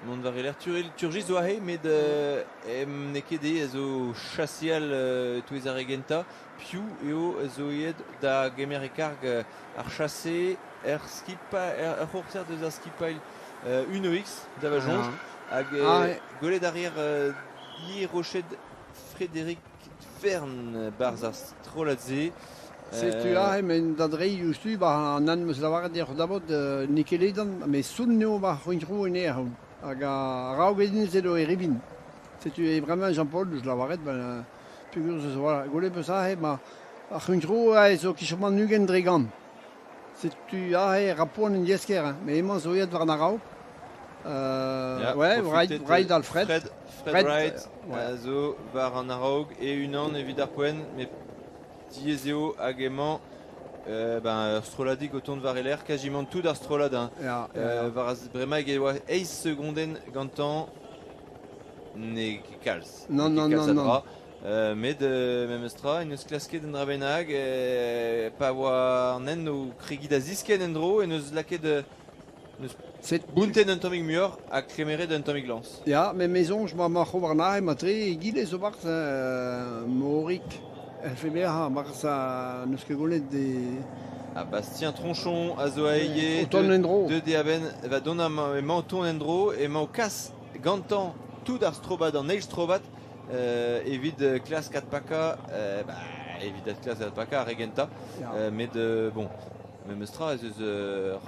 mont war e lerc'h. Turgis zo aze, met n'eo ket eo a zo chaseal e-touez ar re gentañ. Piv eo a zo aet da gemer e karg ar chase er skipailh, er c'hourser deus ar skipailh Uno X, da va soñj. Hag gwelet a reer ivez roched Frédéric Verne 'barzh ar strollad-se. Setu aze, met da dreiñ diouzhtu, ba an hent 'm eus lavaret deoc'h dabot, n'eo ket ledan, met sounn eo va c'hountro en aer. Hag a-raok edin edo e ribin. Setu eo bremañ Jean-Paul deus lavaret, ben, peogwir eus voilà, gwelet 'peus aze, ma ar c'hountro aze zo kichomant 20%. Setu aze rapoan en diesker, hein, met emañ zo aet war an a-raok. Ouais, Wright, Wright Alfred. Fred, Fred Wright a zo war an a-raok e-unan evit ar poent, met diaes eo hag emañ ben, ur strolladig o tont war e lerc'h, kazimant tout ar strollad. Hein. War bremañ e oa eizh segondenn gantañ, n'eo ket kalz. Non, non, non, non. Met memes tra, en deus klasket un dra bennak, pa oa an hent o kregiñ da ziskenn en-dro, en deus lakaet neus bountet un tammig muioc'h ha kemeret un tammig lañs. Ya, met me soñj ma ma c'hobarnahe matre egile zo 'barzh Morik FBH 'barzh n'eus ket gwelet de... Ha Bastien Tronchon a zo aet O tont en-dro. Deuet eo a-benn va dont emañ o tont en-dro, emañ o kas gantañ tout ar strobad, an eil strobad, evit klask adpakañ, bah, evit adklask adpakañ ar re gentañ. Met bon, memes tra ez eus ur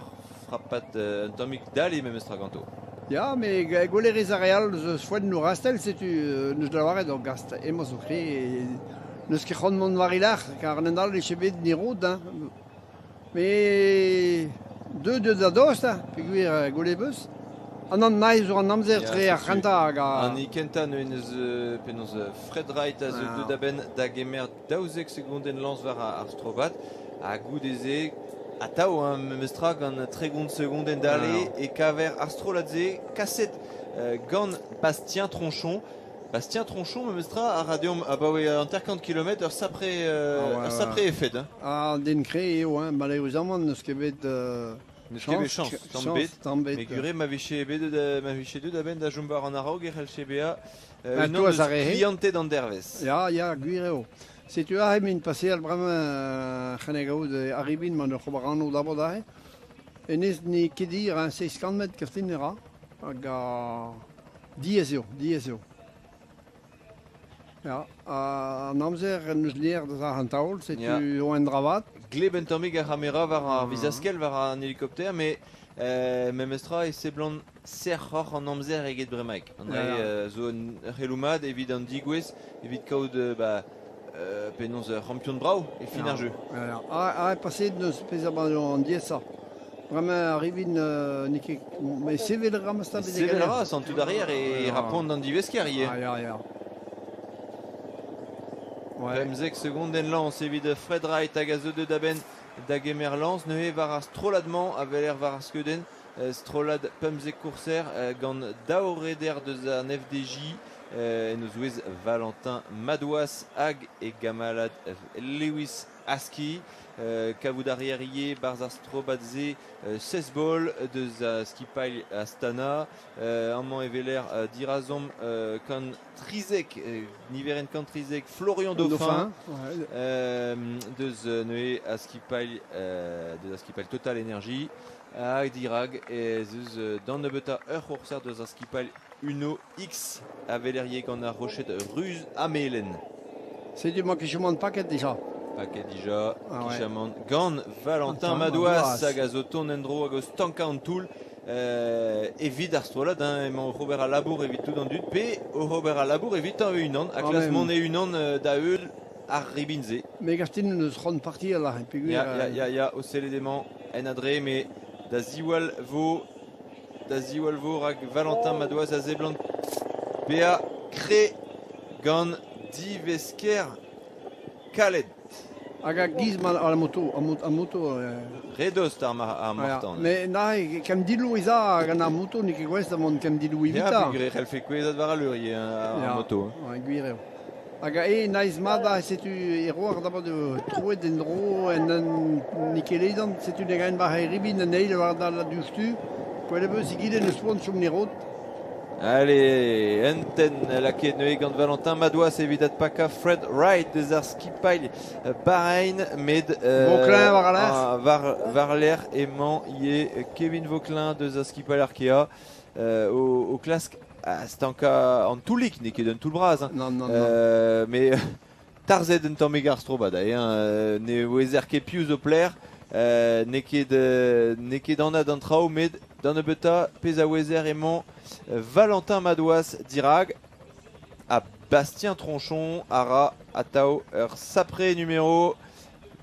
frapad un tammig dale memes tra ganto. Ya, met gwelet rez ar re all eus foenn o rastell, setu n'eus lavaret ur gast emañ zo kre n'eus ket c'hoant mont war e lerc'h, kar an hent all e bet ni rod, hein. Mais deuet da dost, hein, peogwir gwelet 'peus. An an naez zo an amzer tre ar c'hentañ hag An hini kentañ neuze eus penaos Fred Wright a zo deuet a-benn da gemer 12 segondenn lañs war ar strobad ha goude-se atav hein, memestra gant 30 segondenn dale e kaver ar strollad-se kaset gant Bastien Tronchon. Bastien Tronchon memestra a ra deomp abaoe 50 kilometr ur sapre efed. Hein. Ah, den kre eo, hein, malheureusement n'eus ket bet N'eus ket bet chañs, tamm bet. Tamm bet. Met gure ma vije bet ma vije deuet a-benn da chom war an a-raok e c'hellfe bezañ unan eus klianted an dervezh. Ya, ya, gwir eo. Setu aze m'int paseal bremañ c'heneg-aout arrivin ma n'oc'h ober anv d'abord aze. Hennezh n'eo ket hir, hein, 700 metr kaftin e ra. Hag diaes eo, diaes eo. Ya, an amzer en deus lêr da an taol, setu eo un dra vat. Gleb un tammig ar c'hamera war ar vizaskell, war an helikopter, met memestra e seblant sec'hoc'h an amzer eget bremaik. An dra zo un c'heloù mat evit an degouezh, evit kaout bah, penaos ur c'hampion brav e fin ar jeu. Ah, paseet n'eus pezh an diaesañ. Bremañ arrivin n'eo ket met sevel a ra ma stad. Sevel a ra, santout a reer e ra poan d'an divesker ivez. Ah, ya, ya. Ouais. 15 segondenn lañs evit Fred Wright hag a zo deuet a-benn da gemer lañs neuze war ar strollad-mañ a weler war ar skeudenn strollad 15 kourser gant daou reder deus an FDJ en o zouez Valentin Madouas hag e gamalad Lewis Aski. Kavout a reer ivez 'barzh ar strobad-se 16 bol deus a skipailh Astana. Amañ e weler dirazomp kant trizek, niverenn kant trizek Florian Dauphin, deus neuze a skipailh deus a skipailh Total Energy. Hag dirak ez eus d'an nebeutañ ur c'hourser deus ar skipailh Uno X a weler ivez gant ar roched ruz ha melen. Setu ma kichamant paket dija. Paket dija, ah ouais. kichamant gant Valentin Madouas hag a zo tont en-dro hag o stankañ an toull evit ar strollad, hein, emañ oc'h ober al labour evit tout an dud, pe oc'h ober al labour evitañ e-unan, ha klask mont e-unan da heul ar ribin-se. Me gav din n'eus c'hoant partial là, peogwir... Ya, ya, ya, ya, o sellet emañ en adre, mais da ziwall vo Da ziwall vo rak Valentin Madouas a seblant bezañ kre gant divesker kalet. Hag a giz ma a la moto, a moto. Redost ar martan. Me na kem dilou ez a gant ar moto, n'eo ket gouest da mont kem dilou evita. Ya, peogwir e c'hellfe kouezhat war al leur ivez ar moto. Ya, gwir eo. Hag e naiz mat a setu e roar d'abord troet en-dro en un nikeledan, setu ne gaen war e ribin an eil war dal diouzhtu. Poell eus egile n'eus poan chom ne rot. Allez, un tenn lakaet neuze gant Valentin Madouas evit adpakañ Fred Wright deus ar skipailh Bahreïn met Vauquelin war lerc'h. War lerc'h emañ ivez Kevin Vauquelin deus ar skipailh Arkea o klask stankañ an toullig, n'eo ket un toull bras. Hein. Non, non, non. Mais tarzhet un tammig ar strobad, hein, ne ouezer ket piv zo plec'h, n'eo ket anat an traoù, met da nebeutañ, pezh a ouezer emañ Valentin Madouas dirak ha Bastien Tronchon a ra atav ur sapre numéro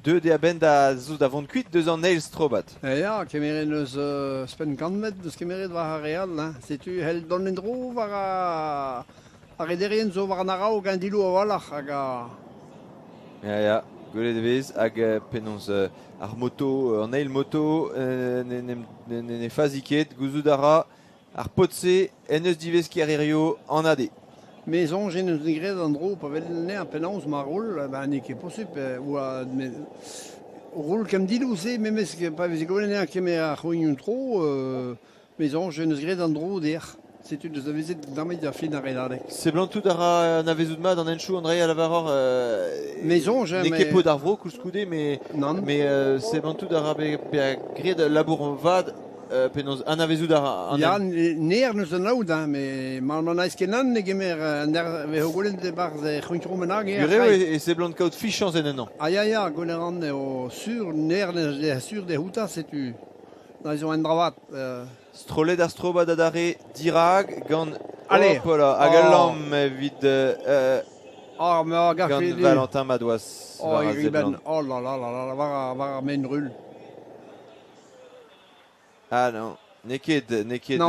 2 de a-benn da zo da vont kuit deus an eil strobad. Ya, kemeret eus spenn kantvet deus kemeret war ar re all. Hein. Setu hell dont en-dro war ar rederien zo war an araok an dilou a-walc'h hag a... Ya, ya, gwelet e vez hag penaos ar moto, an eil moto ne fazi ket, gouzout a ra ar paotr-se en deus divesker hirio an AD. Me soñj en deus graet an dro pa wel anezhañ penaos ma roll, ben n'eo ket posupl. Oa roll kem dilou-se memes pa veze gwelet anezhañ kemer ar c'hoignoù tro, me soñj en deus graet an dro dec'h. Setu deus avezet damet da fin ar redadeg. Seblantout a ra anavezout mat an henchoù, Andrei a lavaror. Me soñj, n'eo ket paotr ar vro koulskoude, mais, Nann. Mais seblantout a ra bezañ graet labour vat penaos anavezout a ra an Ya, ner n'eus an aout, hein, mais ma n'aez ket nann ne gemer an vezo gwelet e-barzh e c'hountro bennak. Gwir eo e seblant kaout fichañs en ennañ. Ah ya, ya, gwelet a ran eo sur, ner sur dezhoutañ, setu. Na zo un dra vat. Strollet ar strobad adarre dirak gant Allez. Hop là, hag al lamm evit Oh, me a gant Valentin Madouas. Oh, oh là là là là, war ar maen rull. Ah non, n'eo ket, n'eo ket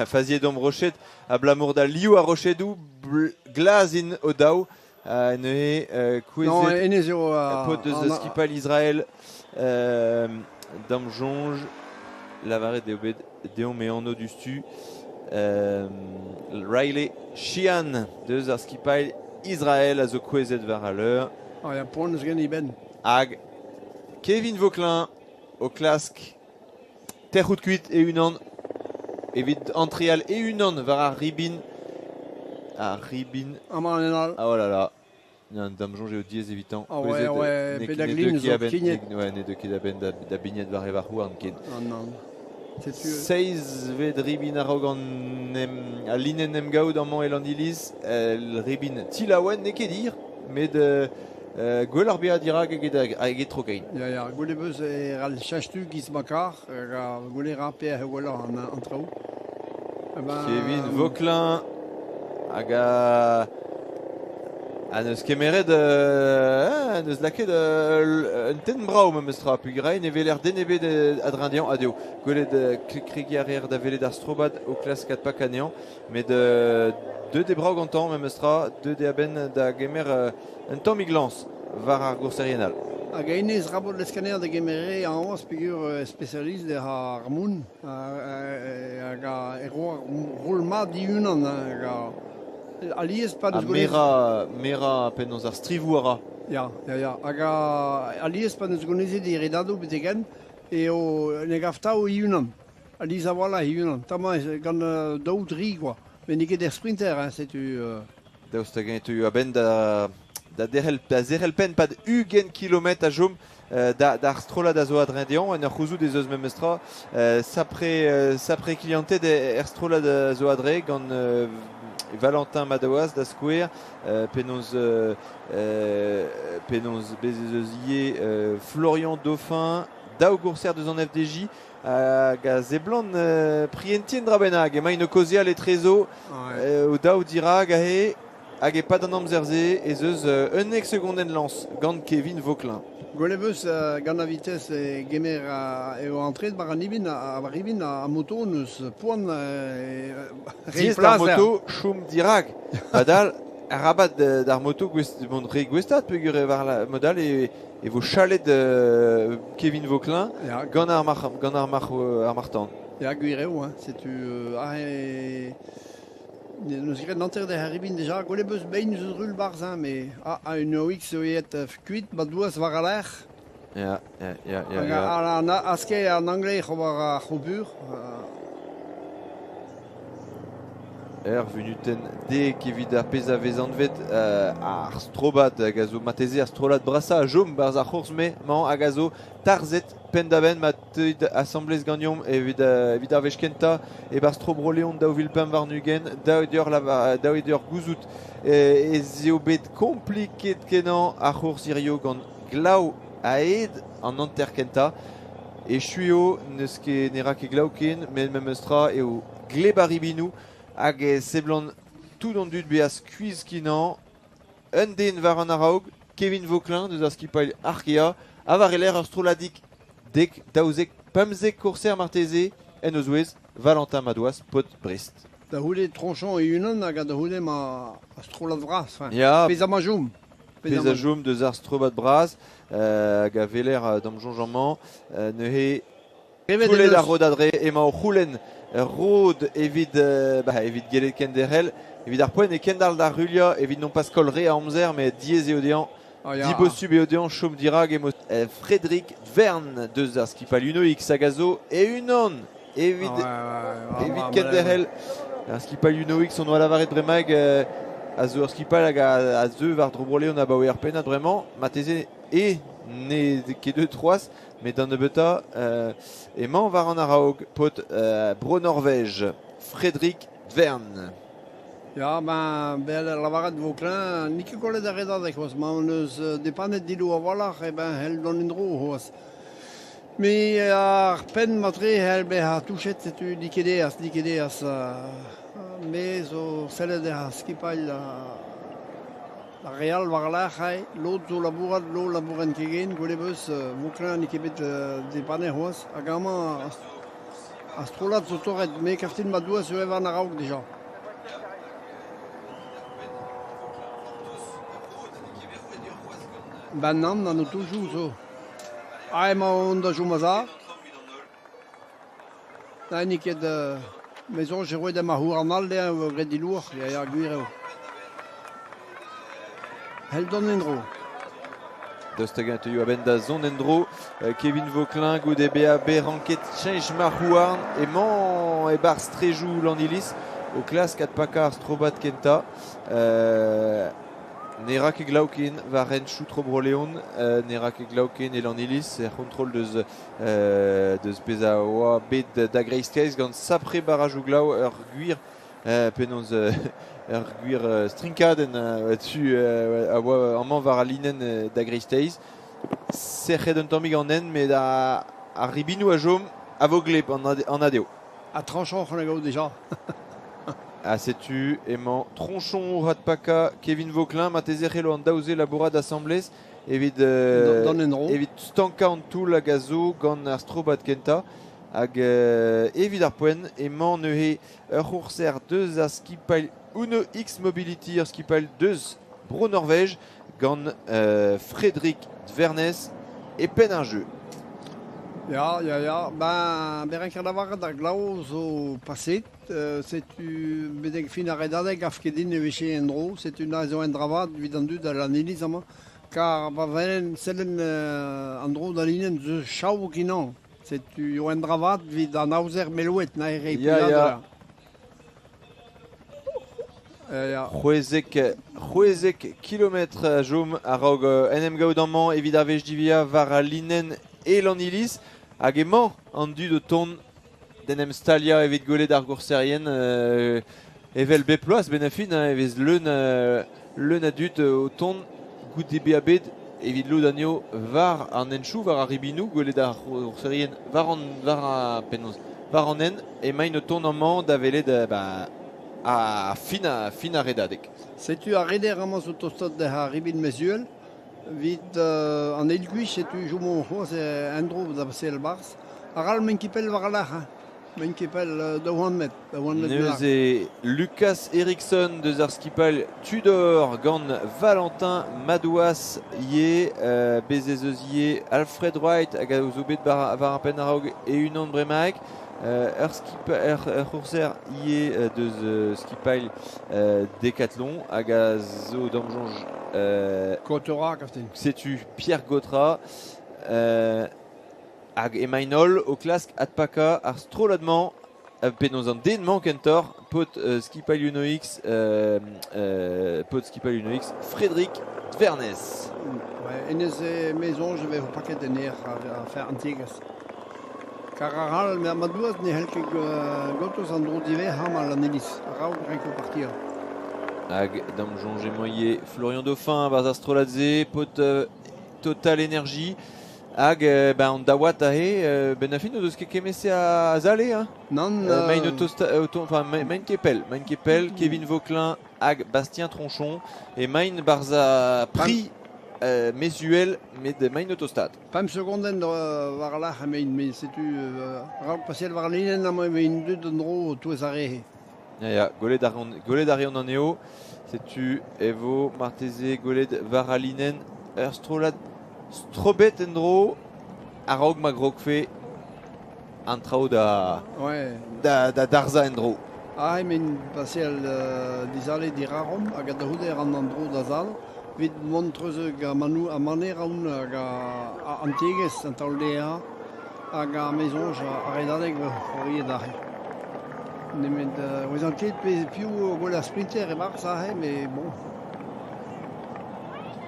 faziet omp roched, abalamour da liv ar rochedoù glas int o-daou. Neuze kouezhet hennezh eo paotr deus skipailh Israel da'm soñj lavaret eo bet deomp e anv diouzhtu. Riley Sheehan deus ar skipailh Israel a zo kouezhet war al leur. Ah, ya, poan eus gen e benn. Hag Kevin Vauquelin o klask tec'hout kuit e-unan evit antreal e-unan war ar ribin. Ar ribin. Amañ en all. Ah, oh là là. Non, da'm soñj eo diaes evitañ. Ah ouais, ouais, pedaglin zo kignet. Ouais, ne deu ket a-benn da bignat war e varc'h-houarn ken. Non, non. Setu... Seizhvet ribin a-raok an al linenn emgaout amañ e Landiliz. Ribin Tilaouen n'eo ket hir, met gwelloc'h bezañ dirak eget tro-kein. Ya, ya, goude beus e ral cheñch-tu giz ma kar, hag goude ra pe gwelloc'h an traoù. Kevin Vauquelin hag a neus kemeret, neus lakaet un tenn brav memes tra, peogwir ne weler den ebet a-dreñv dezhañ. Ha dezho, gwelet kregiñ a reer da welet ar strobad o klask adpakañ anezhañ, met deuet eo brav gantañ memes tra, deuet eo a-benn da gemer un tammig lañs war ar gourserien all. Hag hennezh rabot leskaner da gemer añs peogwir spesialist eo ar moun hag e ro ar roll mat di-unan hag alies pa deus merañ merañ penaos ar strivoù a ra. Ya, ya, ya. Hag alies pa neus gonezet e redadoù betek-henn eo ne gav tav e-unan. Alies a-walc'h e-unan. Tamañ gant daou dri quoi. Met n'eo ket er sprinter, hein, setu... Daoust hag-eñ e teuio a-benn da da derc'hel da zerc'hel penn pad 20 kilometr a chom d'ar strollad a zo a-dreñv dezhañ en ur c'houzout ez eus memestra sapre sapre klianted er strollad a zo a-dre gant Valentin Madouas da skouer penaos penaos bez ez eus ivez Florian Dauphin daou gourser deus an FDJ hag a seblant prientiñ un dra bennak emaint o kaozeal etrezo o daou dirak aze. Hag e-pad an amzer-se ez eus unnek segondenn lañs gant Kevin Vauquelin. Gwelet eus gant ar vitesse e gemer eo antret war an ibin war ribin ar moto n'eus poan Diaes d'ar moto chom dirak. Padal Arabat d'ar moto gwest, mont re gwestad peogwir e war la modal e vo chalet Kevin Vauquelin Ya, gant ar mar, gant ar mar, ar martan. Ya, gwir eo, hein. Setu aze n'eus graet an hanter d'ar ribin deja. Gwelet beus bein eus rul barzh, hein, mais ah, un OX zo aet kuit, ma douas war al lec'h. Ya, ya, ya, ya. Hag ya. an aske an anglais war ar c'hobur. Ur vunutenn dek evit ar pezh a vez anvet ar strobad hag a zo marteze ar strollad brasañ a chom barzh ar c'hourz-mañ hag a zo tarzhet penn-da-benn ma teuit asambles ganeomp evit ar wech kentañ e-barzh Tro Bro-Leon 2025 daou eo deoc'h gouzout ez eo bet kompliket kenañ ar c'hourz hirio gant glav a-hed an hanter kentañ. Echu eo, n'eus ket ne ra ket glav ken, met memes tra eo gleb ar ribinoù hag e seblant tout an dud bezañ skuizh-kenañ. Un den war an araog, Kevin Vauquelin deus ar skipailh Arkea, ha war e lerc'h ur strolladig 10, 12, 15 kourser marteze, en o zouez Valentin Madouas, paotr Brest. Da c'houde Tronchon e-unan hag da c'houde ma strollad vras. Enfin, Ya, pezh a ma chom. Pezh a chom deus ar strobad bras hag a weler d'am soñj amañ neuze Toulet ar rod adre emañ o c'houlenn rod evit bah, evit gellet kenderc'hel evit ar poent e kendalc'h da ruilhañ evit non pas koll re a amzer met diaes eo dezhañ dibosubl eo dezhañ chom dirak emañ Frédéric Verne deus ar skipailh Uno X hag a zo e-unan evit evit kenderc'hel ar skipailh Uno X on oa lavaret bremaik a zo ur skipailh hag a zeu war dro Bro-Leon abaoe ar pennad bremañ marteze e n'eo ket deuet c'hoazh met d'an nebeutañ emañ war an araog paotr Bro-Norvej Frédéric Verne. Ya, ben, bel lavaret Vauquelin, n'eo ket kollet ar redadeg c'hoazh. Ma hon eus depanet dillo a-walc'h, e ben hell dont en-dro c'hoazh. Me ar penn matre hell bezañ touchet, setu n'eo ket aes, n'eo ket aes. Me zo sellet er skipailh ar re all war-lerc'h, eo. Lod zo labourat, lod labourent ket ken, gwelet beus Vauquelin n'eo ket bet depanet c'hoazh. Hag amañ ar strollad zo torret, me kav din ma douas zo war an araok dija. Ben nann, an otojoù zo. Ah, emañ on da chom a-sav. Na, n'eo ket me soñj e roet ma c'houarn all dezhañ e vo graet dilour, ya, ya, gwir eo. Hell dont en-dro. Daoust hag-eñ teuio a-benn da zont en-dro Kevin Vauquelin goude bezañ bet ranket cheñch marc'h-houarn emañ e-barzh strejoù Lanniliz o klask adpakañ ar strobad kentañ. Ne ra ket glav ken war henchoù Tro Bro-Leon, ne ra ket glav ken e Lanniliz er c'hontrol deus bezañ oa bet da greisteiz gant sapre barrajoù glav ur gwir penaos ur gwir strinkadenn tu a oa amañ war al linenn da greisteiz. Sec'het un tammig an hent met ar ribinoù a chom a vo gleb an adeo. Ha Tronchon c'hoant gaout deja. Ha setu emañ Tronchon adpakañ Kevin Vauquelin marteze c'hello an daou-se labourat asambles evit Dont en-dro. evit stankañ an toull hag a zo gant ar strobad kentañ. Hag evit ar poent emañ neuze ur c'hourser deus ar skipailh Uno X Mobility, ur skipailh deus Bro-Norvej gant Frédéric Dvernes e penn ar jeu. Ya, ya, ya. Ben, berenker lavaret ar glav zo paset. Setu betek fin ar redadeg gav ket din e vije en-dro. Setu na zo un dra vat evit an dud a Lanniliz amañ. Kar pa velen sellen an dro da linenn zo chav kenañ. Setu eo un dra vat evit an aozer melouet na re Ya, ya. Ya, ya. 16 kilometr a chom a-raok en em gaout amañ evit ar wech diwezhañ war al linenn e Lanniliz hag emañ an dud o tont d'en em staliañ evit gwelet ar gourserien evel bep bloaz benn ar fin hein, e vez leun a dud o tont goude bezañ bet evit lod anezho war an henchoù, war ar ribinoù, gwelet ar gourserien war ar penaos war an hent emaint o tont amañ da welet ba, a fin ar redadeg. Setu ar reder amañ zo tostat d'ar ribin mezuel. Vit an eil gwech setu jomo c'hoazh en-dro da sell barzh. Ar all men kipell war al lec'h. Hein. Maint ket pell 200 metr, 200 metr bennak. Neuze Lucas Eriksson deus ar skipal Tudor gant Valentin Madouas ivez. Bez ez eus ivez Alfred Wright hag a zo bet war ar penn a-raok e-unan bremaik. Ur ur c'hourser ivez deus skipailh Decathlon hag a zo d'am soñj Gotra, kaftin. Setu Pierre Gotra. Hag emaint holl o klask adpakañ ar strollad-mañ, penaos an den-mañ kentoc'h, paotr skipailh Uno-X, paotr skipailh Uno-X, Frédéric Dvernes. Ouais, hennezh me soñj e vezo paket en aer a-fer an tiegezh. Kar ar all, ma douas ne c'hell ket gortoz an dro diwezhañ ma an iliz, a-raok renko partiañ. Hag d'am soñj emañ ivez Florian Dauphin 'barzh ar strollad-se, paotr Total Energy. Hag ben an daouad aze, ben a fin o deus ket kement-se a zale hein. Nann. Maint o tosta, enfin maint ket pell, maint ket pell, Kevin Vauquelin hag Bastien Tronchon emaint 'barzh ar pri Mezuel met maint o tostaat. Pemp segondenn war-lerc'h emaint, met setu a-raok paseal war linenn amañ emaint deuet en-dro e-touez ar re-se. Ya, ya, gwelet a ran, gwelet a reont anezho. Setu e vo marteze gwelet war al linenn ur strollad strobet en-dro a-raok ma grogfe an traoù da, Ouais. da, da darzhañ en-dro. Ah, emaint paseal dizale diraomp hag da c'houde e ran an dro da sal evit mont treuzek ar manou ar maner aon hag an tiegezh an taol dezhañ hag ar me soñj ar redadeg c'hoariet aze. Nemet 'ouezan ket piv gwell ar sprinter e-barzh aze, met bon.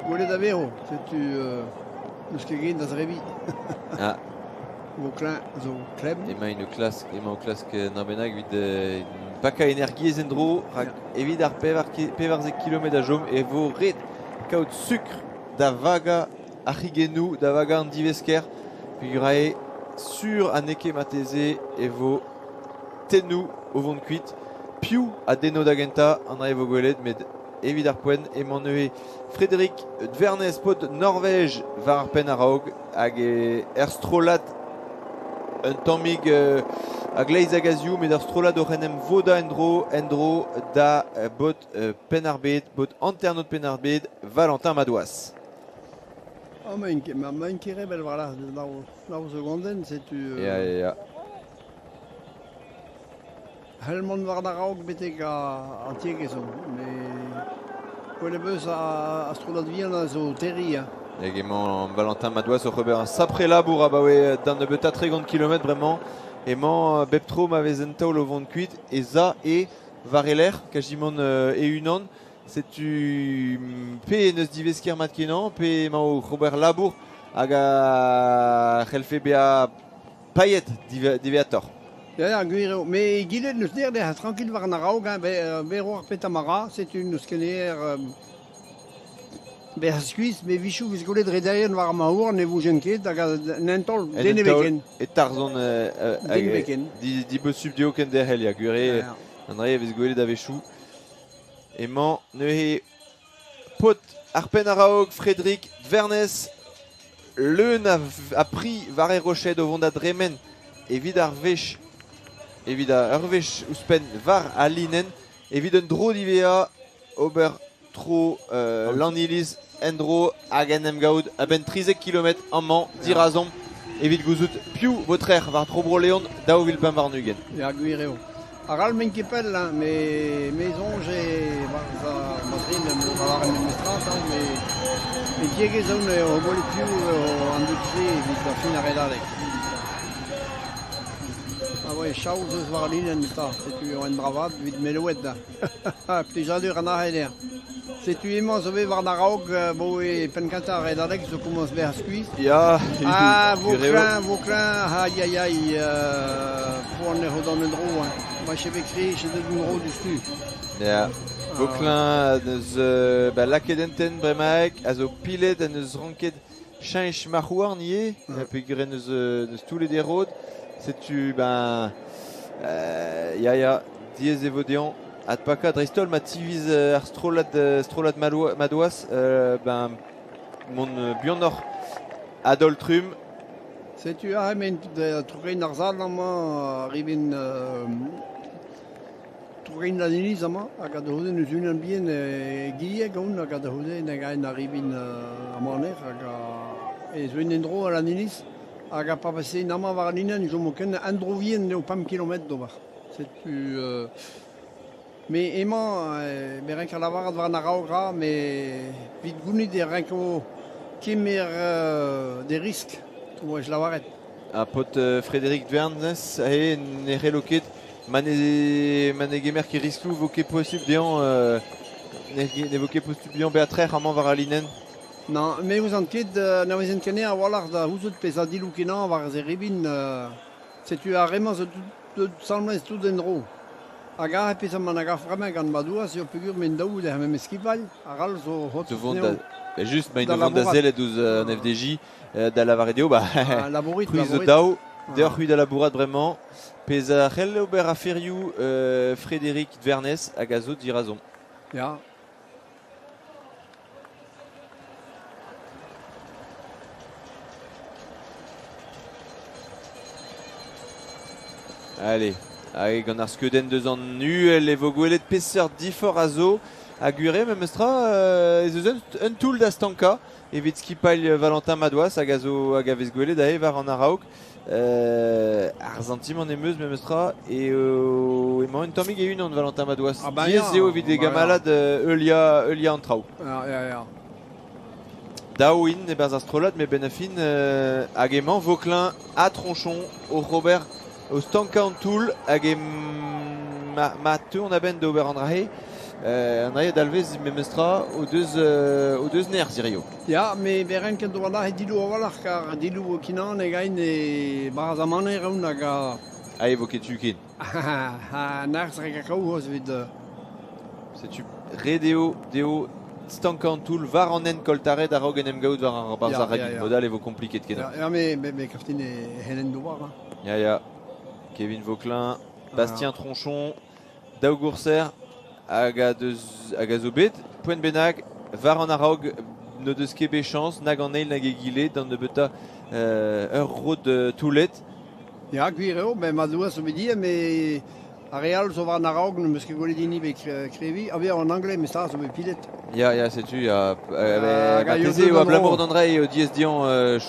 Gwelet a vezo, setu n'eus ket gen da zebriñ. Ah. Vauquelin zo klemm. Emaint o klask, emañ o klask un dra bennak evit pakañ energiezh en-dro, rak evit ar 14 kilometr a chom e vo ret kaout sukr da vagañ ar c'higennoù, da vagañ an divesker. Peogwir eo sur ha n'eo ket marteze e vo tennoù o vont kuit. Piv a denno da gentañ an dra e vo gwelet, met evit ar poent emañ neuze Frédéric Dvernes, paotr Norvej, war ar penn a-raok hag er strollad un tammig a-gleiz hag a-ziv, met ar strollad oc'h en em vodañ en-dro en-dro da baotr Penn-ar-Bed, paotr hanternoz Penn-ar-Bed, Valentin Madouas. Oh, ma ket rebel war daou segondenn, setu... Ya, ya, ya. C'hell mont war a-raok betek an tiegezh on, met gwelet 'meus ar strollad vihan a zo terriñ hein. Hag emañ Valentin Madouas oc'h ober un sapre labour abaoe d'an nebeutañ 30 kilometr bremañ. Emañ bep tro ma vez un taol o vont kuit ez a e war e lerc'h, kazimant e-unan. Setu pe en deus divesker mat-kenañ, pe emañ oc'h ober labour hag a c'hellfe bezañ paeet diwezhatoc'h. Ya, ya, gwir eo. Met egile n'eus ner dezhañ tranquil war an a-raok, hein, berr ar petra ma ra, setu n'eus ket ner bezañ skuizh, met 'wichoù 'vez gwelet rederien war ma houarn ne voujent ket hag en un taol, den ebet ken. E tarzhont Den ebet ken. Dibosupl dezho kenderc'hel, ya, gwir eo. An dra e vez gwelet a-wechoù. Emañ neuze paotr ar penn a-raok Frédéric Dvernes leun a pri war e roched o vont da dremen evit ar wech evit ur wech ouzhpenn war al linenn evit un dro diwezhañ ober tro Lanniliz en-dro hag en em gaout a-benn 13 kilometr amañ dirazomp evit gouzout piv vo trec'h war Tro Bro-Leon 2025. Ya, gwir eo. Ar all ket pell, hein, me, me soñje barzh ar Madrid war ar memestra, me tiegezh on o gwelet piv an dud-se evit ar fin ar redadeg. Ah ouais, chaos eus war al linenn eta, setu un dra vat evit melouet da. Plijadur an aze dezhañ. Setu emañ zo bet war an a-raok 'boe penn-kentañ ar redadeg zo komañs bezañ skuizh. Ya, Ah, Vauquelin, Vauquelin, aïe aïe aïe, poan eo d'an en-dro. Hein. Ma cheve kri, che deut en-dro diouzhtu. Ya, Vauquelin neus ba lakaet un tenn bremaik, a zo pilet, en deus ranket cheñch marc'h-houarn ivez, peogwir en deus, deus toullet e rod. Setu, ben, ya, ya, diaes e vo dezhañ adpakañ, dreist-holl ma tiviz ar strollad, strollad Madouas, ben, mont buanoc'h a-daol-trumm. Setu aze emaint tro-kein ar sal amañ, arrivin tro-kein an iliz amañ, hag da c'houde n'eus unan bihan e Gillieg on, hag da c'houde nag aen arrivin amañ hag e zeuin en-dro an iliz, hag a pa vesein amañ war an linenn, chomo ken un dro vihan eo 5 kilometr d'ober. Setu me emañ, me renk lavaret war an araok ra, me evit gounit e renko kemer des risques, eo lavaret. Ha paotr Frédéric Dvernes aze ne c'hello ket ma ne gemer ket riskloù vo ket posubl dezhañ ne vo ket posubl dezhañ bezañ trec'h amañ war al linenn. Non, me ouzon ket na vezent ket a-walc'h da c'houzout pezh a diloù kenañ war zeribin. Setu ar re-mañ zo tout samlez tout en-dro. Hag aze pezh amañ a gav bremañ gant Madouas eo peogwir m'en daou d'ar memes skipailh, ar all zo hot Just, ma int o vont da sellet ouzh an FDJ da lavaret eo, ba c'hwi zo daou, deoc'h c'hwi da labourat bremañ. Pezh a c'hell ober aferioù Frédéric Dvernes hag a zo dirazomp. Ya. Allez, hag gant ar skeudenn deus an uhel e vo gwelet peseurt diforc'h a zo. Ha gwir memes tra, ez eus un toull da stankañ evit skipailh Valentin Madouas hag a zo hag a vez gwelet aze war an araok. Ar santimant em eus memes tra eo emañ un tammig e-unan Valentin Madouas. Ah bah Diaes eo evit e gamalad heuliañ an traoù. Ya, ya, ya. Daou int e-barzh ar strollad, met benn ar fin hag emañ Vauquelin ha Tronchon oc'h ober o stankañ an toull hag ma teuont a-benn d'ober an dra-se, an dra-se a dalvez memes tra o deus nerzh hiziv. Ya, me renket d'ober aze dilou a-walc'h kar dilou kenañ ne gain e bras amaner on hag a... Ah, e vo ket tu ken. Ha nerzh rek a kaou evit... Setu ret eo dezho stankañ an toull war an hent koltaret a-raok en em gaout war ar barzh ar ragin. Modal e vo kompliket kenañ. Ya, me kaftin e c'hellen d'ober. Ya, ya. Kevin Vauquelin, Bastien Tronchon, daou gourser hag a zo bet poent bennak war an araok n'o deus ket bet chañs nag an eil nag egile d'an nebeutañ ur rod toullet. Ya, gwir eo, met ma zo bet dit, met ar re all zo war an araok n'em eus ket gwelet hini bet krevi. Ah, an anglais, met ça zo bet pilet. Ya, ya, setu, ya. Marteze eo abalamour d'an dra eo diaes dezhañ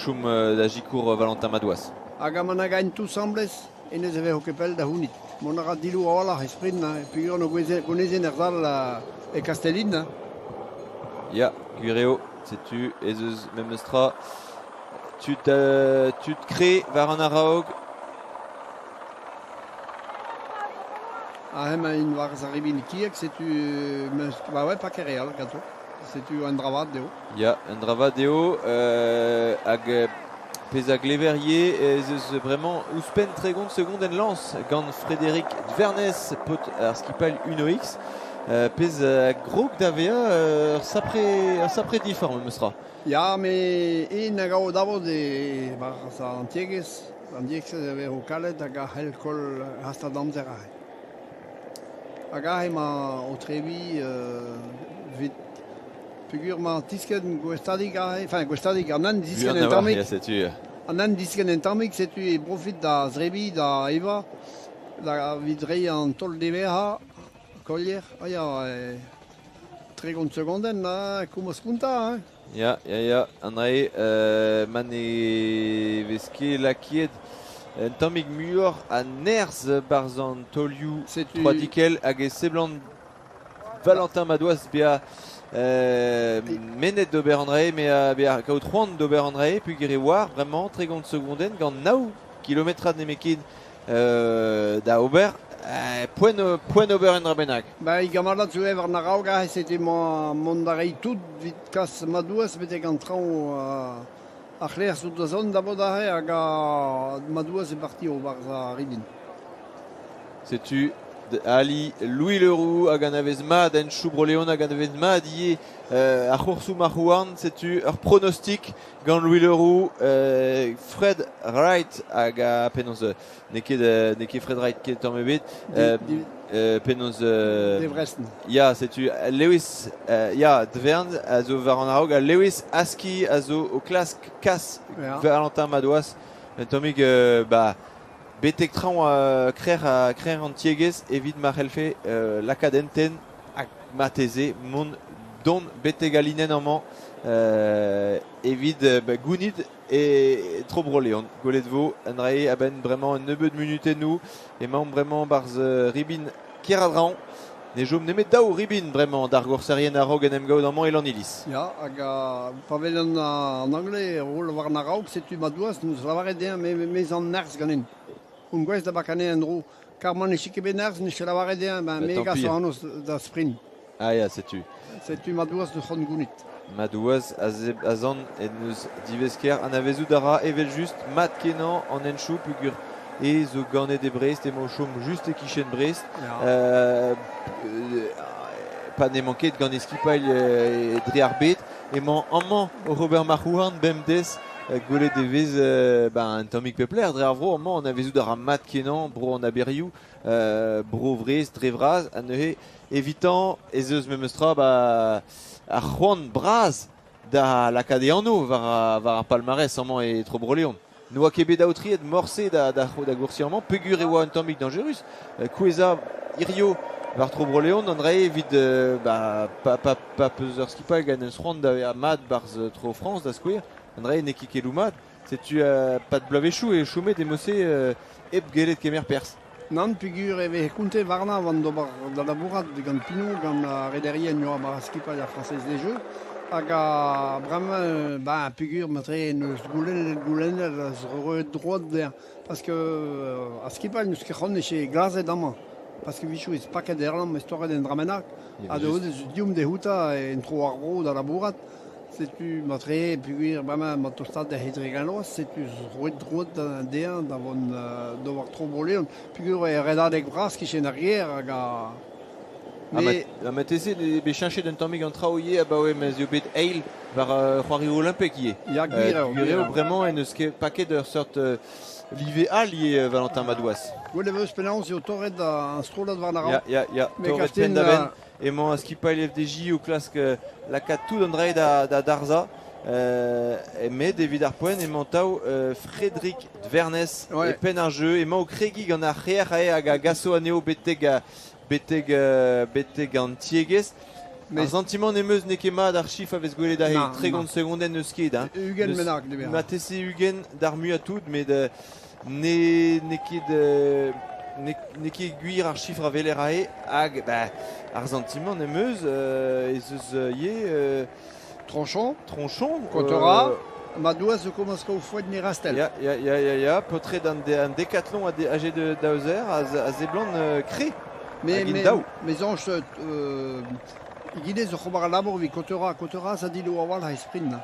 chom da sikour Valentin Madouas. Hag amañ nag aint tous asambles, hennezh e vezo ket pell da c'hounit. Mont a ra dilou a-walc'h e sprint, peogwir no gonezen er sal e Kastellin. Ya, gwir eo, setu ez eus memes tra. Tud kre war an araok. Ah, emañ int war ar ribin kiek, setu ba ouais, pas ket re all ganto. Setu un dra vat dezho. Ya, un dra vat dezho hag pezh a glever ivez ez eus bremañ ouzhpenn 30 segondenn lañs gant Frédéric Dvernes, paotr ar skipailh Uno X. Pezh a grog da vezañ ur sapre diforc'h memes tra. Ya, me en hag ao davod e barzh an tiegezh, an tiegezh a vezo kalet hag a c'hell koll hastad amzer aze. Hag aze emañ o treviñ evit peogwir emañ tiskenn gouestadig aze, enfin gouestadig an hent diskenn un tammig. An hent diskenn un tammig, setu e profit da zrebiñ, da evañ, da evit reiñ an taol deverrañ, kolier, ah ya, 30 segondenn, komañs kontañ, hein. Ya, ya, ya, an dra-se, ma ne vez ket lakaet un tammig muioc'h a nerzh barzh an taolioù troadikel hag e seblant Valentin Madouas bezañ mennet d'ober an dra-se, met bezañ kaout c'hoant d'ober an dra-se peogwir e oar bremañ 30 segondenn gant nav kilometrad nemetken da ober poent ober un dra bennak. Ba, e gamalad zo war an araok aze, setu mont da reiñ tout evit kas Madouas betek an traoñ ar c'hler zo da zont da vot aze hag a Madouas e parti o barzh ar ribin. Setu Ali Louis Leroux hag an avez mat en Choubroleon hag an avez mat ivez ar c'hoursoù marc'houarn, setu ur pronostic gant Louis Leroux, Fred Wright hag a penaos n'eo ket Fred Wright ket tamm ebet, penaos ya setu Lewis ya Dvern a zo war an a-raok ha Lewis Aski a zo o klask kas Valentin Madouas un tammig ba betek traoñ krec'h an tiegezh evit ma c'hellfe lakaat hentenn hag marteze mont dont betek al linenn amañ evit gounit e tro Bro-Leon. Gwelet vo an dra-se a-benn bremañ un nebeud munutennoù. Emaomp bremañ 'barzh ribin Keradraoñ. Ne chom nemet daou ribin bremañ d'ar gourserien a-raok en em gaout amañ e Lanniliz. Ya, hag pa welan an Anglais roll war an a-raok, setu ma doaz n'eus lavaret dezhañ me an nerzh ganin. On gouest da bakañ en-dro. Kar ma ne ket bet nerzh, n'eus ket lavaret dezhañ, ben me gas anv da sprint. Ah ya, setu. Setu ma doaz de c'hoant gounit. Ma doaz a zan en deus divesker anavezout a ra evel-just mat-kenañ an henchoù peogwir e zo ganet e Brest, emañ o chom just e-kichen Brest. Pa n'emañ ket gant e skipailh dre ar bed, emañ amañ oc'h ober marc'houarn bemdez. Gwelet e vez un tammig pep lec'h dre ar vro amañ, anavezout a ra mat-kenañ bro an Aberioù, bro Vrest dre vras, ha neuze evitañ ez eus memes tra ba ar c'hoant bras da lakaat e anv war ar palmarès amañ e tro Bro-Leon. N'oa ket bet aotriet morse da goursiñ amañ peogwir e oa un tammig dañjerus. Kouezhañ hirio war tro Bro-Leon an dra-se evit ba pa peus ur skipailh gant eus c'hoant da vezañ mat 'barzh tro Frañs da skouer, an dra-se n'eo ket keloù mat. Setu pad bloavezhioù eo chomet e-mod-se hep gellet kemer perzh. Nann peogwir e veze kontet warnañ evit d'ober da labourat gant Pinot, gant ar rederien yoa war skipailh ar Française des Jeux. Hag bremañ ben peogwir matre n'eus goulennet a zo roet droad dezhañ. Parce que ar skipailh n'eus ket c'hoant e vije glazet amañ. Parce que 'wichoù ez paket Erlan torret en dra bennak. Ha da deomp dezhoutañ en tro ar vro da labourat. Setu matre peogwir bremañ ma tostaat da Hedregalloz, setu roet droad dezhañ da vont d'ober tro Bro-Leon. Peogwir eo redadeg vras kichen ar gêr hag a... Mais marteze bet cheñchet un tammig an traoù ivez abaoe ma'z eo bet eil war c'hoarioù olimpek ivez. Ya, gwir eo. Gwir eo, bremañ en deus ket paket ur seurt live all ivez Valentin Madouas. Gwelet e veus penaos eo torret an strollad war an Ya, ya, ya, torret penn-da-benn. Emañ ar skipailh FDJ o klask lakaat tout an dra da darzhañ. Met evit ar poent emañ tav Frédéric Dvernes e penn ar jeu. Emañ o kregiñ gant ar c'hrec'h hag a gaso anezho betek an tiegezh. Ar santimant em eus n'eo ket mat ar chif a vez gwelet aze. 30 segondenn n'eus ket. Hein. 20 bennak ne Marteze 20 d'ar muiañ tout, met n'eo ket n'eo ket gwir ar chifr a weler aze hag bah, ar santimant em eus ez eus ivez Tronchon. Tronchon. Kontora. Madouas zo komañs kaout foet ne rastel. Ya, ya, ya, ya, ya. Paotred an Decathlon AG de Daouzer a seblant kre. Mais soñj egile zo c'hobar al labour evit Kotora. Kotora za dilo a-walc'h e sprint.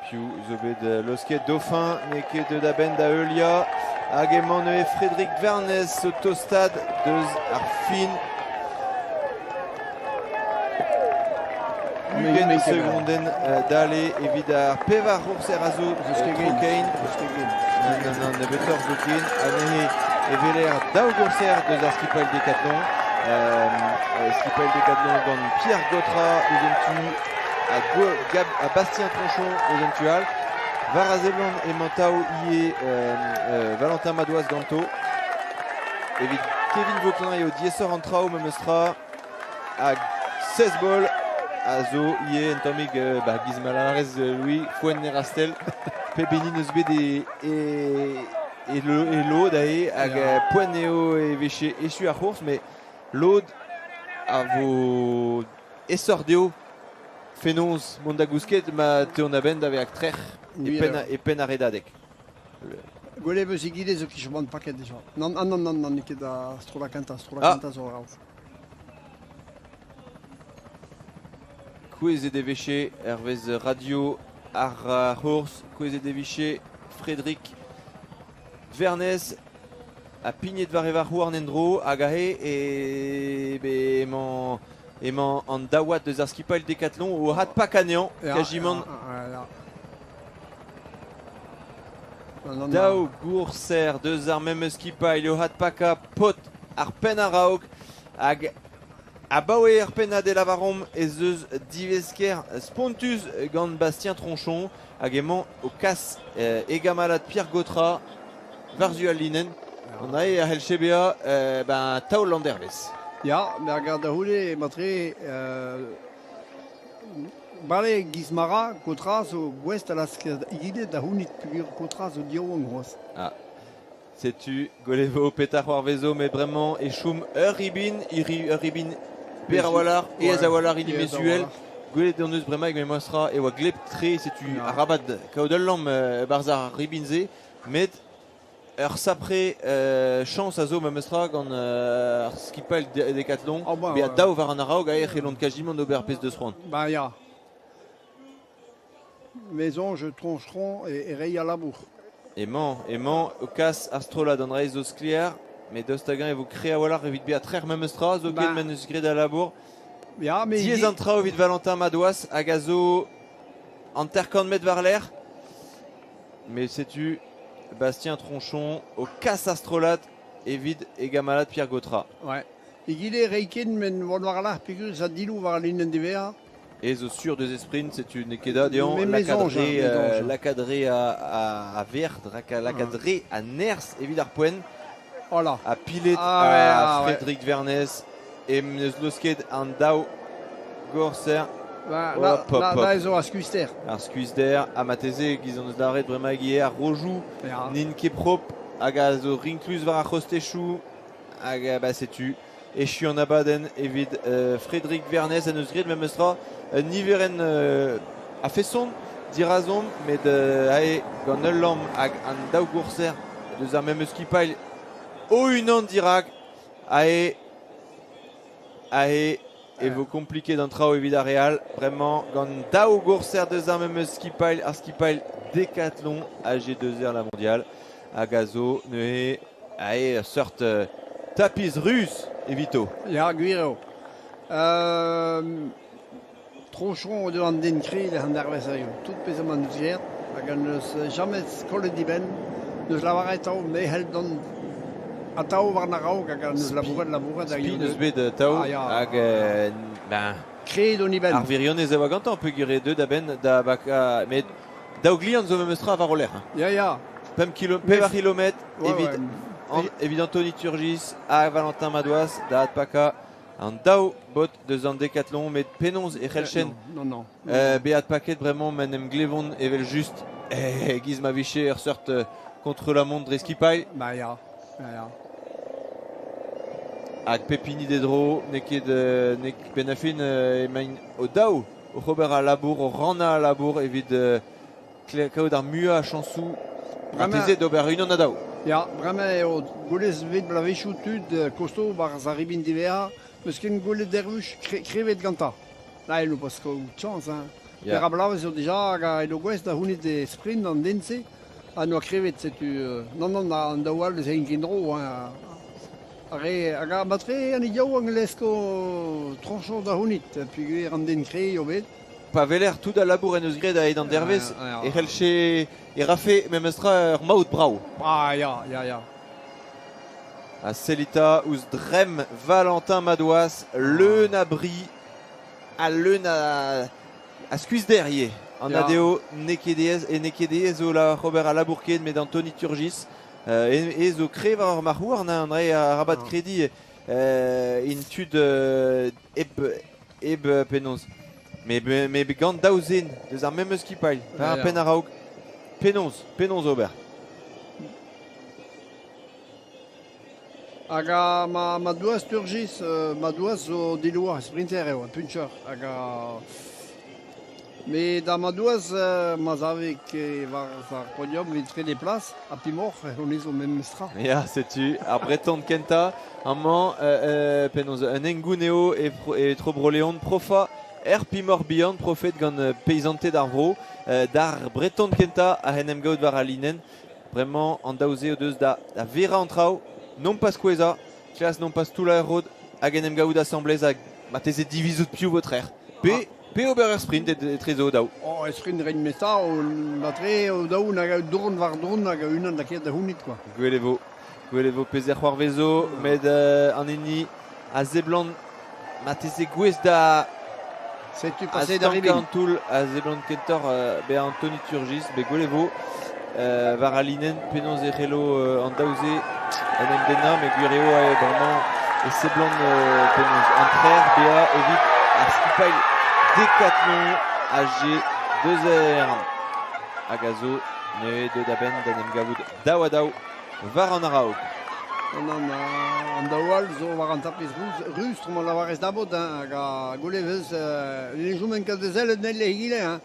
Piv zo bet losket Dauphin n'eo ket deut a-benn da heuliañ. Hag emañ neuze Frédéric Vernes o tostaat deus ar fin. 20 segondenn dale evit ar pevar c'hourser a zo tro-kein. Nann, nann, nebeutoc'h zoken. Anezhe e weler daou gourser deus ar skipailh Decathlon. Skipailh Decathlon gant Pierre Gautra deus un tu ha Bastien Tronchon deus un tu all. War a seblant emañ tav ivez Valentin Madouas ganto. Evit Kevin Vauquelin eo diaesoc'h an traoù memes tra. Hag 16 bol a zo ivez un tammig ba, giz ma lârez Louis, foenn e rastell. Pep hini n'eus bet e lod aze hag poent eo e vefe echu ar c'hours, met lod a vo aesoc'h dezho fenoz mont da gousket ma teuont a-benn da vezañ trec'h e penn ar redadeg. Gwelet e veus egile zo kichomant paket dija. Nann, nann, nann, nann, n'eo ket ar strollad kentañ, strollad kentañ zo a-raok. Kouezhet e vefe hervez radio ar c'hours, kouezhet e vije Frédéric Vernes. A pignet war e war houarn en-dro hag aze e be emañ an daouad deus ar skipailh Decathlon o adpak anezhañ kajimant. Daou gourser deus ar memes skipailh o adpakañ paotr ar penn a-raok hag abaoe ar pennad e lavaromp ez eus divesker spontus gant Bastien Tronchon hag emañ o kas e gamalad Pierre Gautrat war-zu al linenn. An ae a c'hellche bezañ ben, taol an dervezh. Ya, me a gar da c'houde matre bale giz ma ra, Gautrat zo gouest da lask egile da c'hounit peogwir Gautrat zo diaouank c'hoazh. Ah. Setu, gwelet vo petra c'hoarvezo, met bremañ e chom ur ribin, ur ribin berr a-walc'h, aes a-walc'h hini Mezuel. Gwelet hon eus bremañ memestra e oa gleb-tre, setu arabat kaout ul lamm e-barzh ar ribin-se, met ur sapre chañs a zo memestra gant ar skipailh Decathlon, bezañ daou war an a-raok ha e c'hellont kazimant ober pezh deus c'hoant. Ba ya. Me soñj troñchron e reiñ al labour. Emañ, emañ o kas ar strollad an dra zo sklaer, met daoust hag-eñ e vo kre a-walc'h evit bezañ trec'h memes tra, zoken ma n'eus graet al labour. Ya, mais Diaes an traoù evit Valentin Madouas hag a zo 50 metr war-lerc'h. Mais setu Bastien Tronchon o kas ar strollad evit e gamalad Pierre Gautrat. Ouais. Egile reiñ ken men vont war-lerc'h peogwir za dilou war al linenn diwezhañ. E zo sur deus e sprint, setu n'eo ket da dezhañ lakaat re a verd, lakaat re a nerzh evit ar poent. Voilà. Ha pilet a Frédéric Vernez e n'eus leusket an daou gorser. Là, zo ar skuizhder. Ar skuizhder, ha marteze giz hon eus lâret bremañ ivez ar rojoù n'int ket prop hag a zo rinklus war ar c'hostechoù. Hag bah, setu echu an abadenn evit Frédéric Vernez en deus graet memes tra un niverenn a-feson dirazomp met ae gant ul lamm hag an daou gourser deus ar memes skipailh o-unan dirak ae ae e vo kompliket an traoù evit ar re all bremañ gant daou gourser deus ar memes skipailh ar skipailh Decathlon AG2R la Mondiale hag a zo neuze ae ur seurt tapis ruz evito. Ya, gwir eo. Tronchon o deus an den kre an dervezh hiziv. Tout pezh emañ deus graet hag an eus james kollet dibenn. Neus lavaret atav me c'hell dont atav war an a-raok hag an eus labouret, labouret. Spi neus bet atav hag ben, Kred on Ar wirionez e oa gantañ peogwir eo deuet a-benn da bakañ met daou gliant zo memes tra war o lerc'h. Ya, ya. 5 kilo, 4 kilometr evit, evit Anthony Turgis ha Valentin Madouas da adpakañ an daou bot deus an Decathlon met penaos e c'hellchen bezañ adpaket bremañ m'en em glevont evel-just e-giz ma vije ur seurt contre-la-montre dre skipailh. Bah ya, ya, ya. Hag pep hini d'e dro, n'eo ket n'eo benn ar fin emaint o-daou oc'h ober al labour, o rannañ al labour evit kaout ar muiañ a chañsoù marteze d'ober unan a daou. Ya, bremañ eo gwelet 'vit bloavezhioù tud kosto 'barzh ar ribin diwezhañ, 'meus ket gwelet dervouch krevet gantañ. Na elo pas kaout chañs hein. Ya. Per a bloavezh zo dija hag a elo gouest da c'hounit e sprint an den-se ha n'oa krevet setu nann nann an daou all eus en dro hein. Ar re hag ar matre an yaouank lesko troñchoñ da c'hounit peogwir an den kre eo bet. Pa weler tout al labour en deus graet a-hed an dervezh e c'hellche e rafe memestra ur maout brav. Ah ya, ya, ya. Ha sellita ouzh dremm Valentin Madouas, leun a bri ha leun a skuizhder ivez. An adeo n'eo ket aes e n'eo ket aes zo la ober al labour ken met Anthony Turgis e zo krev war ar marc'h-houarn hein, André arabat krediñ int tud hep hep penaos met gant daou zen deus ar memes skipailh war ar penn a-raok penaos penaos ober. Hag a ma, ma doaz Turgis, ma doaz zo diloar sprinter eo, puncher. Hag a met da ma doaz ma zave ket war ar podium evit trede plas, ha pimoc'h honnezh zo memes tra. Ya, setu ar Breton kentañ amañ penaos un hengoun eo e, e tro Bro-Leon profañ er pimoc'h bihan profet gant peizanted ar vro d'ar Breton kentañ a en em gaout war al linenn. Bremañ an daou-se o deus da, da verañ an traoù. Non pas koueza, klas non pas tout la rod hag en em gaout asamblez hag marteze divizout piv vo trec'h. Pe, pe ober ur sprint etrezo o daou. Oh, e sprint rein mesta, o batre o daou nag a dourn war dourn hag unan da ket da hounit, quoi. Gwell e vo. Gwell e vo pezer c'hoarvezo, met an hini a zeblant marteze gouez da Setu a passé da stankañ ribin. an toull a zeblant kentoc'h bezañ Anthony Turgis, bet gwell e vo war al linenn penaos e c'hello an daou-se en em dennañ, met gwir eo bremañ e seblant penaos an trec'h bezañ evit ar skipailh Decathlon AG2R hag a zo neuze deuet a-benn d'en em gavout daou-ha-daou war an araok. An, an, an daou all zo war an tapis ruz, ruz ma lavarez dabot, hein, hag a goulle vez ne chom ket da sellet nemet egile. Hein.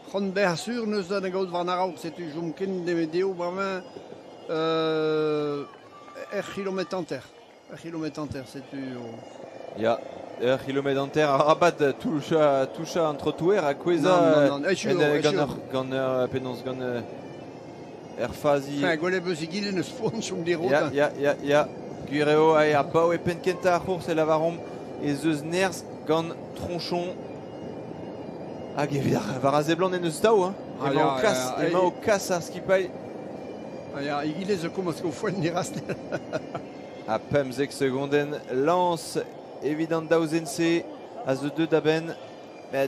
C'hoant bezañ sur n'eus da gaout war an araok, setu chom ken nemet dezho bremañ ur c'hilometr hanter. Ur c'hilometr hanter, setu... Ya, ur c'hilometr hanter arabat touchañ touchañ an trotouer ha kouezhañ Non, non, non, echu eo, echu gant eo. ur gant ur penaos gant ur fazi. Enfin, gwelet eus egile n'eus poan chom dirot. Ya, ya, ya, ya. Gwir eo, ar baou e penn kentañ ar c'hours e lavaromp ez eus nerzh gant Tronchon. Hag evit ar war a seblant en deus daou, hein. Ah, Emañ o ya, kas, ya, emañ o kas ar skipailh. Ah, ya, egile zo komañs go foenn dirastel. Ha 15 segondenn lañs evit an daou zen-se a zo deuet a-benn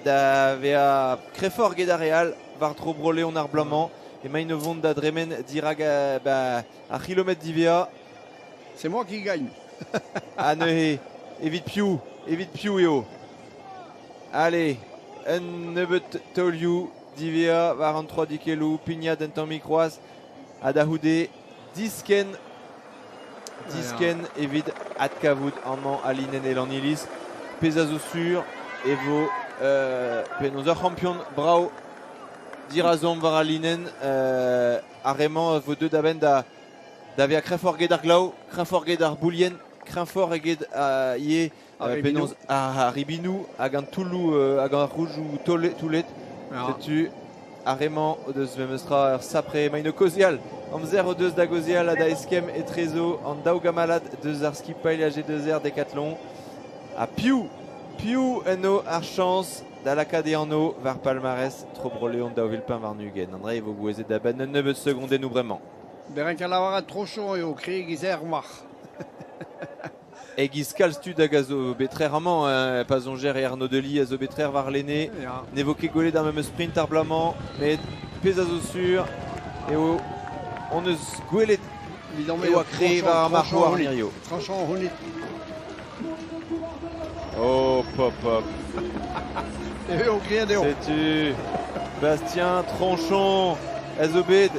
da vezañ krefoc'h get ar re all war-dro Bro-Leon ar bloaz-mañ. Emaint o vont da dremen dirak ba, ar c'hilometr diwezhañ. C'est moi qui gagne. Ha neuze, evit piv Evit piv eo? Allez, un nebeud taolioù diwezhañ war an troadikelloù, pignat un tammig c'hoazh ha da c'houde diskenn diskenn evit adkavout amañ al linenn e Lanniliz. Pezh a zo sur e vo penaos ur c'hampion brav dirazomp war al linenn. Ar re-mañ a vo deuet a-benn da da vezañ kreñvoc'h get ar glav, kreñvoc'h get ar boulienn, kreñvoc'h eget ivez penaos ar ribinoù hag an toulloù hag ar roujoù toullet. Setu ar re-mañ o deus memestra ur sapre emaint o kaozeal. Amzer o deus da gaozeal ha da eskemm etrezo an daou gamalad deus ar skipailh AG2R Decathlon. Ha piv, piv en ar chañs da lakaat e anv war palmarès Tro Bro-Leon 2025. André e vo gouezet da benn un nebeud segondennoù bremañ. Berenk a lavaret trochoñ eo kreg er marc'h. E-giz kalz tud hag a zo bet trec'h amañ, pa soñjer e Arnaud Delis a zo bet trec'h warlene. Ne vo ket gwelet ar memes sprint ar bloaz-mañ, met pezh a zo sur eo hon eus gwelet e oa kre war ar marc'h-houarn hirio. Tranchant honit. Oh, pop, pop. Eo graet eo. Setu Bastien Tronchon a zo bet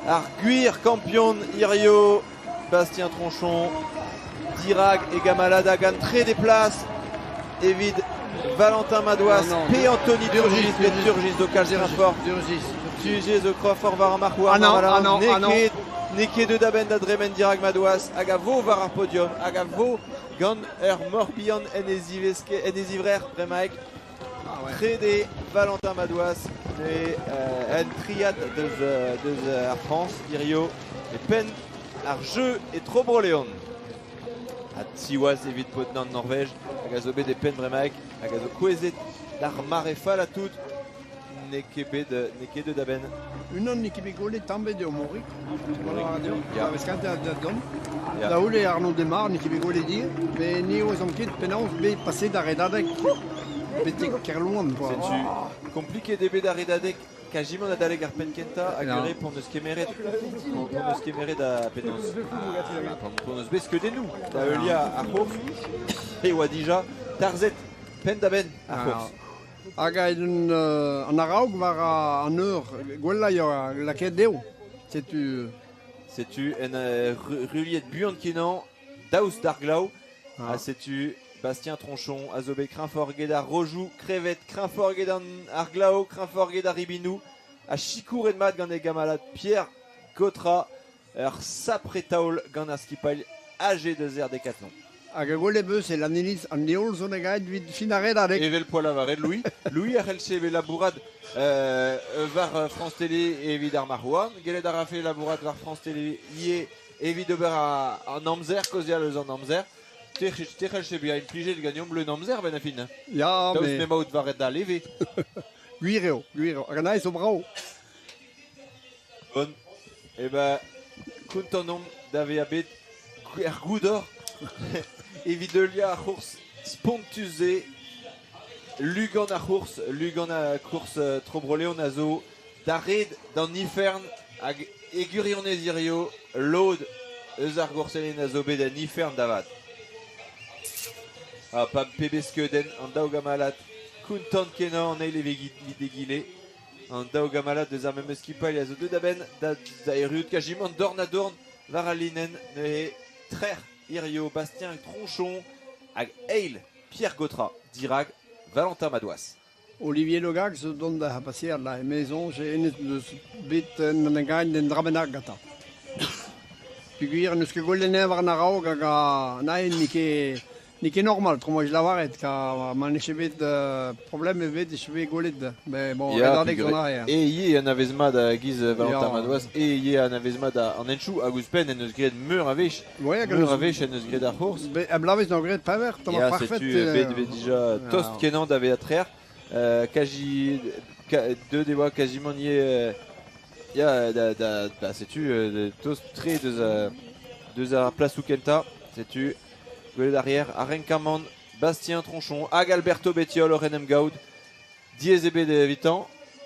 ar gwir kampion hirio. Bastien Tronchon dirak e gamalad hag an trede plas evit Valentin Madouas pe Anthony Turgis, met Turgis zo kalz fort. Turgis. Turgis zo krofort war ar marc'h-houarn. Ah non, ah non, N'eo ket, n'eo ket deut a-benn da dremen dirak Madouas hag a vo war ar podium hag a vo gant ur moc'h bihan en e ziveske, en e zivrec'h bremaik. Ah ouais. Trede Valentin Madouas e un triad deus, deus ar Frañs hirio e penn ar jeu e Tro Bro-Leon. Ha tiwaz evit paotr an Norvège hag a zo bet e penn bremaik hag a zo kouezhet d'ar mare fall ha tout. N'eo ket bet n'eo ket deuet a-benn. Unan n'eo ket bet gwelet tamm bet eo Morik. Ya. Vez kant da dom. Ya. Da houle Arnaud Demar n'eo ket bet gwelet dir, met ne ouzomp ket penaos bet paset ar redadeg betek Kerlouan. Quoi. Setu kompliket eo bet ar redadeg kajimant adalek ar penn kentañ hag ure p'hon eus kemeret p'hon eus kemeret a penaos p'hon eus bet skeudennoù da heuliañ ar c'hours e oa dija tarzhet penn-da-benn ar c'hours. Hag an, an araok war an eur gwellañ eo lakaet dezho. Setu Setu en ruliet buan-kenañ daoust d'ar glav. Ha setu Bastien Tronchon a zo bet kreñvoc'h get ar rojoù krevet, kreñvoc'h get an ar glav, kreñvoc'h get ar ribinoù, ha sikouret mat gant e gamalad Pierre Gotra, ur sapre taol gant ar skipailh AG2R Decathlon. Hag gwelet beus e Lanniliz an heol zo negaet evit fin ar redadeg. Evel poa lavaret Louis. Louis a c'hellse bet labourat war France Télé evit ar marc'h-houarn. Gellet a rafe labourat war France Télé ivez Evit ober an amzer, kaozeal eus an amzer, tec'hel bezañ implijet ganeomp leun amzer benn ar fin. Ya, Daoust mais m'emaout war da leve. Gwir eo, gwir eo. Hag an aez zo brav. Bon, eh ben, kontant omp da vezañ bet er goudor evit heuliañ ar c'hours spontus-se. Lugan ar c'hours, lugan ar course Tro Bro-Leon a zo d'ar red d'an ifern hag e gwirionez hirio lod eus ar gourserien a zo bet en ifern da vat. Ha pa pebezh skeudenn an daou gamalad kontant kenañ an eil evit egile. An daou gamalad eus ar memes skipailh a zo deuet a-benn da, da erruout kajimant dorn-ha-dorn war al linenn neuze trec'h hirio Bastien Tronchon hag eil Pierre Gautra dirak Valentin Madouas. Olivier Le Gag zo dont da baseal la maison hennezh deus bet en gain d'un dra bennak gantañ. Peogwir n'eus ket gwelet anezhañ war an a-raok hag an aen n'eo ket n'eo ket normal, tro 'moa lavaret, ka ma n'eus bet problem ebet e bet gwelet. Mais bon, Ya, redadeg peogwir zo aze. E ivez anavez mat a-giz Valentin Ya. Madouas, e ivez anavez mat an henchoù hag ouzhpenn en deus graet meur a wech. Ouais, hag Meur a wech en deus graet ar c'hours. A bloavezh n'eo graet pever, tamm Ya, parfait. setu bet bet dija tost kenañ da vezañ trec'h. Kaji deuet e oa kazimant ivez ya da, da, da setu tost tre deus deus ar plasoù kentañ. Setu gwelet arrière ar renkamant Bastien Tronchon hag Alberto Bettiol oc'h en em gaout. Diaes eo bet evitañ.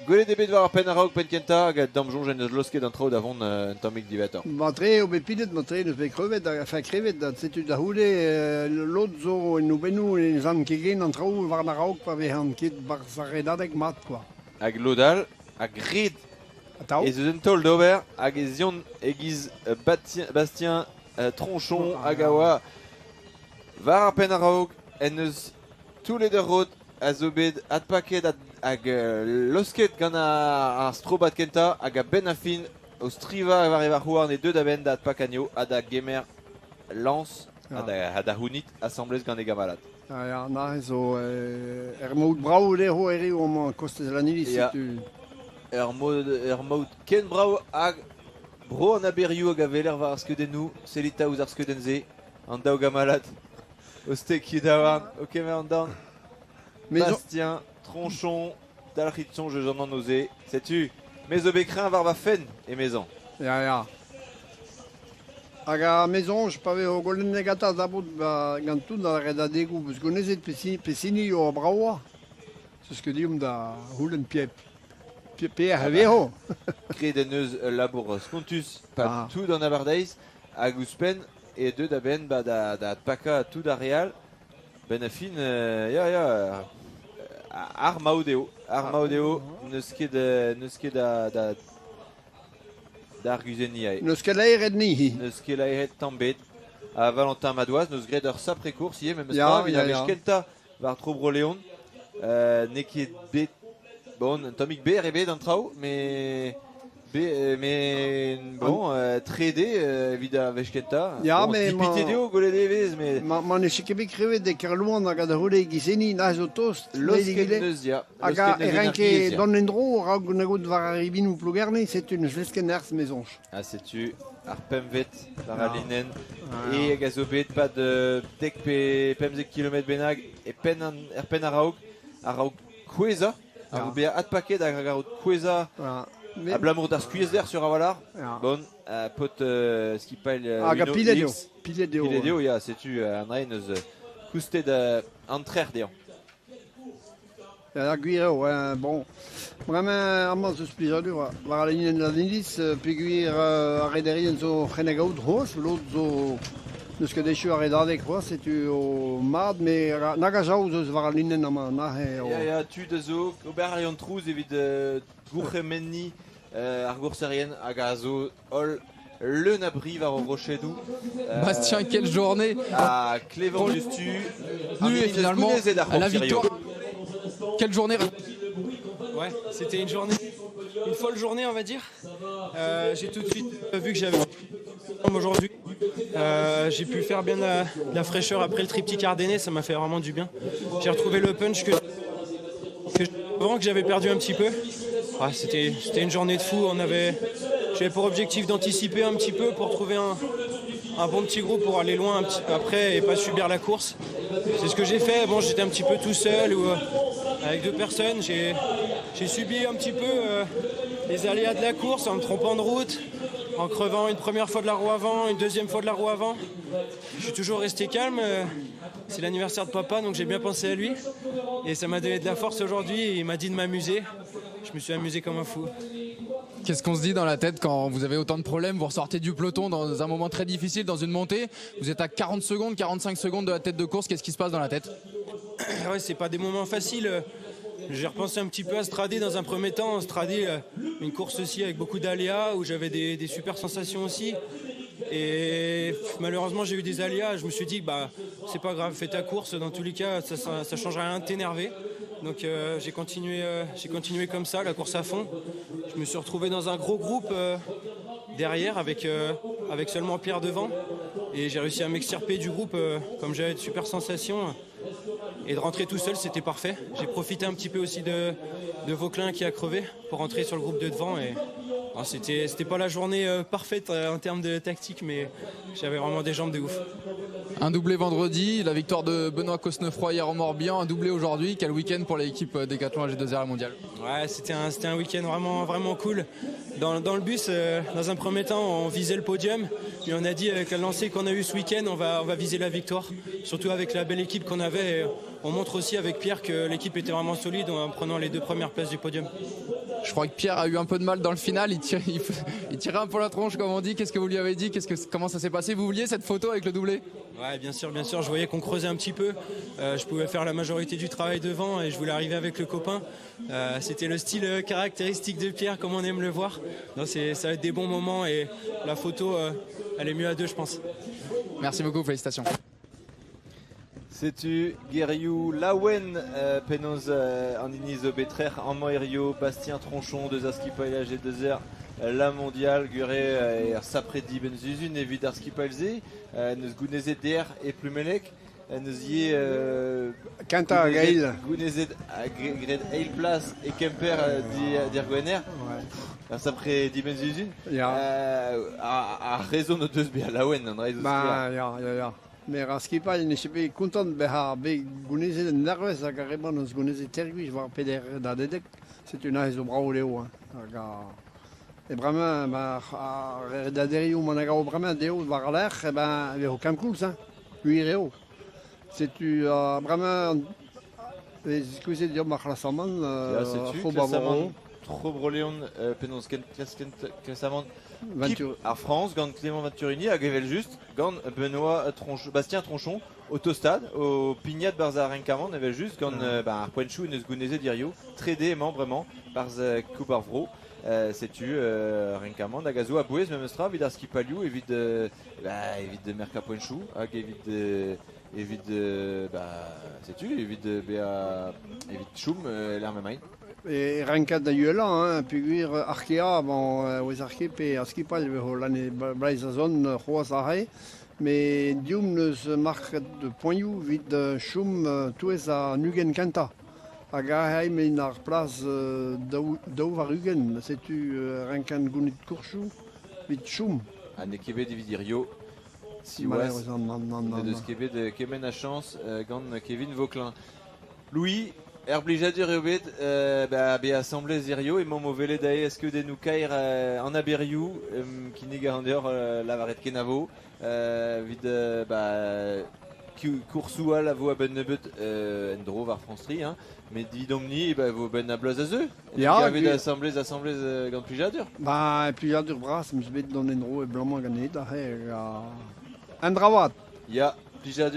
Gwelet eo bet war ar penn a-raok penn kentañ hag da'm soñj en deus laosket an traoù da vont un tammig diwezhatoc'h. Matre eo bet pilet, matre n'eus bet krevet, enfin krevet, setu da c'houde lod zo en o bennoù ne zan ket gen an traoù war an a-raok pa vezan ket barzh ar redadeg mat quoi. Hag lod all a gred Atav. ez eus un taol d'ober hag ez eont e-giz Bastien Tronchon hag a oa war ar penn a-raok en deus toullet ur rod a zo bet adpaket hag laosket gant ar strobad kentañ hag a-benn ar fin o strivañ war e varc'h-houarn e deu da benn da adpakañ ha da gemer lañs ha da c'hounit asambles gant e gamalad. Ah ya, neuze zo er maout brav dezho hiriv amañ kostez Lanniliz, setu. Ur mod, ur maout ken brav hag bro an aberioù hag a weler war ar skeudennoù. Sellit 'ta ouzh ar skeudenn-se, an daou gamalad o stekiñ daouarn, o kemer an dorn. Bastien, Tronchon, dalc'hit soñj eus an anv-se. Setu, me zo bet kreñv war va fenn, emezañ. Ya, ya. Hag ar me soñj, pa vez o golennet gantañ dabout ba, gant tout ar redadegoù beus gonezet pesini eo bravañ, 'zeus ket deomp da c'houlenn piep. Pierre a vezo. Graet en deus ul labour spontus pa tout an abardaez hag ouzhpenn e deu da benn ba, da, da adpakañ tout ar re all. Benn ar fin, ya, ya, ar maout eo. Ar maout eo, n'eus ket, n'eus ket da, da, d'arguzenniñ aze. N'eus ket laeret ni. N'eus ket laeret tamm bet. Ha Valentin Madouas n'eus graet ur sapre course ivez, memes tra, evit ar wech kentañ war tro Bro-Leon. N'eo ket bet bon, un tammig berr eo bet an traoù, mais mais bon, 3D evit ar wech kentañ. Ya, bon, mais dipitet eo gwelet e vez, mais Ma, ma ne ket bet krevet e Kerlouan hag da c'houde e-giz-hini, na zo tost. Losket neus ya. Hag Losket e neus renke energiezh, ya. dont en-dro a-raok na war ar ribinoù Plougerne, setu n'eus lesket nerzh, me soñj. Ha setu ar pempvet war al linenn. E hag a zo bet pad dek pe 15 kilometr bennak e penn an, er penn a-raok, a-raok kouezhañ, a-raok bezañ adpaket hag a-raok kouezhañ abalamour d'ar skuizhder sur a-walc'h. Bon, paotr skipailh Hag a Uno pilet eo. X. Pilet eo. Pilet eo, ya, setu an dra eus koustet an trec'h dezhañ. Ya, gwir eo, bon. Bremañ amañ zo plijadur war al linenn an iliz peogwir ar rederien zo c'hennek aout c'hoazh, lod zo n'eus ket echu ar redadeg c'hoazh, setu o mat, met nag a jav zo war al linenn amañ neuze. Ya, ya, tud a zo ober a reont trouz evit gourc'hemenniñ ar gourserien hag a zo holl leun a bri war o rochedoù. Bastien, quelle journée! Ha klevomp diouzhtu Nu et finalement la victoire. Quelle journée! Ouais, c'était une journée, une folle journée, on va dire. J'ai tout de suite vu que j'avais aujourd'hui. J'ai pu faire bien la fraîcheur après le triptyque ardennais, ça m'a fait vraiment du bien. J'ai retrouvé le punch que avant que j'avais perdu un petit peu. Ouais, c'était une journée de fou. On avait, j'avais pour objectif d'anticiper un petit peu pour trouver un, un bon petit groupe pour aller loin un petit, après et pas subir la course. C'est ce que j'ai fait. Bon, j'étais un petit peu tout seul ou avec deux personnes. J'ai subi un petit peu les aléas de la course en me trompant de route, en crevant une première fois de la roue avant, une deuxième fois de la roue avant. Je suis toujours resté calme. C'est l'anniversaire de papa, donc j'ai bien pensé à lui. Et ça m'a donné de la force aujourd'hui. Il m'a dit de m'amuser. Je me suis amusé comme un fou. Qu'est-ce qu'on se dit dans la tête quand vous avez autant de problèmes? Vous ressortez du peloton dans un moment très difficile, dans une montée. Vous êtes à 40 secondes, 45 secondes de la tête de course. Qu'est-ce qui se passe dans la tête? Ouais, c'est pas des moments faciles. J'ai repensé un petit peu à Stradé dans un premier temps. Stradé, une course aussi avec beaucoup d'aléas où j'avais des super sensations aussi. Et malheureusement, j'ai eu des aléas. Je me suis dit, bah, c'est pas grave, fais ta course. Dans tous les cas, ça change rien de t'énerver. Donc j'ai continué comme ça, la course à fond. Je me suis retrouvé dans un gros groupe derrière avec seulement Pierre devant. Et j'ai réussi à m'extirper du groupe comme j'avais de super sensations. Et de rentrer tout seul, c'était parfait. J'ai profité un petit peu aussi de Vauquelin qui a crevé pour rentrer sur le groupe de devant. Et c'était pas la journée parfaite en termes de tactique, mais j'avais vraiment des jambes de ouf. Un doublé vendredi, la victoire de Benoît Cosnefroy hier au Morbihan, un doublé aujourd'hui. Quel week-end pour l'équipe Decathlon AG2R Mondial. Ouais, c'était un week-end vraiment, vraiment cool. Dans le bus, dans un premier temps, on visait le podium. Mais on a dit avec la lancée qu'on a eue ce week-end, on va viser la victoire. Surtout avec la belle équipe qu'on avait. Et on montre aussi avec Pierre que l'équipe était vraiment solide en prenant les deux premières places du podium. Je crois que Pierre a eu un peu de mal dans le final, il tirait un peu la tronche comme on dit. Qu'est-ce que vous lui avez dit? Comment ça s'est passé? Vous vouliez cette photo avec le doublé? Ouais, bien sûr, je voyais qu'on creusait un petit peu. Je pouvais faire la majorité du travail devant et je voulais arriver avec le copain. C'était le style caractéristique de Pierre, comme on aime le voir. Non, ça va être des bons moments et la photo, elle est mieux à deux, je pense. Merci beaucoup, félicitations. Setu gerioù laouen penaos an hini zo betrec'h amañ hirio Bastien Tronchon deus ar skipailh AG2R la mondiale gure er sapredi ben zuzun evit ar skipailh-se neus gounezet der e Plumelec neus ivez Kenta Gail gounezet graet eil plas e Kemper dir Gwener. Ar sapredi ben zuzun a rezon o deus bezañ laouen an dra zo. Ba ya. Mais ar skipailh ne bet kontant bezañ bet gounezet an dervez hag ar re-mañ eus gounezet tergwich war peder da dedek. C'est une aez zo bravo leo. Hein. Hag e bremañ ar redaderioù man hag ar bremañ dezho war ar lec'h e ben e vo kam koulz, hein. Gwir eo. Setu bremañ e ziskouezet deomp ar c'hlasamant. Setu klasamant Tro Bro-Leon penaos klasamant ar France gant Clément Venturini hag evel just gant Benoît Bastien Tronchon au Tostad au Pignat barz ar renkamant evel just gant ar poentchou neus gounezet hirio trede emañ bremañ barz Koup ar Vro. Setu renkamant hag a zo a-bouez memes tra evit ar skipalioù evit evit merkañ poentchou hag evit evit setu evit bezañ evit choum l'ar memaint. E renkat da uhelañ, hein, peogwir Arkea, bon, oez Arke pe ar skipailh vezo l'année bleiz a zon c'hoazh arre, met diom neus market poenioù evit choum touez a nugen kentañ. Hag aze emañ ar plas daou war ugent, setu renkan gounit kourchoù evit choum. Ha n'eo ket bet evit hirio, siwazh, ne deus ket bet kement a chañs gant Kevin Vauquelin. Louis, Er blijadur eo bet be asamblez hirio emañ o welet aze skeudennoù kaer an aberioù kinnig a ran deoc'h lavaret kenavo evit koursoù all a vo a-benn nebeut en-dro war France 3, hein, met evidomp-ni vo benn a bloaz a zeu. Ya, gavet asamblez gant plijadur. Ba plijadur bras, meus bet d'an en-dro e blamañ ganet aze an dra vat. Ya, plijadur.